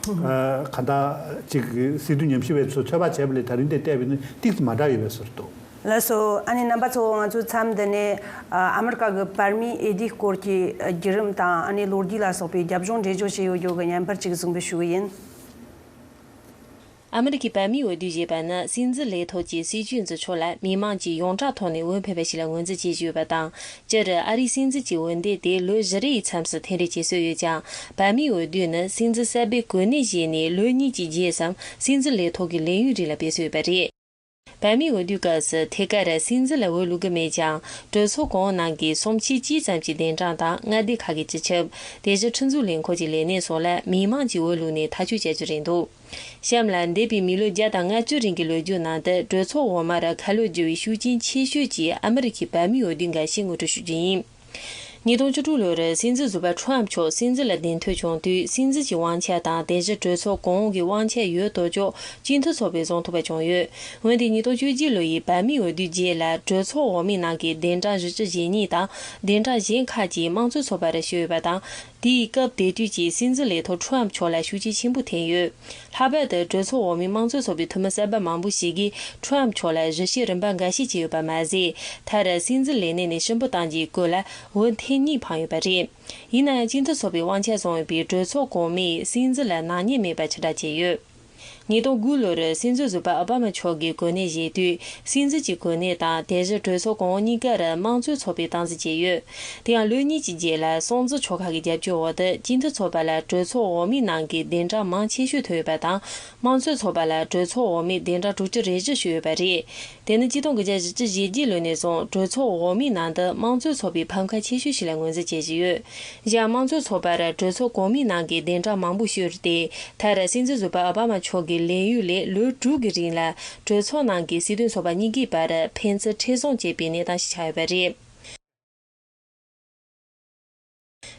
ཨ་གང་ལྟར་ཅིག་སྲིད་དོན་ཉམས་ཞིབ་པ་ཚོས་ཚོད་དཔག་བྱས་པ་ལས་ད་རིང་དེ་བལྟས་པ་ཡིན་ན་ཏོག་ཙམ་མ་འདྲ་ཡོད་པའི་བཟོ་འདུག། ལགས་སོ། ཨ་ནི་རྣམ་པ་ཚོ། ང་ཚོའི་མཚམས་འདི་ནས་ཨ་ཨ་མི་རི་ཀ་གི་བར་མའི་འོས་བསྡུའི་སྐོར་གྱི་ཨ་བརྒྱུད་རིམ་དང་། ཨ་ནི་ལོ་རྒྱུས་ལ་སོགས་པའི་རྒྱབ་ལྗོངས་འགྲེལ་བརྗོད་བྱས་ཡོད་རྒྱུ་གི་བརྙན་པར་ཅིག་གཟིགས་འབུལ་ཞུ་གི་ཡིན། ཨ་མི་རི་ཀའི་བར་མའི་འོས་བསྡུ་ཞེས་པ་ནི་སྲིད་འཛིན་ལས་ཐོག་གི་སྲིད་བྱུས་འཛིན་ཕྱོགས་ལ་མི་མང་གིས་ཡོངས་གྲགས་ཐོག་ནས་འོས་འཕེན་པ་ཞིག་ལ་ངོས་འཛིན་བྱེད་ཀྱི་ཡོད་པ་དང་། སྤྱིར་ཨ་རིའི་སྲིད་འཛིན་གྱི་འོས་འདེམས་དེ་ལོ་བཞི་རེའི་མཚམས་སུ་ཐེངས་རེ་བྱེད་སྲོལ་ཡོད་ཀྱང་། བར་མའི་འོས་བསྡུ་ནི་སྲིད་འཛིན་གསར་པས་གོ་གནས་བཞེས་ནས་ལོ་གཉིས་ཀྱི་རྗེས་སམ། སྲིད་འཛིན་ལས་ཐོག་གི་ལས་ཡུན་རིང་ལ་སྤེལ་སྲོལ་ཡོད་པ་རེད། བར་མའི་འོས་བསྡུའི་སྐབས་སུ་ཐད་ཀར་སྲིད་འཛིན་ལ་འོས་བླུག་གི་མེད་ཀྱང་། གྲོས་ཚོགས་གོང་འོག་ནང་གི་གསུམ་ཆའི་གཅིག་ཙམ་གྱི་གདན་གྲངས་དང་། མངའ་སྡེ་ཁག་གི་སྤྱི་ཁྱབ། དེ་བཞིན་ཁྲིམས་བཟོ་ལས་ཁུངས་ཀྱི་ལས་སྣེ་སོགས་ལ་མི་མང་གིས་འོས་བླུགས་ནས་ཐག་གཅོད་བྱ་རྒྱུ་རེད་འདུག། གཤམ་ལ་འདས་པའི་མི་ལོ་བརྒྱ་དང་ལྔ་བཅུ་རིང་གི་ལོ་རྒྱུས་ནང་དུ་གྲོས་ཚོགས་འོག་མར་ཁ་ལོ་བསྒྱུར་བའི་ཤུགས་རྐྱེན་ཆེ་ཤོས་ཀྱི་ཨ་མི་རི་ཀའི་བར་མའི་འོས་བསྡུའི་འགའ་ཤས་ངོ་སྤྲོད་ཞུ་རྒྱུ་ཡིན། ཉིས་སྟོང་བཅུ་དྲུག་ལོར་སྲིད་འཛིན་ཟུར་པ་ཁྲོམ་མཆོག་སྲིད་འཛིན་ལ་གདན་འཐོན་བྱུང་དུས། སྲིད་འཛིན་གྱི་དབང་ཆ་དང་། དེ་བཞིན་གྲོས་ཚོགས་གོང་འོག་གི་དབང་ཆ་ཡོད་དོ་ཅོག་སྤྱི་འཐུས་ཚོགས་པས་བཟུང་ཐུབ་པ་བྱུང་ཡོད། འོན་ཏེ་ཉིས་སྟོང་བཅུ་གཅིག་ལོ་ཡི་བར་མའི་འོས་བསྡུའི་རྗེས་ལ། གྲོས་ཚོགས་འོག་མའི་ནང་གི་གདན་གྲངས་བཞི་བཅུ་ཞེ་གཉིས་དང་། གདན་གྲངས་གཞན་ཁག་ཅིག་དམངས་གཙོའི་ཚོགས་པར་བཞུགས་ཡོད་པ་དང་། དེའི་སྐབས་དེ་དུས་ཀྱི་སྲིད་འཛིན་ལས་ཐོག་ཁྲོམ་མཆོག་ལ་ཤུགས་རྐྱེན་ཆེན་པོ་ཐེབས་ཡོད། ལྷག་པར་དུ་གྲོས་ཚོགས་འོག་མའི་དམངས་གཙོའི་ཚོགས་པའི་འཐུས་མི་གསར་པ་མང་པོ་ཞིག་གིས་ཁྲོམ་མཆོག་ལ་གཞི་བྱེས་རིམ་པ་འགའ་ཤས་བྱས་ཡོད་པ་མ་ཟད། མཐར་སྲིད་འཛིན་ལས་གནས་ནས་ཕྱིར་འབུད་གཏང་རྒྱུའི་སྐོར་ལ་འོས་ཐེངས་གཉིས་འཕངས་ཡོད་པ་རེད། ཡིན་ན་ཡང་། སྤྱི་འཐུས་ཚོགས་པའི་དབང་ཆ་བཟུང་ཡོད་པའི་གྲོས་ཚོགས་གོང་མས་སྲིད་འཛིན་ལ་ནག་ཉེས་མེད་པར་ཕྱིར་བསྒྲགས་བྱས་ཡོད། ཉིས་སྟོང་དགུ་ལོར་སྲིད་འཛིན་ཟུར་པ་ཨོ་བྷ་མ་མཆོག་གིས་གོ་གནས་བཞེས་དུས། སྲིད་འཛིན་གྱི་གོ་གནས་དང་། དེ་བཞིན་གྲོས་ཚོགས་གོང་འོག་གཉིས་ཀར་དམངས་གཙོའི་ཚོགས་པས་སྟངས་འཛིན་བྱས་ཡོད། དེ་ཡང་ལོ་གཉིས་ཀྱི་རྗེས་ལ་སྲོང་བཙན་ཆོལ་ཁ་གི་རྒྱབ་སྐྱོར་འོག་ཏུ། སྤྱི་འཐུས་ཚོགས་པ་ལ་གྲོས་ཚོགས་འོག་མའི་ནང་གི་གདན་གྲངས་མང་ཆེ་ཤོས་ཐོབ་ཡོད་པ་དང་། དམངས་གཙོའི་ཚོགས་པ་ལ་གྲོས་ཚོགས་འོག་མའི་གདན་གྲངས་དྲུག་ཅུ་རེ་བཞི་བྱུང་ཡོད་པ་རེད། དེ་ནི་ཆིག་སྟོང་དགུ་བརྒྱ་བཞི་བཅུ་ཞེ་བརྒྱད་ལོ་ནས་བཟུང་གྲོས་ཚོགས་འོག་མའི་ནང་དུ་དམངས་གཙོའི་ཚོགས་པའི་ཕམ་ཁ་ཆེ་ཤོས་ཤིག་ལ་ངོས་འཛིན་བྱེད་བཞིན་ཡོད། གཞན་དམངས་གཙོའི་ཚོགས་པར་གྲོས་ཚོགས་གོང་མའི་ནང་གི་གདན་གྲངས་མང་པོ་ཤོར་ཏེ། མཐར་སྲིད་འཛིན་ཟུར་པ་ཨོ་བྷ་མ་མཆོག་གི་ལས་ཡུན་ལས་ལོ་དྲུག་གི་རིང་ལ་གྲོས་ཚོགས་ནང་གི་སྲིད་དོན་ཚོགས་པ་གཉིས་ཀའི་བར་ཕན་ཚུན་འཕྲིན་བཟང་བྱེད་པའི་གནས་སྟངས་ཤིག་ཆགས་ཡོད་པ་རེད།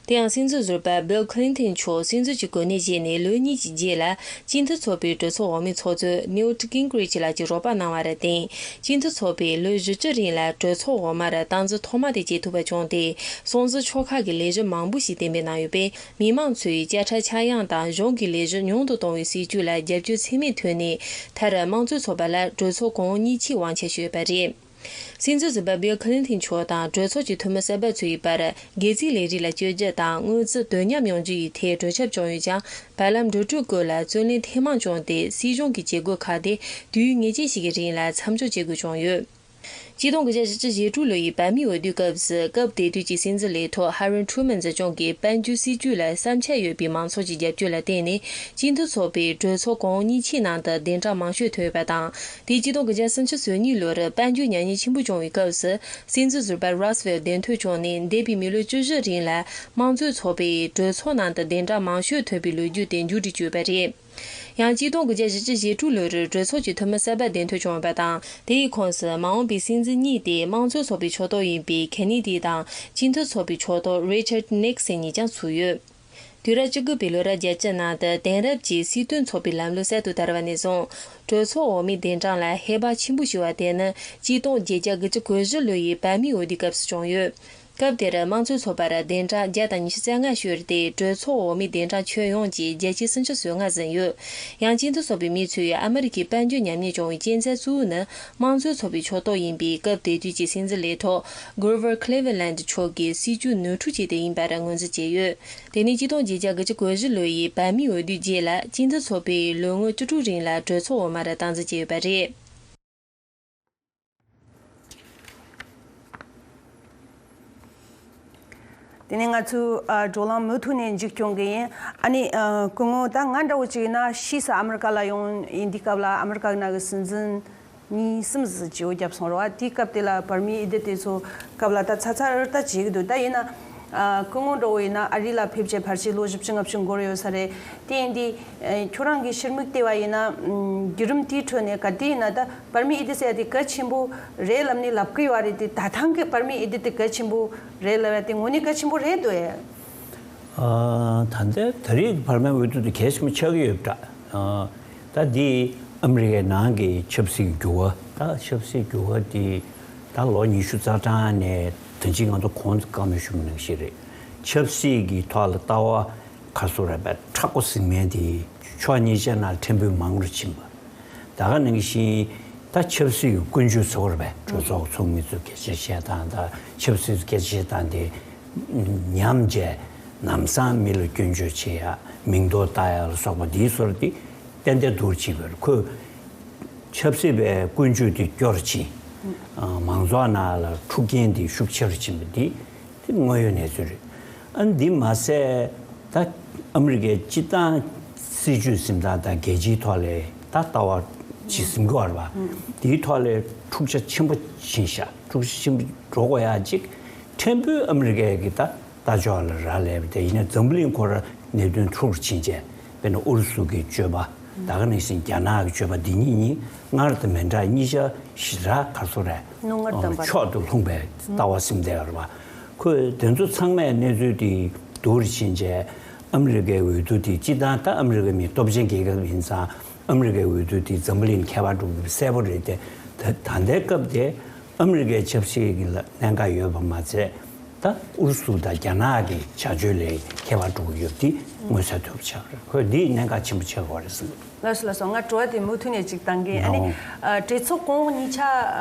དེ་ཡང་སྲིད་འཛིན་ཟུར་པ་Bill Clinton་མཆོག་སྲིད་འཛིན་གྱི་གོ་གནས་བཞེས་ནས་ལོ་གཉིས་ཀྱི་རྗེས་ལ། སྤྱི་འཐུས་ཚོགས་པའི་གྲོས་ཚོགས་འོག་མའི་ཚོགས་གཙོ་Newt Gingrich་ལགས་ཀྱི་རོགས་པ་གནང་བར་བརྟེན། སྤྱི་འཐུས་ཚོགས་པས་ལོ་བཞི་བཅུ་རིང་ལ་གྲོས་ཚོགས་འོག་མར་སྟངས་འཛིན་ཐོག་མ་དེ་བྱེད་ཐུབ་པ་བྱུང་སྟེ། སྲོང་བཙན་ཆོལ་ཁ་གི་ལས་གཞི་མང་པོ་ཞིག་གཏན་འབེབས་གནང་ཡོད་པས། མི་མང་ཚོས་དཔྱ་ཁྲལ་ཆག་ཡང་དང་གཞུང་གི་ལས་གཞི་ཉུང་དུ་གཏོང་བའི་སྲིད་ཇུས་ལ་རྒྱབ་སྐྱོར་ཚད་མེད་ཐོན་ནས། མཐར་དམངས་གཙོའི་ཚོགས་པ་ལ་གྲོས་ཚོགས་གོང་འོག་གཉིས་ཆའི་དབང་ཆ་ཞུས་ཡོད་པ་རེད། སྲིད་འཛིན་ཟུར་པ་Bill Clinton་མཆོག་དང་གྲོས་ཚོགས་ཀྱི་འཐུས་མི་གསར་པ་ཚོའི་བར་སྒེར་རྩིས་ལས་རིགས་ལ་བཅོས་སྒྱུར་དང་། དངུལ་རྩིས་དོ་མཉམ་ཡོང་རྒྱུ་ཡི་ཐད་གྲོས་འཆར་བྱུང་ཡོད་ཀྱང་། བར་ལམ་འགྲོ་གྲོན་སྐོར་ལ་རྩོད་གླེང་ཐེངས་མང་བྱུང་སྟེ། སྲིད་གཞུང་གི་བྱེད་སྒོ་ཁག་དེ་དུས་ཡུན་ངེས་ཅན་ཞིག་གི་རིང་ལ་མཚམས་འཇོག་བྱེད་དགོས་བྱུང་ཡོད། ཆིག་སྟོང་དགུ་བརྒྱ་བཞི་བཅུ་ཞེ་དྲུག་ལོ་ཡི་བར་མའི་འོས་བསྡུའི་སྐབས་སུ། སྐབས་དེ་དུས་ཀྱི་སྲིད་འཛིན་ལས་ཐོག་Harry Truman་འཛིན་སྐྱོང་གིས་དཔལ་འབྱོར་སྲིད་ཇུས་ལ་བསམ་འཆར་ཡོད་པའི་མང་ཚོགས་ཀྱི་རྒྱབ་སྐྱོར་ལ་བརྟེན་ནས། སྤྱི་འཐུས་ཚོགས་པའི་གྲོས་ཚོགས་གོང་འོག་གཉིས་ཆའི་ནང་དུ་གདན་གྲངས་མང་ཤོས་ཐོན་ཡོད་པ་དང་། དེ་ཆིག་སྟོང་དགུ་བརྒྱ་སུམ་ཅུ་སོ་གཉིས་ལོར་དཔལ་འབྱོར་ཉམས་ཉེས་ཆེན་པོ་བྱུང་བའི་སྐབས་སུ། སྲིད་འཛིན་ཟུར་པ་Roosevelt་གདན་འཐོན་བྱུང་ནས། འདས་པའི་མི་ལོ་བཅུ་བཞི་རིང་ལ་དམངས་གཙོའི་ཚོགས་པས་གྲོས་ཚོགས་ནང་དུ་གདན་གྲངས་མང་ཤོས་ཐོན་པའི་ལོ་རྒྱུས་དེ་མཇུག་སྒྲིལ་བཅུག་པ་རེད། ཡང་ཆིག་སྟོང་དགུ་བརྒྱ་བཞི་བཅུ་ཞེ་དྲུག་ལོར་གྲོས་ཚོགས་ཀྱི་འཐུས་མི་གསར་པ་གདན་འཐོན་བྱུང་ཡོད་པ་དང་། དེའི་ཁོངས་སུ་མ་འོངས་པའི་སྲིད་འཛིན་གཉིས་ཏེ། དམངས་གཙོའི་ཚོགས་པའི་ཕྱོགས་གཏོགས་ཡིན་པའི་Kennedy་དང་། སྤྱི་འཐུས་ཚོགས་པའི་ཕྱོགས་གཏོགས་Richard Nixon་གཉིས་ཀྱང་ཚུད་ཡོད། དུས་རབས་བཅུ་དགུ་པའི་ལོ་རབས་བརྒྱད་ཅུ་ནང་དུ་དེང་རབས་ཀྱི་སྲིད་དོན་ཚོགས་པའི་ལམ་ལུགས་གསར་དུ་དར་བ་ནས་བཟུང་། གྲོས་ཚོགས་འོག་མའི་གདན་གྲངས་ལ་ཧེ་བག་ཆེན་པོ་ཞིག་བ་དེ་ནི། ཆིག་སྟོང་བརྒྱད་བརྒྱ་དགུ་བཅུ་གོ་བཞི་ལོ་ཡི་བར་མའི་འོས་བསྡུའི་སྐབས་སུ་བྱུང་ཡོད། སྐབས་དེར་དམངས་གཙོའི་ཚོགས་པར་གདན་གྲངས་བརྒྱ་དང་ཉི་ཤུ་རྩ་ལྔ་ཤོར་ཏེ། གྲོས་ཚོགས་འོག་མའི་གདན་གྲངས་ཁྱོན་ཡོངས་ཀྱི་བརྒྱ་ཆའི་སུམ་ཅུ་སོ་ལྔ་ཟིན་ཡོད། ཡང་སྤྱི་འཐུས་ཚོགས་པའི་མི་ཚོས་ཨ་མི་རི་ཀའི་དཔལ་འབྱོར་ཉམས་ཉེས་བྱུང་བའི་རྐྱེན་རྩ་གཙོ་བོ་ནི། དམངས་གཙོའི་ཚོགས་པའི་ཕྱོགས་གཏོགས་ཡིན་པའི་སྐབས་དེ་དུས་ཀྱི་སྲིད་འཛིན་ལས་ཐོག་Grover Cleveland་མཆོག་གི་སྲིད་ཇུས་ནོར་འཁྲུལ་བྱས་ཏེ་ཡིན་པར་ངོས་འཛིན་བྱས་ཡོད། དེ་ནི་ཆིག་སྟོང་བརྒྱད་བརྒྱ་དགུ་བཅུ་གོ་བཞི་ལོ་ཡི་བར་མའི་འོས་བསྡུའི་རྗེས་ལ། སྤྱི་འཐུས་ཚོགས་པས་ལོ་ངོ་བཅུ་དྲུག་རིང་ལ་གྲོས་ཚོགས་འོག་མར་སྟངས་འཛིན་བྱས་ཡོད་པ་རེད། དེ་ནས་ང་ཚོའི་ཨ་བགྲོ་གླེང་མུ་མཐུད་ནས་མཇུག་སྐྱོང་གི་ཡིན། ཨ་ནི་ཨ་སྐུ་ངོ། ད་ང་འདྲ་བོ་ཅིག་ཡིན་ན་ཕྱིས་སུ་ཨ་མི་རི་ཀ་ལ་ཡོང་ཡིན་དུས་སྐབས་ལ། ཨ་མི་རི་ཀ་ནང་གི་སྲིད་འཛིན་གཉིས་གསུམ་ཟིག་བརྗེ་པོ་བརྒྱབ་སོང་རེད་བ། དེའི་སྐབས་དེ་ལ་བར་མའི་འོས་བསྡུ་དེ་ཚོ་སྐབས་ལ་ད་ཚ་ཚ་འུར་ད་བྱེད་ཀྱི་འདུག། ད་ཡིན་ན་ཨ་སྐུ་ངོ་འདྲ་བོ་ཡིན་ན་ཨ་རི་ལ་ཕེབས་བྱས་ཕལ་ཆེར་ལོ་བཞི་བཅུ་ལྔ་བཅུ་འགོར་ཡོད་ས་རེད། དེ་ཡིན་དུས་ཨ་ཁྱོད་རང་གི་ཕྱིར་མིག་བལྟས་པ་ཡིན་ན། ཨ་བརྒྱུད་རིམ་དེའི་ཁྲོད་ནས་ག་དུས་ཡིན་ན་ད་བར་མའི་འོས་བསྡུ་ཟེར་ཡ་དེ་གལ་ཆེན་པོ་རེད་ལབ་ནས་ལབ་ཀྱི་ཡོད་རེད་དེ། ད་ཐེངས་ཀྱི་བར་མའི་འོས་བསྡུ་དེ་གལ་ཆེན་པོ་རེད་ལབ་ཡ་དེ་དངོས་གནས་གལ་ཆེན་པོ་རེད་འདུག་ཨེ། ཨ་ད་ལྟའི་ད་རེས་བར་མའི་འོས་བསྡུ་དེ་གལ་ཆེན་པོ་ཆགས་ཀྱི་ཡོད་པ་འདྲ། ཨ་ད་འདི་ཨ་མི་རི་ཀའི་ནང་གི་ཆབ་སྲིད་ཀྱི་འགྱུར་བ། ད་ཆབ་སྲིད་འགྱུར་བ་དེ་ད་ལོ་ཉི་ཤུ་རྩ་གྲངས་ནས་ད་ཅི་ང་ཚོ་གོང་དུ་བཀའ་མོལ་ཞུས་པ་ནང་བཞིན་རེད། ཆབ་སྲིད་ཀྱི་ཐོག་ལ་ལྟ་བ་ག་ཚོད་རེད་པས། མཁྲེགས་པོ་ཟིང་མཁན་དེ་ ཕྱོགས་གཉིས་ཆ་ནང་ཕྲན་བུ་མང་རུ་ཕྱིན་པ། ད་ག་ནང་བཞིན་ད་ཆབ་སྲིད་ཀྱི་ཀུན་སྤྱོད་ཚོར་བས་གྲོས་ཚོགས་ཚོགས་མི་ཚོས་སྐད་ཆ་བཤད་སྟངས་དང་ཆབ་སྲིད་སྐད་ཆ་བཤད་སྟངས་དེ་ཉམས་བྱས་ལམ་སང་མི་ལ་སྐྱོན་བརྗོད་བྱེད་ཡ་མིང་འདོགས་བཏགས་ཡ་ལ་སོགས་པ་འདིའི་སོར་དེ་ཏན་ཏན་བསྡུར་བྱེད་དགོས་རེད། ཁོས་ཆབ་སྲིད་པའི་ཀུན་སྤྱོད་དེ་སྐྱོ་རུ་ཕྱིན། མང་ཚོགས་ནང་ལ་འཁྲུག་རྐྱེན་དེ་ཤུགས་ཆེ་རུ་ཕྱིན་པ་འདི། དེ་དངོས་ཡོད་གནས་ཚུལ་རེད། ཨ་ནི་འདི་མ་ཟད་ད་ཨ་མི་རི་ཀའི་སྤྱི་བཏང་སྲིད་ཇུས་འཛིན་སྟངས་དང་རྒྱལ་སྤྱིའི་ཐོག་ལས་ད་ལྟ་བ་ཇི་འཛིན་དགོས་པ་དེའི་ཐོག་ལས་འཁྲུག་ཆ་ཆེན་པོ་ཕྱིན་ཤག་འཁྲུག་ཆ་ཆེན་པོ་འགྲོ་དགོས་ཡ་གཅིག་ཕྲན་བུ་ཨ་མི་རི་ཀའི་གི་ད་ལྟ་ཕྱོགས་ལ་རག་ལས་པ་དེ་ཡིན་ན་འཛམ་བུ་གླིང་ཁོ་ར་གནད་དོན་འཁྲུག་རུ་ཕྱིན་བྱས་དཔེར་ན་ཨུ་རུ་སུ་གི་སྤྱོད་པ། ད་ག་ནང་བཞིན་རྒྱ་ནག་གི་སྤྱོད་པ་འདི་གཉིས་གཉིས་སྔར་དང་མི་འདྲ་གཉིས་ཆ་ཞེ་དྲག་ག་ཚོད་རེད། རྣོ་ངར་ལྡན་པ། ཕྱོགས་དེ་ལྷུང་བའི་ལྟ་བ་ཟིན་བསྡད་ཡོད་རེད་པ། ཁོས་དེ་ཚོ་ཚང་མའི་གནས་ཚུལ་དེ་བསྡུར་ཕྱིན་བྱས་ཨ་མི་རི་ཀའི་འོས་བསྡུ་དེ་སྤྱི་བཏང་ད་ཨ་མི་རི་ཀ་མི་སྟོབས་ཆེན་རྒྱལ་ཁབ་ཡིན་ཙང་ཨ་མི་རི་ཀའི་འོས་བསྡུ་དེ་འཛམ་བུ་གླིང་ཁྱད་པར་འགྲོ་གི་གསལ་པོ་རེད་དེ། ད་ད་ལྟའི་སྐབས་དེ་ཨ་མི་རི་ཀའི་ཆབ་སྲིད་ཀྱི་ལ་གནད་འགག་ཡོད་པ་མ་ཚད། ད་ཨུ་རུ་སུ་དང་རྒྱ་ནག་གི་བྱ་སྤྱོད་ལས་ཁྱད་པར་འགྲོ་གི་ཡོད་དེ་མངོན་གསལ་དོད་པོ་ཆགས་རེད། ཁོས་འདིའི་གནད་འགག་ཆེན་པོ་ཆགས་ཡོད་རེད་ཟེར། ལགས་སོ་ལགས་སོ། ང་དྲི་བ་དེ་མུ་མཐུད་ནས་ཅིག་བཏང་གི། ཨ་ནི་ཨ་གྲོས་ཚོགས་གོང་འོག་གཉིས་ཆ་ཨ་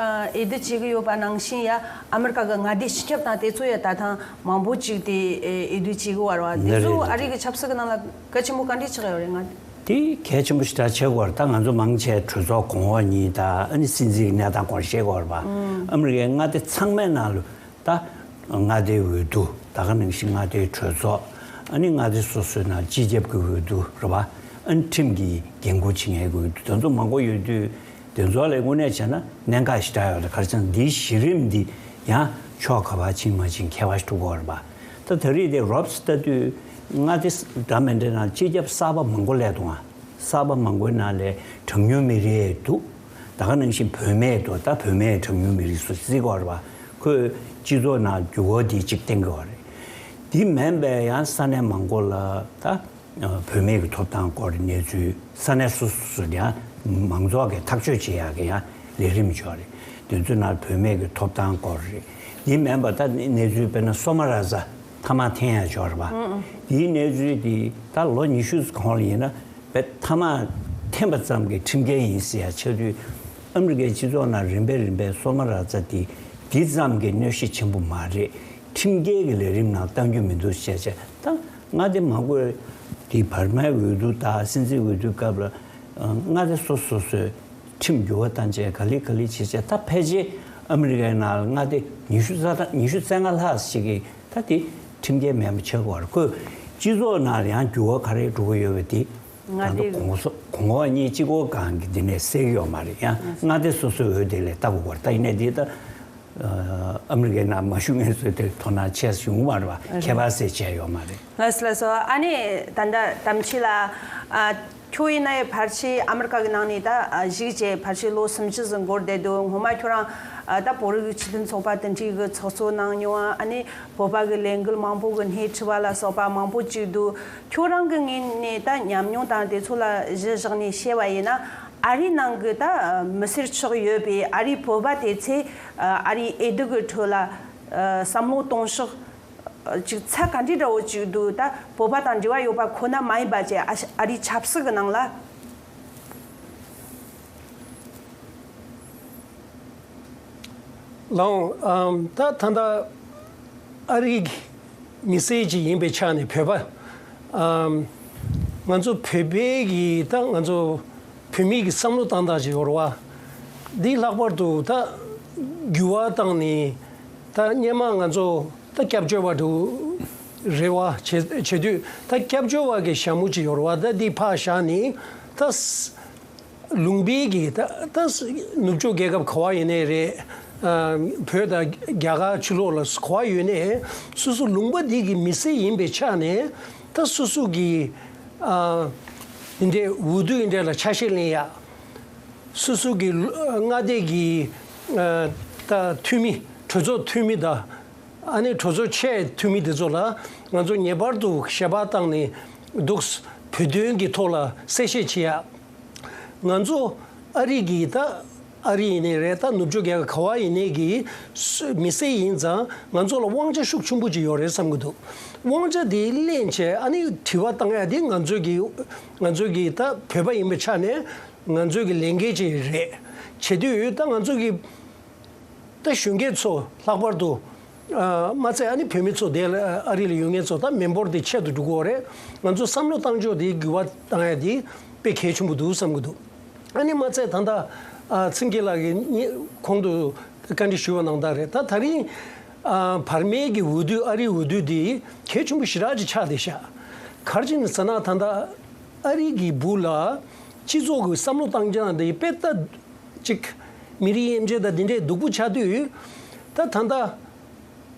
འོས་བསྡུ་བྱེད་ཀྱི་ཡོད་པ་ནང་བཞིན་ཡ་ཨ་མི་རི་ཀ་གི་མངའ་སྡེ་སྤྱི་ཁྱབ་དང་དེ་ཚོ་ཡ་ད་ཐེངས་མང་པོ་ཅིག་དེ་ཨ་འོས་བསྡུ་བྱེད་ཀྱི་ཡོད་རེད་པ། དེ་ཚོ་ཨ་རི་གི་ཆབ་སྲིད་ཀྱི་ནང་ལ་གལ་ཆེན་པོ་ག་འདྲས་ཆགས་ཡོད་རེད། ང་དེ་གལ་ཆེན་པོ་ཞེ་དྲག་ཆགས་ཀྱི་ཡོད་རེད། ད་ང་ཚོ་མང་ཆེ་གྲོས་ཚོགས་གོང་འོག་གཉིས་དང་ཨ་ནི་སྲིད་འཛིན་གྱི་གནས་སྟངས་སྐོར་བཤད་ཀྱི་ཡོད་རེད་པ། ཨ་མི་རི་ཀའི་མངའ་སྡེ་ཚང་མའི་ནང་ལ། ད་མངའ་སྡེའི་འོས་བསྡུ། ད་ག་ནང་བཞིན་མངའ་སྡེའི་གྲོས་ཚོགས། ཨ་ནི་མངའ་སྡེ་སོ་སོའི་ནང་སྤྱི་ཁྱབ་ཀྱི་འོས་བསྡུ་རེད་པ། ཨ་ནི་ཁྲིམས་ཀྱི་འགན་འཁུར་བྱེད་མཁན་གྱི་འོས་བསྡུ་དེ་ཚོ་མང་པོ་ཡོད་དུས་དེ་ཚོ་ལ་དངོས་གནས་བྱས་ན་གནད་འགག་ཞེ་དྲག་ཡོད་རེད། ག་རེ་ཟེར་ན་འདིའི་གཞི་རིམ་འདི་ཡང་ཕྱོགས་ག་པར་ཕྱིན་མ་ཕྱིན་ཁྱད་པར་ཞིག་འགྲོ་གི་ཡོད་རེད་པ། ད་ད་རེས་དེ་རོབ་ཙམ་ལྟ་དུས་མངའ་སྡེ་འདྲ་མི་འདྲའི་ནང་སྤྱི་ཁྱབ་གསར་པ་མང་པོ་སླེབས་འདུག་ཨ། གསར་པ་མང་པོའི་ནང་ལས་གྲངས་ཉུང་མི་རིགས་འདུག་ད་ག་ནང་བཞིན་བུད་མེད་འདུག་ད་བུད་མེད་གྲངས་ཉུང་མི་རིགས་སུ་བརྩི་གི་ཡོད་རེད་པ། ཁོས་སྤྱི་ཚོགས་ནང་འགྱུར་བ་འདི་གཅིག་བསྟན་གྱི་ཡོད་རེད། འདི་མིན་པའི་ཡང་ས་གནས་མང་པོ་ལ་ད་བུད་མེད་ཀྱི་ཐོབ་ཐང་སྐོར་གྱི་གནས་ཚུལ་ས་གནས་སོ་སོ་སོ་ཡང་མང་ཚོགས་ཀྱིས་ཐག་གཅོད་བྱེད་ཡག་གི་ཡང་ལས་རིམ་ཅིག་ཡོད་རེད། དེ་ཚོའི་ནང་བུད་མེད་ཀྱི་ཐོབ་ཐང་སྐོར་རེད། འདི་མིན་པ་ད་གནས་ཚུལ་དཔེར་ན་སོ་མ་ར་ཛ་མཐའ་མ་འཐེན་ཡག་ཅིག་ཡོད་རེད་པ། འདིའི་གནས་ཚུལ་འདི་ད་ལོ་ཉི་ཤུ་གོང་ལ་ཡིན་ན། པའི་མཐའ་མ་འཐེན་པ་ཙམ་གྱིས་ཁྲིམས་འགལ་ཡིན་ཟེར་ཡ་ཆགས་དུས། ཨ་མི་རི་ཀའི་སྤྱི་ཚོགས་ནང་རིམ་པས་རིམ་པས་སོ་མ་ར་ཛ་དེ་འདི་ཙམ་གྱིས་གནོད་གཞི་ཆེན་པོ་མ་རེད། ཁྲིམས་འགལ་གྱི་ལས་རིམ་ནང་གཏང་རྒྱུ་མི་འདུག་ཟེར་བྱས། ད་མངའ་སྡེ་མང་པོས་དེ་བར་མའི་འོས་བསྡུ་དང་སྲིད་འཛིན་འོས་བསྡུའི་སྐབས་ལ་མངའ་སྡེ་སོ་སོ་སོས་ཁྲིམས་འགྱུར་བ་བཏང་བྱས་ག་ལེ་ག་ལེ་བྱས་བྱས། ད་ཕལ་ཆེར་ཨ་མི་རི་ཀའི་ནང་ལ་མངའ་སྡེ་ཉི་ཤུ་རྩ་ཉི་ཤུ་རྩ་ལྔ་ལྷག་ཞིག་གིས་ད་དེ་ཁྲིམས་འགལ་མེད་པ་ཆགས་ཀྱི་ཡོད་རེད། ཁོས་སྤྱི་ཚོགས་ནང་ལ་ཡང་འགྱུར་བ་ག་རེ་འགྲོ་གི་ཡོད་པ་དེ། མངའ་སྡེ་ད་ལྟ་གོང་ས་གོང་འོག་གཉིས་གཅིག་པོ་སྒང་གི་འདི་ནས་སེལ་གྱི་ཡོད་མ་རེད། ཡང་མངའ་སྡེ་སོ་སོའི་འོས་དེ་ལས་ལྟ་དགོས་པར་ད་ཡིན་ནའི་འདི་ལྟ་ཨ་མི་རི་ཀའི་ནང་མ་བཞུགས་མཁན་ཚོས་དེ་དོ་སྣང་བྱས་བྱུང་མ་རེད་པ། ཁྱད་པར་སེལ་བྱས་ཡོད་མ་རེད། ལགས་སོ་ལགས་སོ། ཨ་ནི་ད་ལྟ་དམ་ཆོས་ལགས། ཨ་ཁྱོད་ཡིན་ན་ཡང་ཕལ་ཆེར་ཨ་མི་རི་ཀ་གི་ནང་ནས་ད་ཨ་བཞུགས་བྱས་ཕལ་ཆེར་ལོ་སུམ་ཅུ་ཙམ་འགོར་བསྡད་འདུག་སྔོན་མ་ཁྱོད་རང་ཨ་ད་བོད་རིགས་སྤྱི་མཐུན་ཚོགས་པ་དེ་འདྲའི་གི་ཚོགས་གཙོ་གནང་མྱོང་། ཨ་ནི་བོད་པ་གི་ལས་འགུལ་མང་པོ་གི་སྣེ་ཁྲིད་པ་ལ་སོགས་པ་མང་པོ་ཅིག་འདུག་ཁྱོད་རང་གི་ངོས་ནས་ད་ཉམས་མྱོང་དང་དེ་ཚོ་ལ་གཞི་བཞག་ནས་བཤད་པ་ཡིན་ན། ཨ་རིའི་ནང་གི་ད་མི་སེར་ཆགས་ཡོད་པའི་ཨ་རིའི་བོད་པ་དེ་ཚོས་ཨ་རིའི་འོས་བསྡུ་གི་ཁྲོད་ལ་བསམ་བློ་གཏོང་ཕྱོགས་ཅིག་ཚད་ག་འདྲའི་འདྲ་བོ་ཅིག་འདུག་ད་བོད་པ་དང་འབྲེལ་བ་ཡོད་པ་ཁོ་ན་མ་ཡིན་པ་བཅས་ཨ་ཨ་རིའི་ཆབ་སྲིད་ཀྱི་ནང་ལ། ལགས་འོང་། ཨམ་ད་ད་ལྟ་ཨ་རིའི་མི་སེར་ཅིག་ཡིན་པའི་ཆ་ནས་བོད་པ། ཨམ་ང་ཚོ་བོད་པའི་གི་ད་ང་ཚོ་བོད་མིའི་གི་བསམ་བློ་བཏང་སྟངས་ཅིག་ཡོད་རེད་པ། འདི་ལྷག་པར་དུ་ད་འགྱུར་བ་བཏང་ནས་ད་སྔོན་མ་ང་ཚོ་ད་སྐྱབས་བཅོལ་བ་འདྲ་རེད་པ། བྱེད་བྱེད་དུས་ད་སྐྱབས་བཅོལ་བ་གི་ཞྭ་མོ་ཅིག་ཡོད་རེད་པ། ད་འདི་ཕར་བཞག་ནས་ད་ལུང་པའི་གི་ད་ད་ནུབ་ཕྱོགས་རྒྱལ་ཁབ་ག་པར་ཡིན་ནའི་རེད། ཨ་བོད་དང་རྒྱ་གར་ཕྱི་ལོགས་ལ་ག་པར་ཡོད་ནའི་སོ་སོ་ལུང་པ་འདི་གི་མི་སེར་ཡིན་པའི་ཆ་ནས་ད་སོ་སོ་གི་ཨ་འདི་འདྲའི་འོས་བསྡུ་འདི་འདྲ་ལ་ཆ་ཤས་ལེན་ཡ། སོ་སོ་གི་ལུ་མངའ་སྡེ་གི་ཨ་ད་འཐུས་མི་གྲོས་ཚོགས་འཐུས་མི་དང་ཨ་ནི་གྲོས་ཚོགས་ཆེ་འཐུས་མི་དེ་ཚོ་ལ་ང་ཚོ་ངེས་པར་དུ་ཞལ་པར་བཏང་ནས་འདུག་བོད་དོན་གྱི་ཐོག་ལ་གསལ་བཤད་བྱེད་ཡ། ང་ཚོ་ཨ་རི་གི་ད་ ཨ་རི་ཡིན་ནའི་རེད། ད་ནུབ་ཕྱོགས་རྒྱལ་ཁབ་ག་བ་ཡིན་ནའི་གི་སུ་མི་སེར་ཡིན་ཙང་ང་ཚོ་ལ་དབང་ཆ་ཤུགས་ཆེན་པོ་ཅིག་ཡོད་རེད་བསམ་གི་འདུག། དབང་ཆ་དེ་ལེན་བྱས་ཨ་ནི་དྲི་བ་བཏང་ཡ་དེ་ང་ཚོའི་གི་ང་ཚོའི་གི་ད་བོད་པ་ཡིན་པའི་ཆ་ནས་ང་ཚོའི་གི་ལས་འགན་ཅིག་རེད། བྱེད་དུས་ད་ང་ཚོ་གི་ད་གཞོན་སྐྱེས་ཚོ་ལྷག་པར་དུ་ཨ་མ་ཚད་ཨ་ནི་བོད་མི་ཚོ་དེ་ལ་ཨ་རི་ལ་ཡོད་མཁན་ཚོ་ད་མི་འབོར་དེ་ཆེ་རུ་འགྲོ་གི་ཡོད་རེད། ང་ཚོ་བསམ་བློ་བཏང་ཕྱོགས་དེ་འགྱུར་བ་བཏང་ཡ་དེ་དཔེ་གལ་ཆེན་པོ་འདུག་བསམ་གི་འདུག། ཨ་ནི་མ་ཚད་ད་ལྟ་ཨ་ཚེ་རིང་སྐྱིད་ལགས་ཀྱིས་གོང་དུ་བཀའ་འདྲི་ཞུས་པ་ནང་ལྟར་རེད། ད་ད་རིང་ཨ་བར་མའི་གི་འོས་བསྡུ་ཨ་རིའི་འོས་བསྡུ་དེ་གལ་ཆེན་པོ་ཞེ་དྲག་ཅིག་ཆགས་བསྡད་ཤག། ག་རེ་བྱས་ནས་ཟེར་ན་ད་ལྟ་ཨ་རི་གི་སྦུག་ལ་སྤྱི་ཚོགས་ཀྱི་བསམ་བློ་བཏང་སྟངས་དེ་དཔེ་ད་ཅིག་མི་རིགས་དབྱེ་འབྱེད་དང་དེ་འདྲས་སྡུག་པོ་ཆགས་དུས། ད་ད་ལྟ་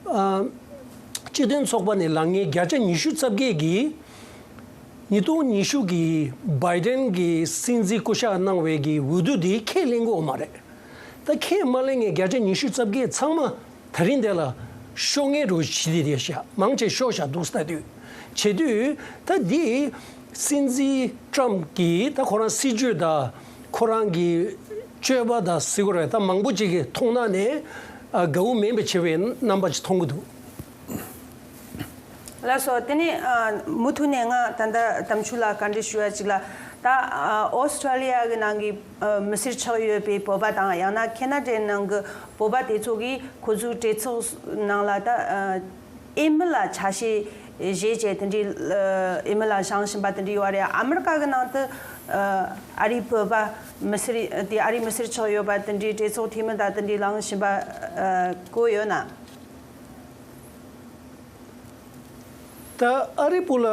ཨ་སྤྱི་མཐུན་ཚོགས་པ་ནས་ལངས་མཁན་བརྒྱ་ཆ་ཉི་ཤུ་རྩ་བརྒྱད་ཀྱིས་ཉིས་སྟོང་ཉི་ཤུ་གི་བྷའི་ཌེན་གྱི་སྲིད་འཛིན་སྐུ་ཞབས་གནང་བའི་གི་འོས་བསྡུ་དེ་ཁས་ལེན་གྱི་ཡོད་མ་རེད། ད་ཁས་མ་ལེན་མཁན་བརྒྱ་ཆ་ཉི་ཤུ་རྩ་བརྒྱད་ཚང་མ་ད་རིང་དེ་ལ་ཤོར་མཁན་རུ་བྱེད་དེ་བསྡད་ཤག། མང་ཆེ་ཤོར་ཤག་འདུག་ལྟ་དུས། བྱེད་དུས་ད་འདི་སྲིད་འཛིན་ཊམ་གྱིས་ད་ཁོ་རང་སྲིད་ཇུས་དང་ཁོ་རང་གི་སྤྱོད་པ་དང་ཟེར་དགོས་རེད། ད་མང་པོ་ཅིག་གི་མཐོང་སྣང་ནས་ཨ་དགའ་བོ་མིན་པ་བྱེད་པའི་རྣམ་པ་ཅིག་མཐོང་གི་འདུག། ལགས་སོ། དེ་ནས་ཨ་མུ་མཐུད་ནས་ང་ད་ལྟ་དམ་ཆོས་ལ་བཀའ་འདྲི་ཞུ་ཡ་ཅིག་ལ། ད་ཨ་ཨོ་སི་ཀྲོ་ལི་ཡ་གི་ནང་གི་ཨ་མི་སེར་ཆགས་ཡོད་པའི་བོད་པ་དང་ཡང་ན་ཁེ་ན་ཌའི་ནང་གི་བོད་པ་དེ་ཚོ་གིས་ཁོ་ཚོའི་གྲོས་ཚོགས་ནང་ལ་ད་ཨ་འོས་མི་ལ་ཆ་ཤས་བཞེས་བྱས་དེ་འདྲའི་ཨ་འོས་མི་ལ་བཞེངས་བཞིན་པ་དེ་འདྲ་ཡོད་རེད། ཨ་མི་རི་ཀ་གི་ནང་དུ་ཨ་ཨ་རིའི་བོད་པ་མི་སེར་དེ་ཨ་རིའི་མི་སེར་ཆགས་ཡོད་པ་དེ་འདྲའི་གྲོས་ཚོགས་འཐུས་མི་དང་དེ་འདྲའི་ལངས་བཞིན་པ་ཨ་གོ་ཡོད་ན། ད་ཨ་རི་སྦུག་ལ་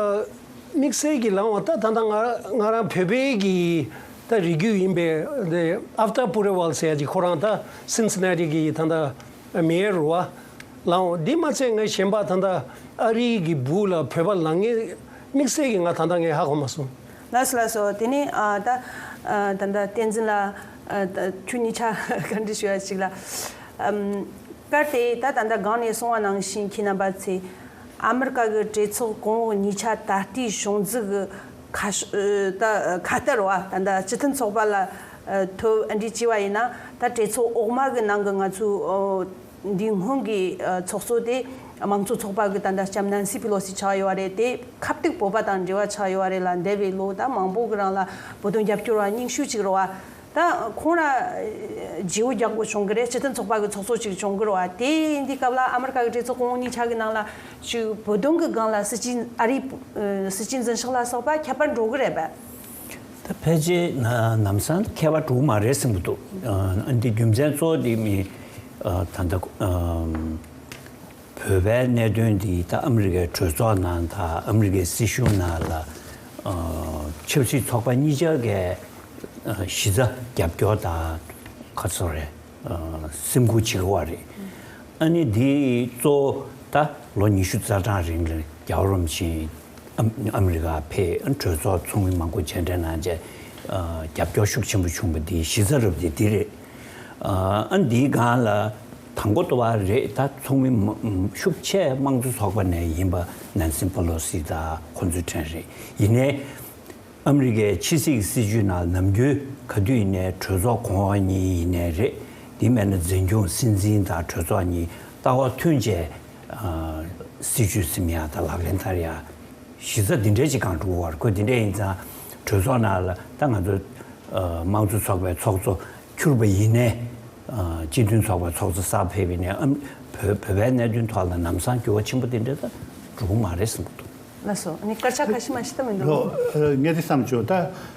དམིགས་བསལ་གྱི་ལངས་པ་ད་ད་ལྟ་ང་ང་རང་བོད་པའི་གི་ད་རིགས་རྒྱུད་ཡིན་པའི་དེ་ཨབ་ཏ་པུ་རེ་ཝལ་ཟེར་ཡ་ཅིག། ཁོ་རང་ད་སིན་སི་ན་ཏི་གི་ད་ལྟ་མེ་ཡར་རེད་པ། ལངས་འདི་མ་ཚད་ངས་གཞན་པ་ད་ལྟ་ཨ་རི་གི་སྦུག་ལ་བོད་པ་ལངས་མཁན་དམིགས་བསལ་གྱི་ང་ད་ལྟ་ངས་ཧ་གོ་མ་སོང་། ལགས་སོ་ལགས་སོ། དེ་ནས་ཨ་ད་ཨ་ད་ལྟ་བསྟན་འཛིན་ལགས་ཨ་ད་ཁྱོད་གཉིས་ཆ་བཀའ་འདྲི་ཞུ་ཡ་ཞིག་ལ། ཨམ་གལ་ཏེ་ད་ད་ལྟ་སྒང་ནས་གསུངས་པ་ནང་བཞིན་ཁྱེད་རྣམ་པ་ཚོས་ཨ་མི་རི་ཀ་གི་གྲོས་ཚོགས་གོང་འོག་གཉིས་ཆ་ད་ལྟའི་གཞུང་འཛུགས་ཀྱི་ཁ་ཕྱོགས་ཨ་ད་ཁ་གཏད་རེད་པ། ད་ལྟ་སྤྱི་མཐུན་ཚོགས་པ་ལ་ཨ་ཐོབ་ཨ་འདྲི་བྱས་པ་ཡིན་ན། ད་གྲོས་ཚོགས་འོག་མ་གི་ནང་གི་ང་ཚོའི་ཨོ་འདིའི་སྔོན་གྱི་ཨ་ཚོགས་གཙོ་དེ་དམངས་གཙོ་ཚོགས་པ་གི་ད་ལྟ་ལྕམ་ནན་སི་པི་ལོ་སི་ཆགས་ཡོད་པ་རེད། དེ་ཁ་གཏད་བོད་པ་དང་འབྲེལ་བ་ཆགས་ཡོད་པ་རེད་ལ། འདས་པའི་ལོ་ད་མང་པོ་གི་རིང་ལ་བོད་དོན་རྒྱབ་སྐྱོར་བ་རྙིང་ཤོས་ཅིག་རེད་པ། ད་ཁོང་ར་བརྗེ་པོ་རྒྱག་དགོས་བྱུང་གི་རེད། སྤྱི་མཐུན་ཚོགས་པ་གི་ཚོགས་གཙོ་ཅིག་བྱུང་གི་རེད་པ། དེ་འདི་སྐབས་ལ་ཨ་མི་རི་ཀ་གི་གྲོས་ཚོགས་གོང་འོག་གཉིས་ཆ་གི་ནང་ལ་ཅིག་བོད་དོན་གི་སྒང་ལ་སྲིད་སྤྱི་ཨ་རིའི་ཨ་སྲིད་སྤྱི་འཛིན་ཕྱོགས་ལ་སོགས་པ་ཁྱད་པར་འགྲོ་གི་རེད་པས། ད་ཕལ་ཆེར་ན་ལམ་སང་ཁྱད་པར་འགྲོ་གི་མ་རེད་བསམ་གི་འདུག། ཨ་འདི་རྒྱུ་མཚན་གཙོ་བོ་དེ་མི་ཨ་ད་ལྟ་ཨ་བོད་པའི་གནད་དོན་འདི་ད་ཨ་མི་རི་ཀའི་གྲོས་ཚོགས་ནང་དང་ཨ་མི་རི་ཀའི་སྲིད་གཞུང་ནང་ལ་ཨ་ཆབ་སྲིད་ཚོགས་པ་གཉིས་ཆ་གིས་ཨ་གཞི་རྩ་རྒྱབ་སྐྱོར་དང་ཁ་ཚོར་རེད། ཨ་སེམས་ཁུར་བྱེད་དགོས་པ་རེད། ཨ་ནི་འདི་གཙོ་བོ་ད་ལོ་ཉི་ཤུ་རྩ་གྲངས་རིང་ལ་རྒྱལ་བ་རིན་པོ་ཆེ་ཨ་ཨ་མི་རི་ཀ་ཕེབས། གྲོས་ཚོགས་ཚོགས་མི་མང་པོ་མཇལ་འཕྲད་གནང་བྱས། ཨ་རྒྱབ་སྐྱོར་ཤུགས་ཆེན་པོ་བྱུང་བ་འདི་གཞི་རྩ་རུ་དེ་འདི་རེད། ཨ་འདིའི་སྒང་ལ་དང་པོ་ཏོ་བ་རེད། ད་ཚོགས་མི་མ་ཤུགས་ཆེ་དམངས་གཙོ་ཚོགས་པ་ནས་ཡིན་པ་ནན་སི་པ་ལོ་སི་དང་ཁོང་ཚོའི་ཕྲན་རེད། ཡིན་ནའི། ཨ་མི་རི་ཀའི་ཕྱི་སྲིད་ཀྱི་སྲིད་ཇུས་ནང་ནམ་རྒྱུན་ག་དུས་ཡིན་ནའི་གྲོས་ཚོགས་གོང་འོག་གཉིས་ཡིན་ནའི་རེད། དེ་མིན་ན་འཛིན་སྐྱོང་སྲིད་འཛིན་དང་གྲོས་ཚོགས་གཉིས་ལྟ་བ་མཐུན་བྱས་ཨ་སྲིད་ཇུས་ཟིན་ཡ་དང་ལག་ལེན་བསྟར་ཡ་གཞི་རྩ་འདི་འདྲས་ཅིག་གང་འགྲོ་བར་ཁོ་འདི་འདྲས་ཡིན་ཙང་གྲོས་ཚོགས་ནང་ལ་ད་ང་ཚོ་ཨ་དམངས་གཙོ་ཚོགས་པའི་ཚོགས་གཙོ་གྱུར་པ་ཡིན་ནའི་ཨ་སྤྱི་མཐུན་ཚོགས་པའི་ཚོགས་གཙོ་གསར་ཕེབས་པ་ཡིན་ནའི་ཨ་བོད་བོད་པའི་གནད་དོན་ཐོག་ལ་ལམ་སང་འགྱུར་བ་ཆེན་པོ་འདི་འདྲས་ད་འགྲོ་གི་མ་རེད་བསམ་གི་འདུག། ལགས་སོ། ཨ་ནི་སྐད་ཆ་ཁ་ཤས་མ་ཤེས་ད་མི་འདུག། ལོ། ཨ་ངས་འདི་བསམ་བྱུང་། ད་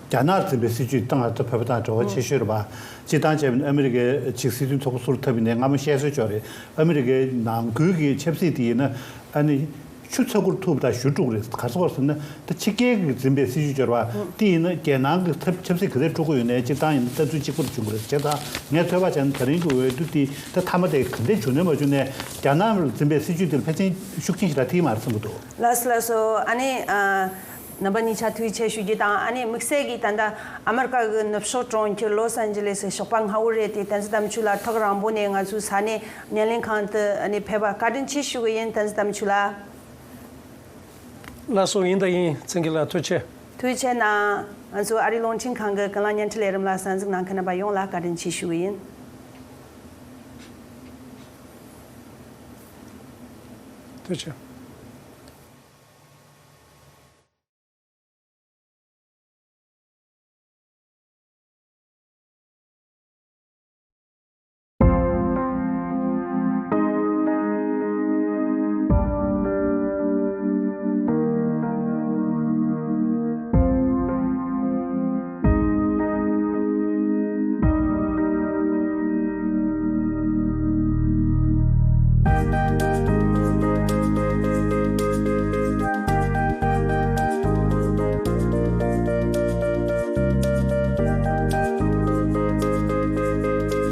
རྒྱ་ནག་འཛིན་པའི་སྲིད་ཇུས་དང་ད་བོད་པ་དང་འབྲེལ་བ་ཆེ་ཤོས་རེད་པ། སྤྱིར་བཏང་བྱས་པ་ཡིན་ན་ཨ་མི་རི་ཀའི་ཅིག་སྲིད་དོན་ཚོགས་པ་ཟུར་འཐབ་ཡིན་ནའི་སྔ་མོ་བཤད་སྲོལ་ཅིག་ཡོད་རེད། ཨ་མི་རི་ཀའི་ནང་ཁུལ་གྱི་ཆབ་སྲིད་དེ་ཡིན་ན་ཨ་ནི་ཆུ་ཚ་གུར་ཐུག་པ་དང་གཞུ་དཀྲུག་རེད། ག་རེ་ཟེར་ན་ད་ཕྱི་རྒྱལ་གྱིས་འཛིན་པའི་སྲིད་ཇུས་སྦྱོར་བ་དེ་ཡིན་ན་རྒྱལ་ནང་གི་ཐབས་ཆབ་སྲིད་ག་ཚད་དཀྲུག་གི་ཡོད་ནའི་སྤྱིར་བཏང་ཡིན་ན་ལྟ་ཚུལ་གཅིག་པ་རུ་བྱུང་གི་རེད། བྱས་ཙང་ངས་ཚོད་དཔག་བྱས་ན་ད་རིང་གི་འོས་བསྡུ་དེ་ད་མཐའ་མ་དེ་ག་འདྲས་བྱུང་ནའི་མ་བྱུང་ནའི་རྒྱ་ནག་འཛིན་པའི་སྲིད་ཇུས་དེ་ལ་ཕལ་ཆེར་ཤུགས་རྐྱེན་ཞེ་དྲག་ཐེབས་ཀྱི་མ་རེད་བསམ་གྱི་འདུག། ལགས་སོ་ལགས་སོ། ཨ་ནི་ཨ་རྣམ་པ་གཉིས་ཆ་ཐུགས་རྗེ་ཆེ་ཞུ་རྒྱུ་དང་། ཨ་ནི་དམིགས་བསལ་གྱིས་ད་ལྟ་ཨ་མི་རི་ཀ་གི་ནུབ་ཕྱོགས་གྲོང་ཁྱེར་ལོས་ཨན་ཇེ་ལིས་སི་ཞོགས་པ་སྔ་པོ་རེད་དེ། བསྟན་འཛིན་དམ་ཆོས་ལགས་ཐག་རིང་པོ་ནས་ང་ཚོའི་ས་གནས་བརྙན་ལེན་ཁང་དུ་ཨ་ནི་ཕེབས་པ་བཀའ་དྲིན་ཆེ་ཞུ་གི་ཡིན། བསྟན་འཛིན་དམ་ཆོས་ལགས། ལགས་སོ། ཡིན་དང་ཡིན། བསྟན་འཛིན་ལགས་ཐུགས་རྗེ་ཆེ། ཐུགས་རྗེ་ཆེ་གནང་། ང་ཚོའི་ཨ་རིའི་རླུང་འཕྲིན་ཁང་གི་ཀུན་གླེང་བརྙན་འཕྲིན་ལས་རིམ་ལ་གསན་གཟིགས་གནང་མཁན་རྣམ་པ་ཡོངས་ལ་བཀའ་དྲིན་ཆེ་ཞུ་གི་ཡིན། ཐུགས་རྗེ་ཆེ།